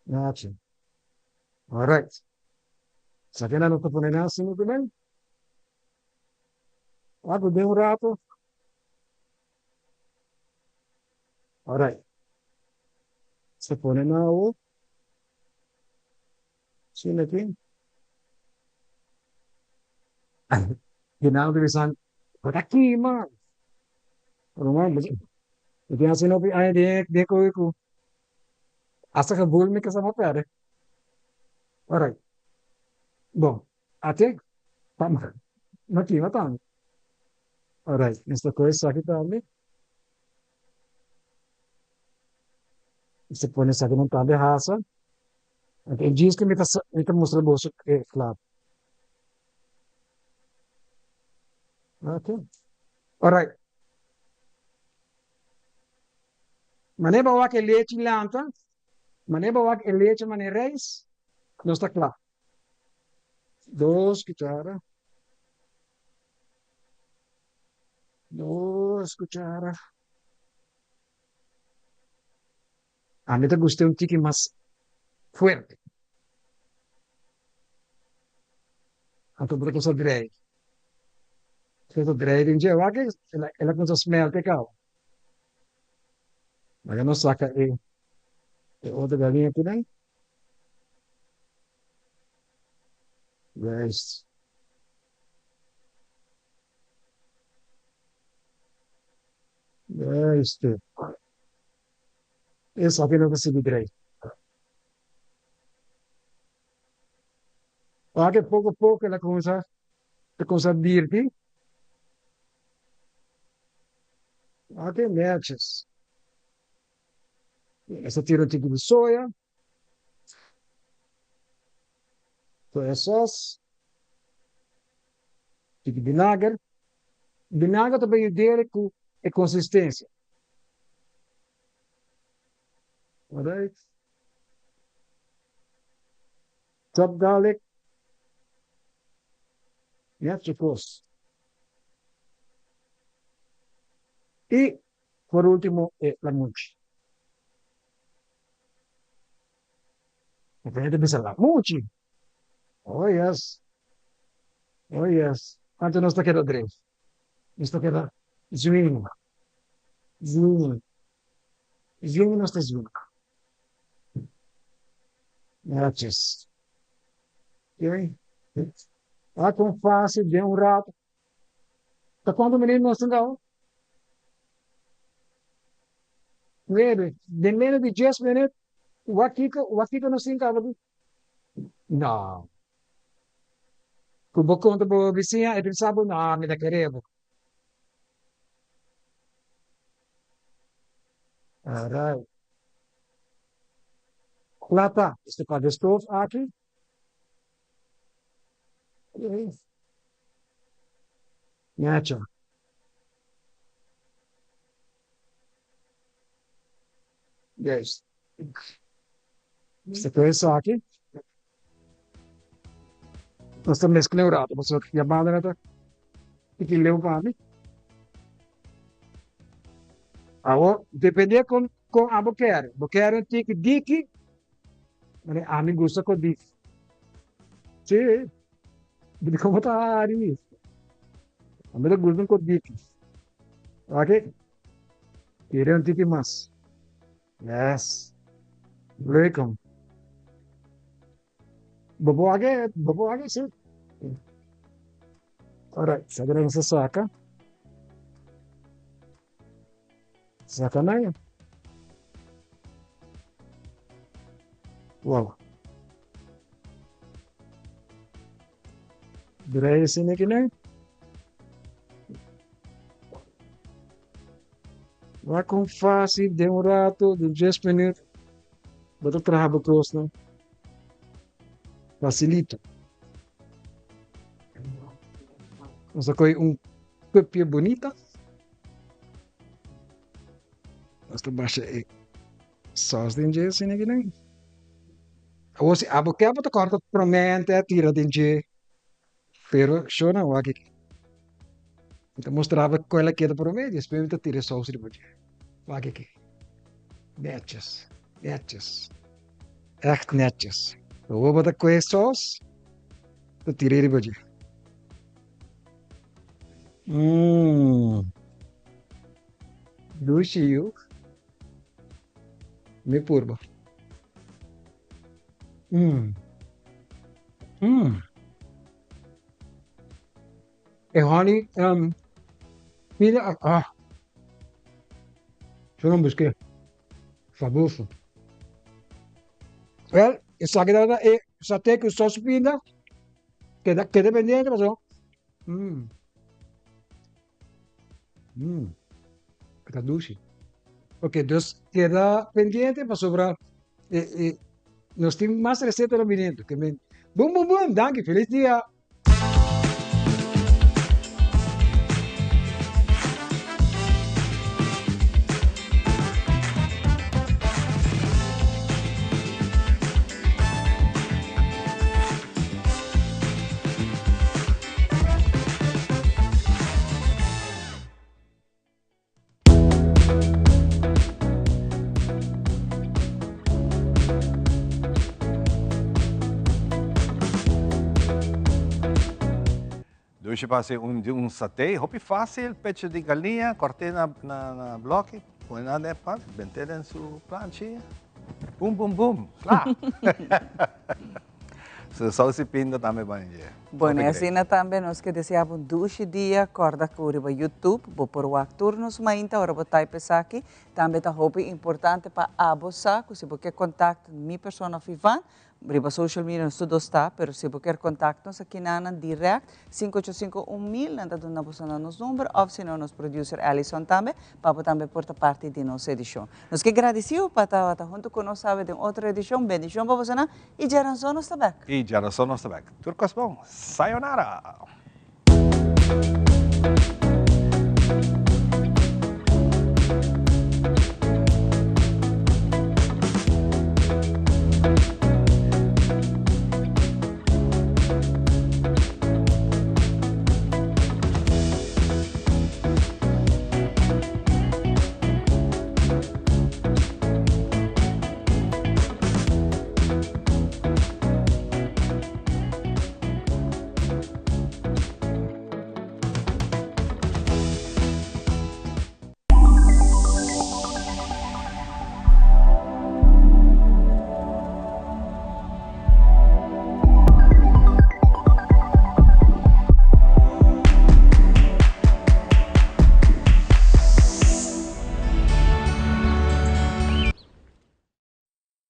Nachi. All right. Sa kena nos ta pone nan asina tambe? Wak den un rato. All right. Se pone nan awo. Asina aki. Ginaldo bisan, bo ta kima. Ruman, bo tin asina hopi aña den den koe ku hasta gevoel mi kasa no perde. Alright. Bon, ate pa no kima tambe. Alright, nos ta kohe esaki tambe. Nos ta pone esakinan tambe hasa. Anto e djis ku mi ta mi ta mustra boso e kla. Ok. Alright. Mane bo wak e lechi lanta, mane bo wak e lechi mane reis, nos ta kla. Dos kuchara. Dos kuchara. Ami ta gusta un tiki mas fuerte. Anto bo ta kuminsá drei. Bo ta drei den dje wak el a kuminsá smelte kaba. Laga nos saka e e otro galiña akinan. Juist. Juist. Esaki no ta sigui drei. Ora ke poko poko el a kuminsá ta kuminsá dirti, ora ke neches. Es ta tira un tiki di soya, soya sauce, tiki binager. Binager ta bay yud'é ku e konsistensia. Alright. Chop garlic. Net kos. I por ultimo e lamunchi. E gente bisa lamunchi. Oh yes. Oh yes. Anto nos ta keda dreef. Nos ta keda zwing. Zwing. Zwing nos ta zwing. Netjes. Oké. A kon fácil den un rato. Ta cuanto minuut nos tin gau? Nuebe. Den menos di dies minuut, wak kiko, wak kiko nos tin caba di? No. Ku bo konta bo bisiña, e pensa bo, no, mi ta kere bo. Alright. Plata, este pa de stoof aki. Nacho. Juist. Este koe esaki. Nos ta mezcla un rato, pasobra yamada na ta tiki leu pa mi. Awor, depende con con abo kere. Bo kere un tiki diki, mane ami gusta con diki. Sí, di como ta hari mi. Ami ta gusta con diki. Ok, kere un tiki mas. Yes. Leuk om. Bo por wak, bo por wak sí. Alright, sabi na sa saka. Saka na yan. Wow. Draai sini kina. Wak kon fácil den un rato, den dies minuut, bo ta traha bo kosnan. Facilito. Nos a kohe un cupje bunita. Nos ta basha e saus den dje asina kinan. Awor si abo ke bo ta kòrta promente a tira den dje. Pero shona wak aki. Mi ta mustra bo kon el a keda promé, despues mi ta tira e sous riba dje. Wak aki. Netjes, netjes. Ègt netjes. Awor bo ta kohe e sous, ta tir'é riba dje. Mmm. Dushi yu. Mi purba. Mmm. Mmm. E honey, um, mira, ah. Yo no busqué. Fabuloso. Wel, esaki tabata e saté ku sos pinda. Keda, keda pendiente paso. Mmm. Mmm. Ta dushi. Ok, dus keda pendiente pasobra eh, eh, nos tin mas receta biniendo. Ke men, boom, boom, boom, danki, feliz dia. Dushi pa hasi un un saté, hopi fácil, pecho di galiña, kòrt'é na na na blòki, pone nan den pan, bent'é den su planchi, bum bum bum, kla! Su saus y pinda tambe ban dje. Bueno, y asina tambe nos ke desea bo un dushi dia. Corda cu riba YouTube bo por wak tur nos mainta ora bo type esaki. Tambe ta hopi importante pa abo sa cu si bo kier contact mi persona of Ivan, riba social media nos tur dos ta, pero si bo kier contact nos akinanan direct, sinku ocho sinku un mil, nan ta duna boso na nos number of si no nos producer Alison tambe, pa bo tambe por ta parti di nos edicion. Nos ke gradiciu pa tabata hunto cu nos awe den otro edicion. Bendicion pa bosonan. I djaranson nos ta bek. I djaranson nos ta bek. Tur kos bon. Sayonara!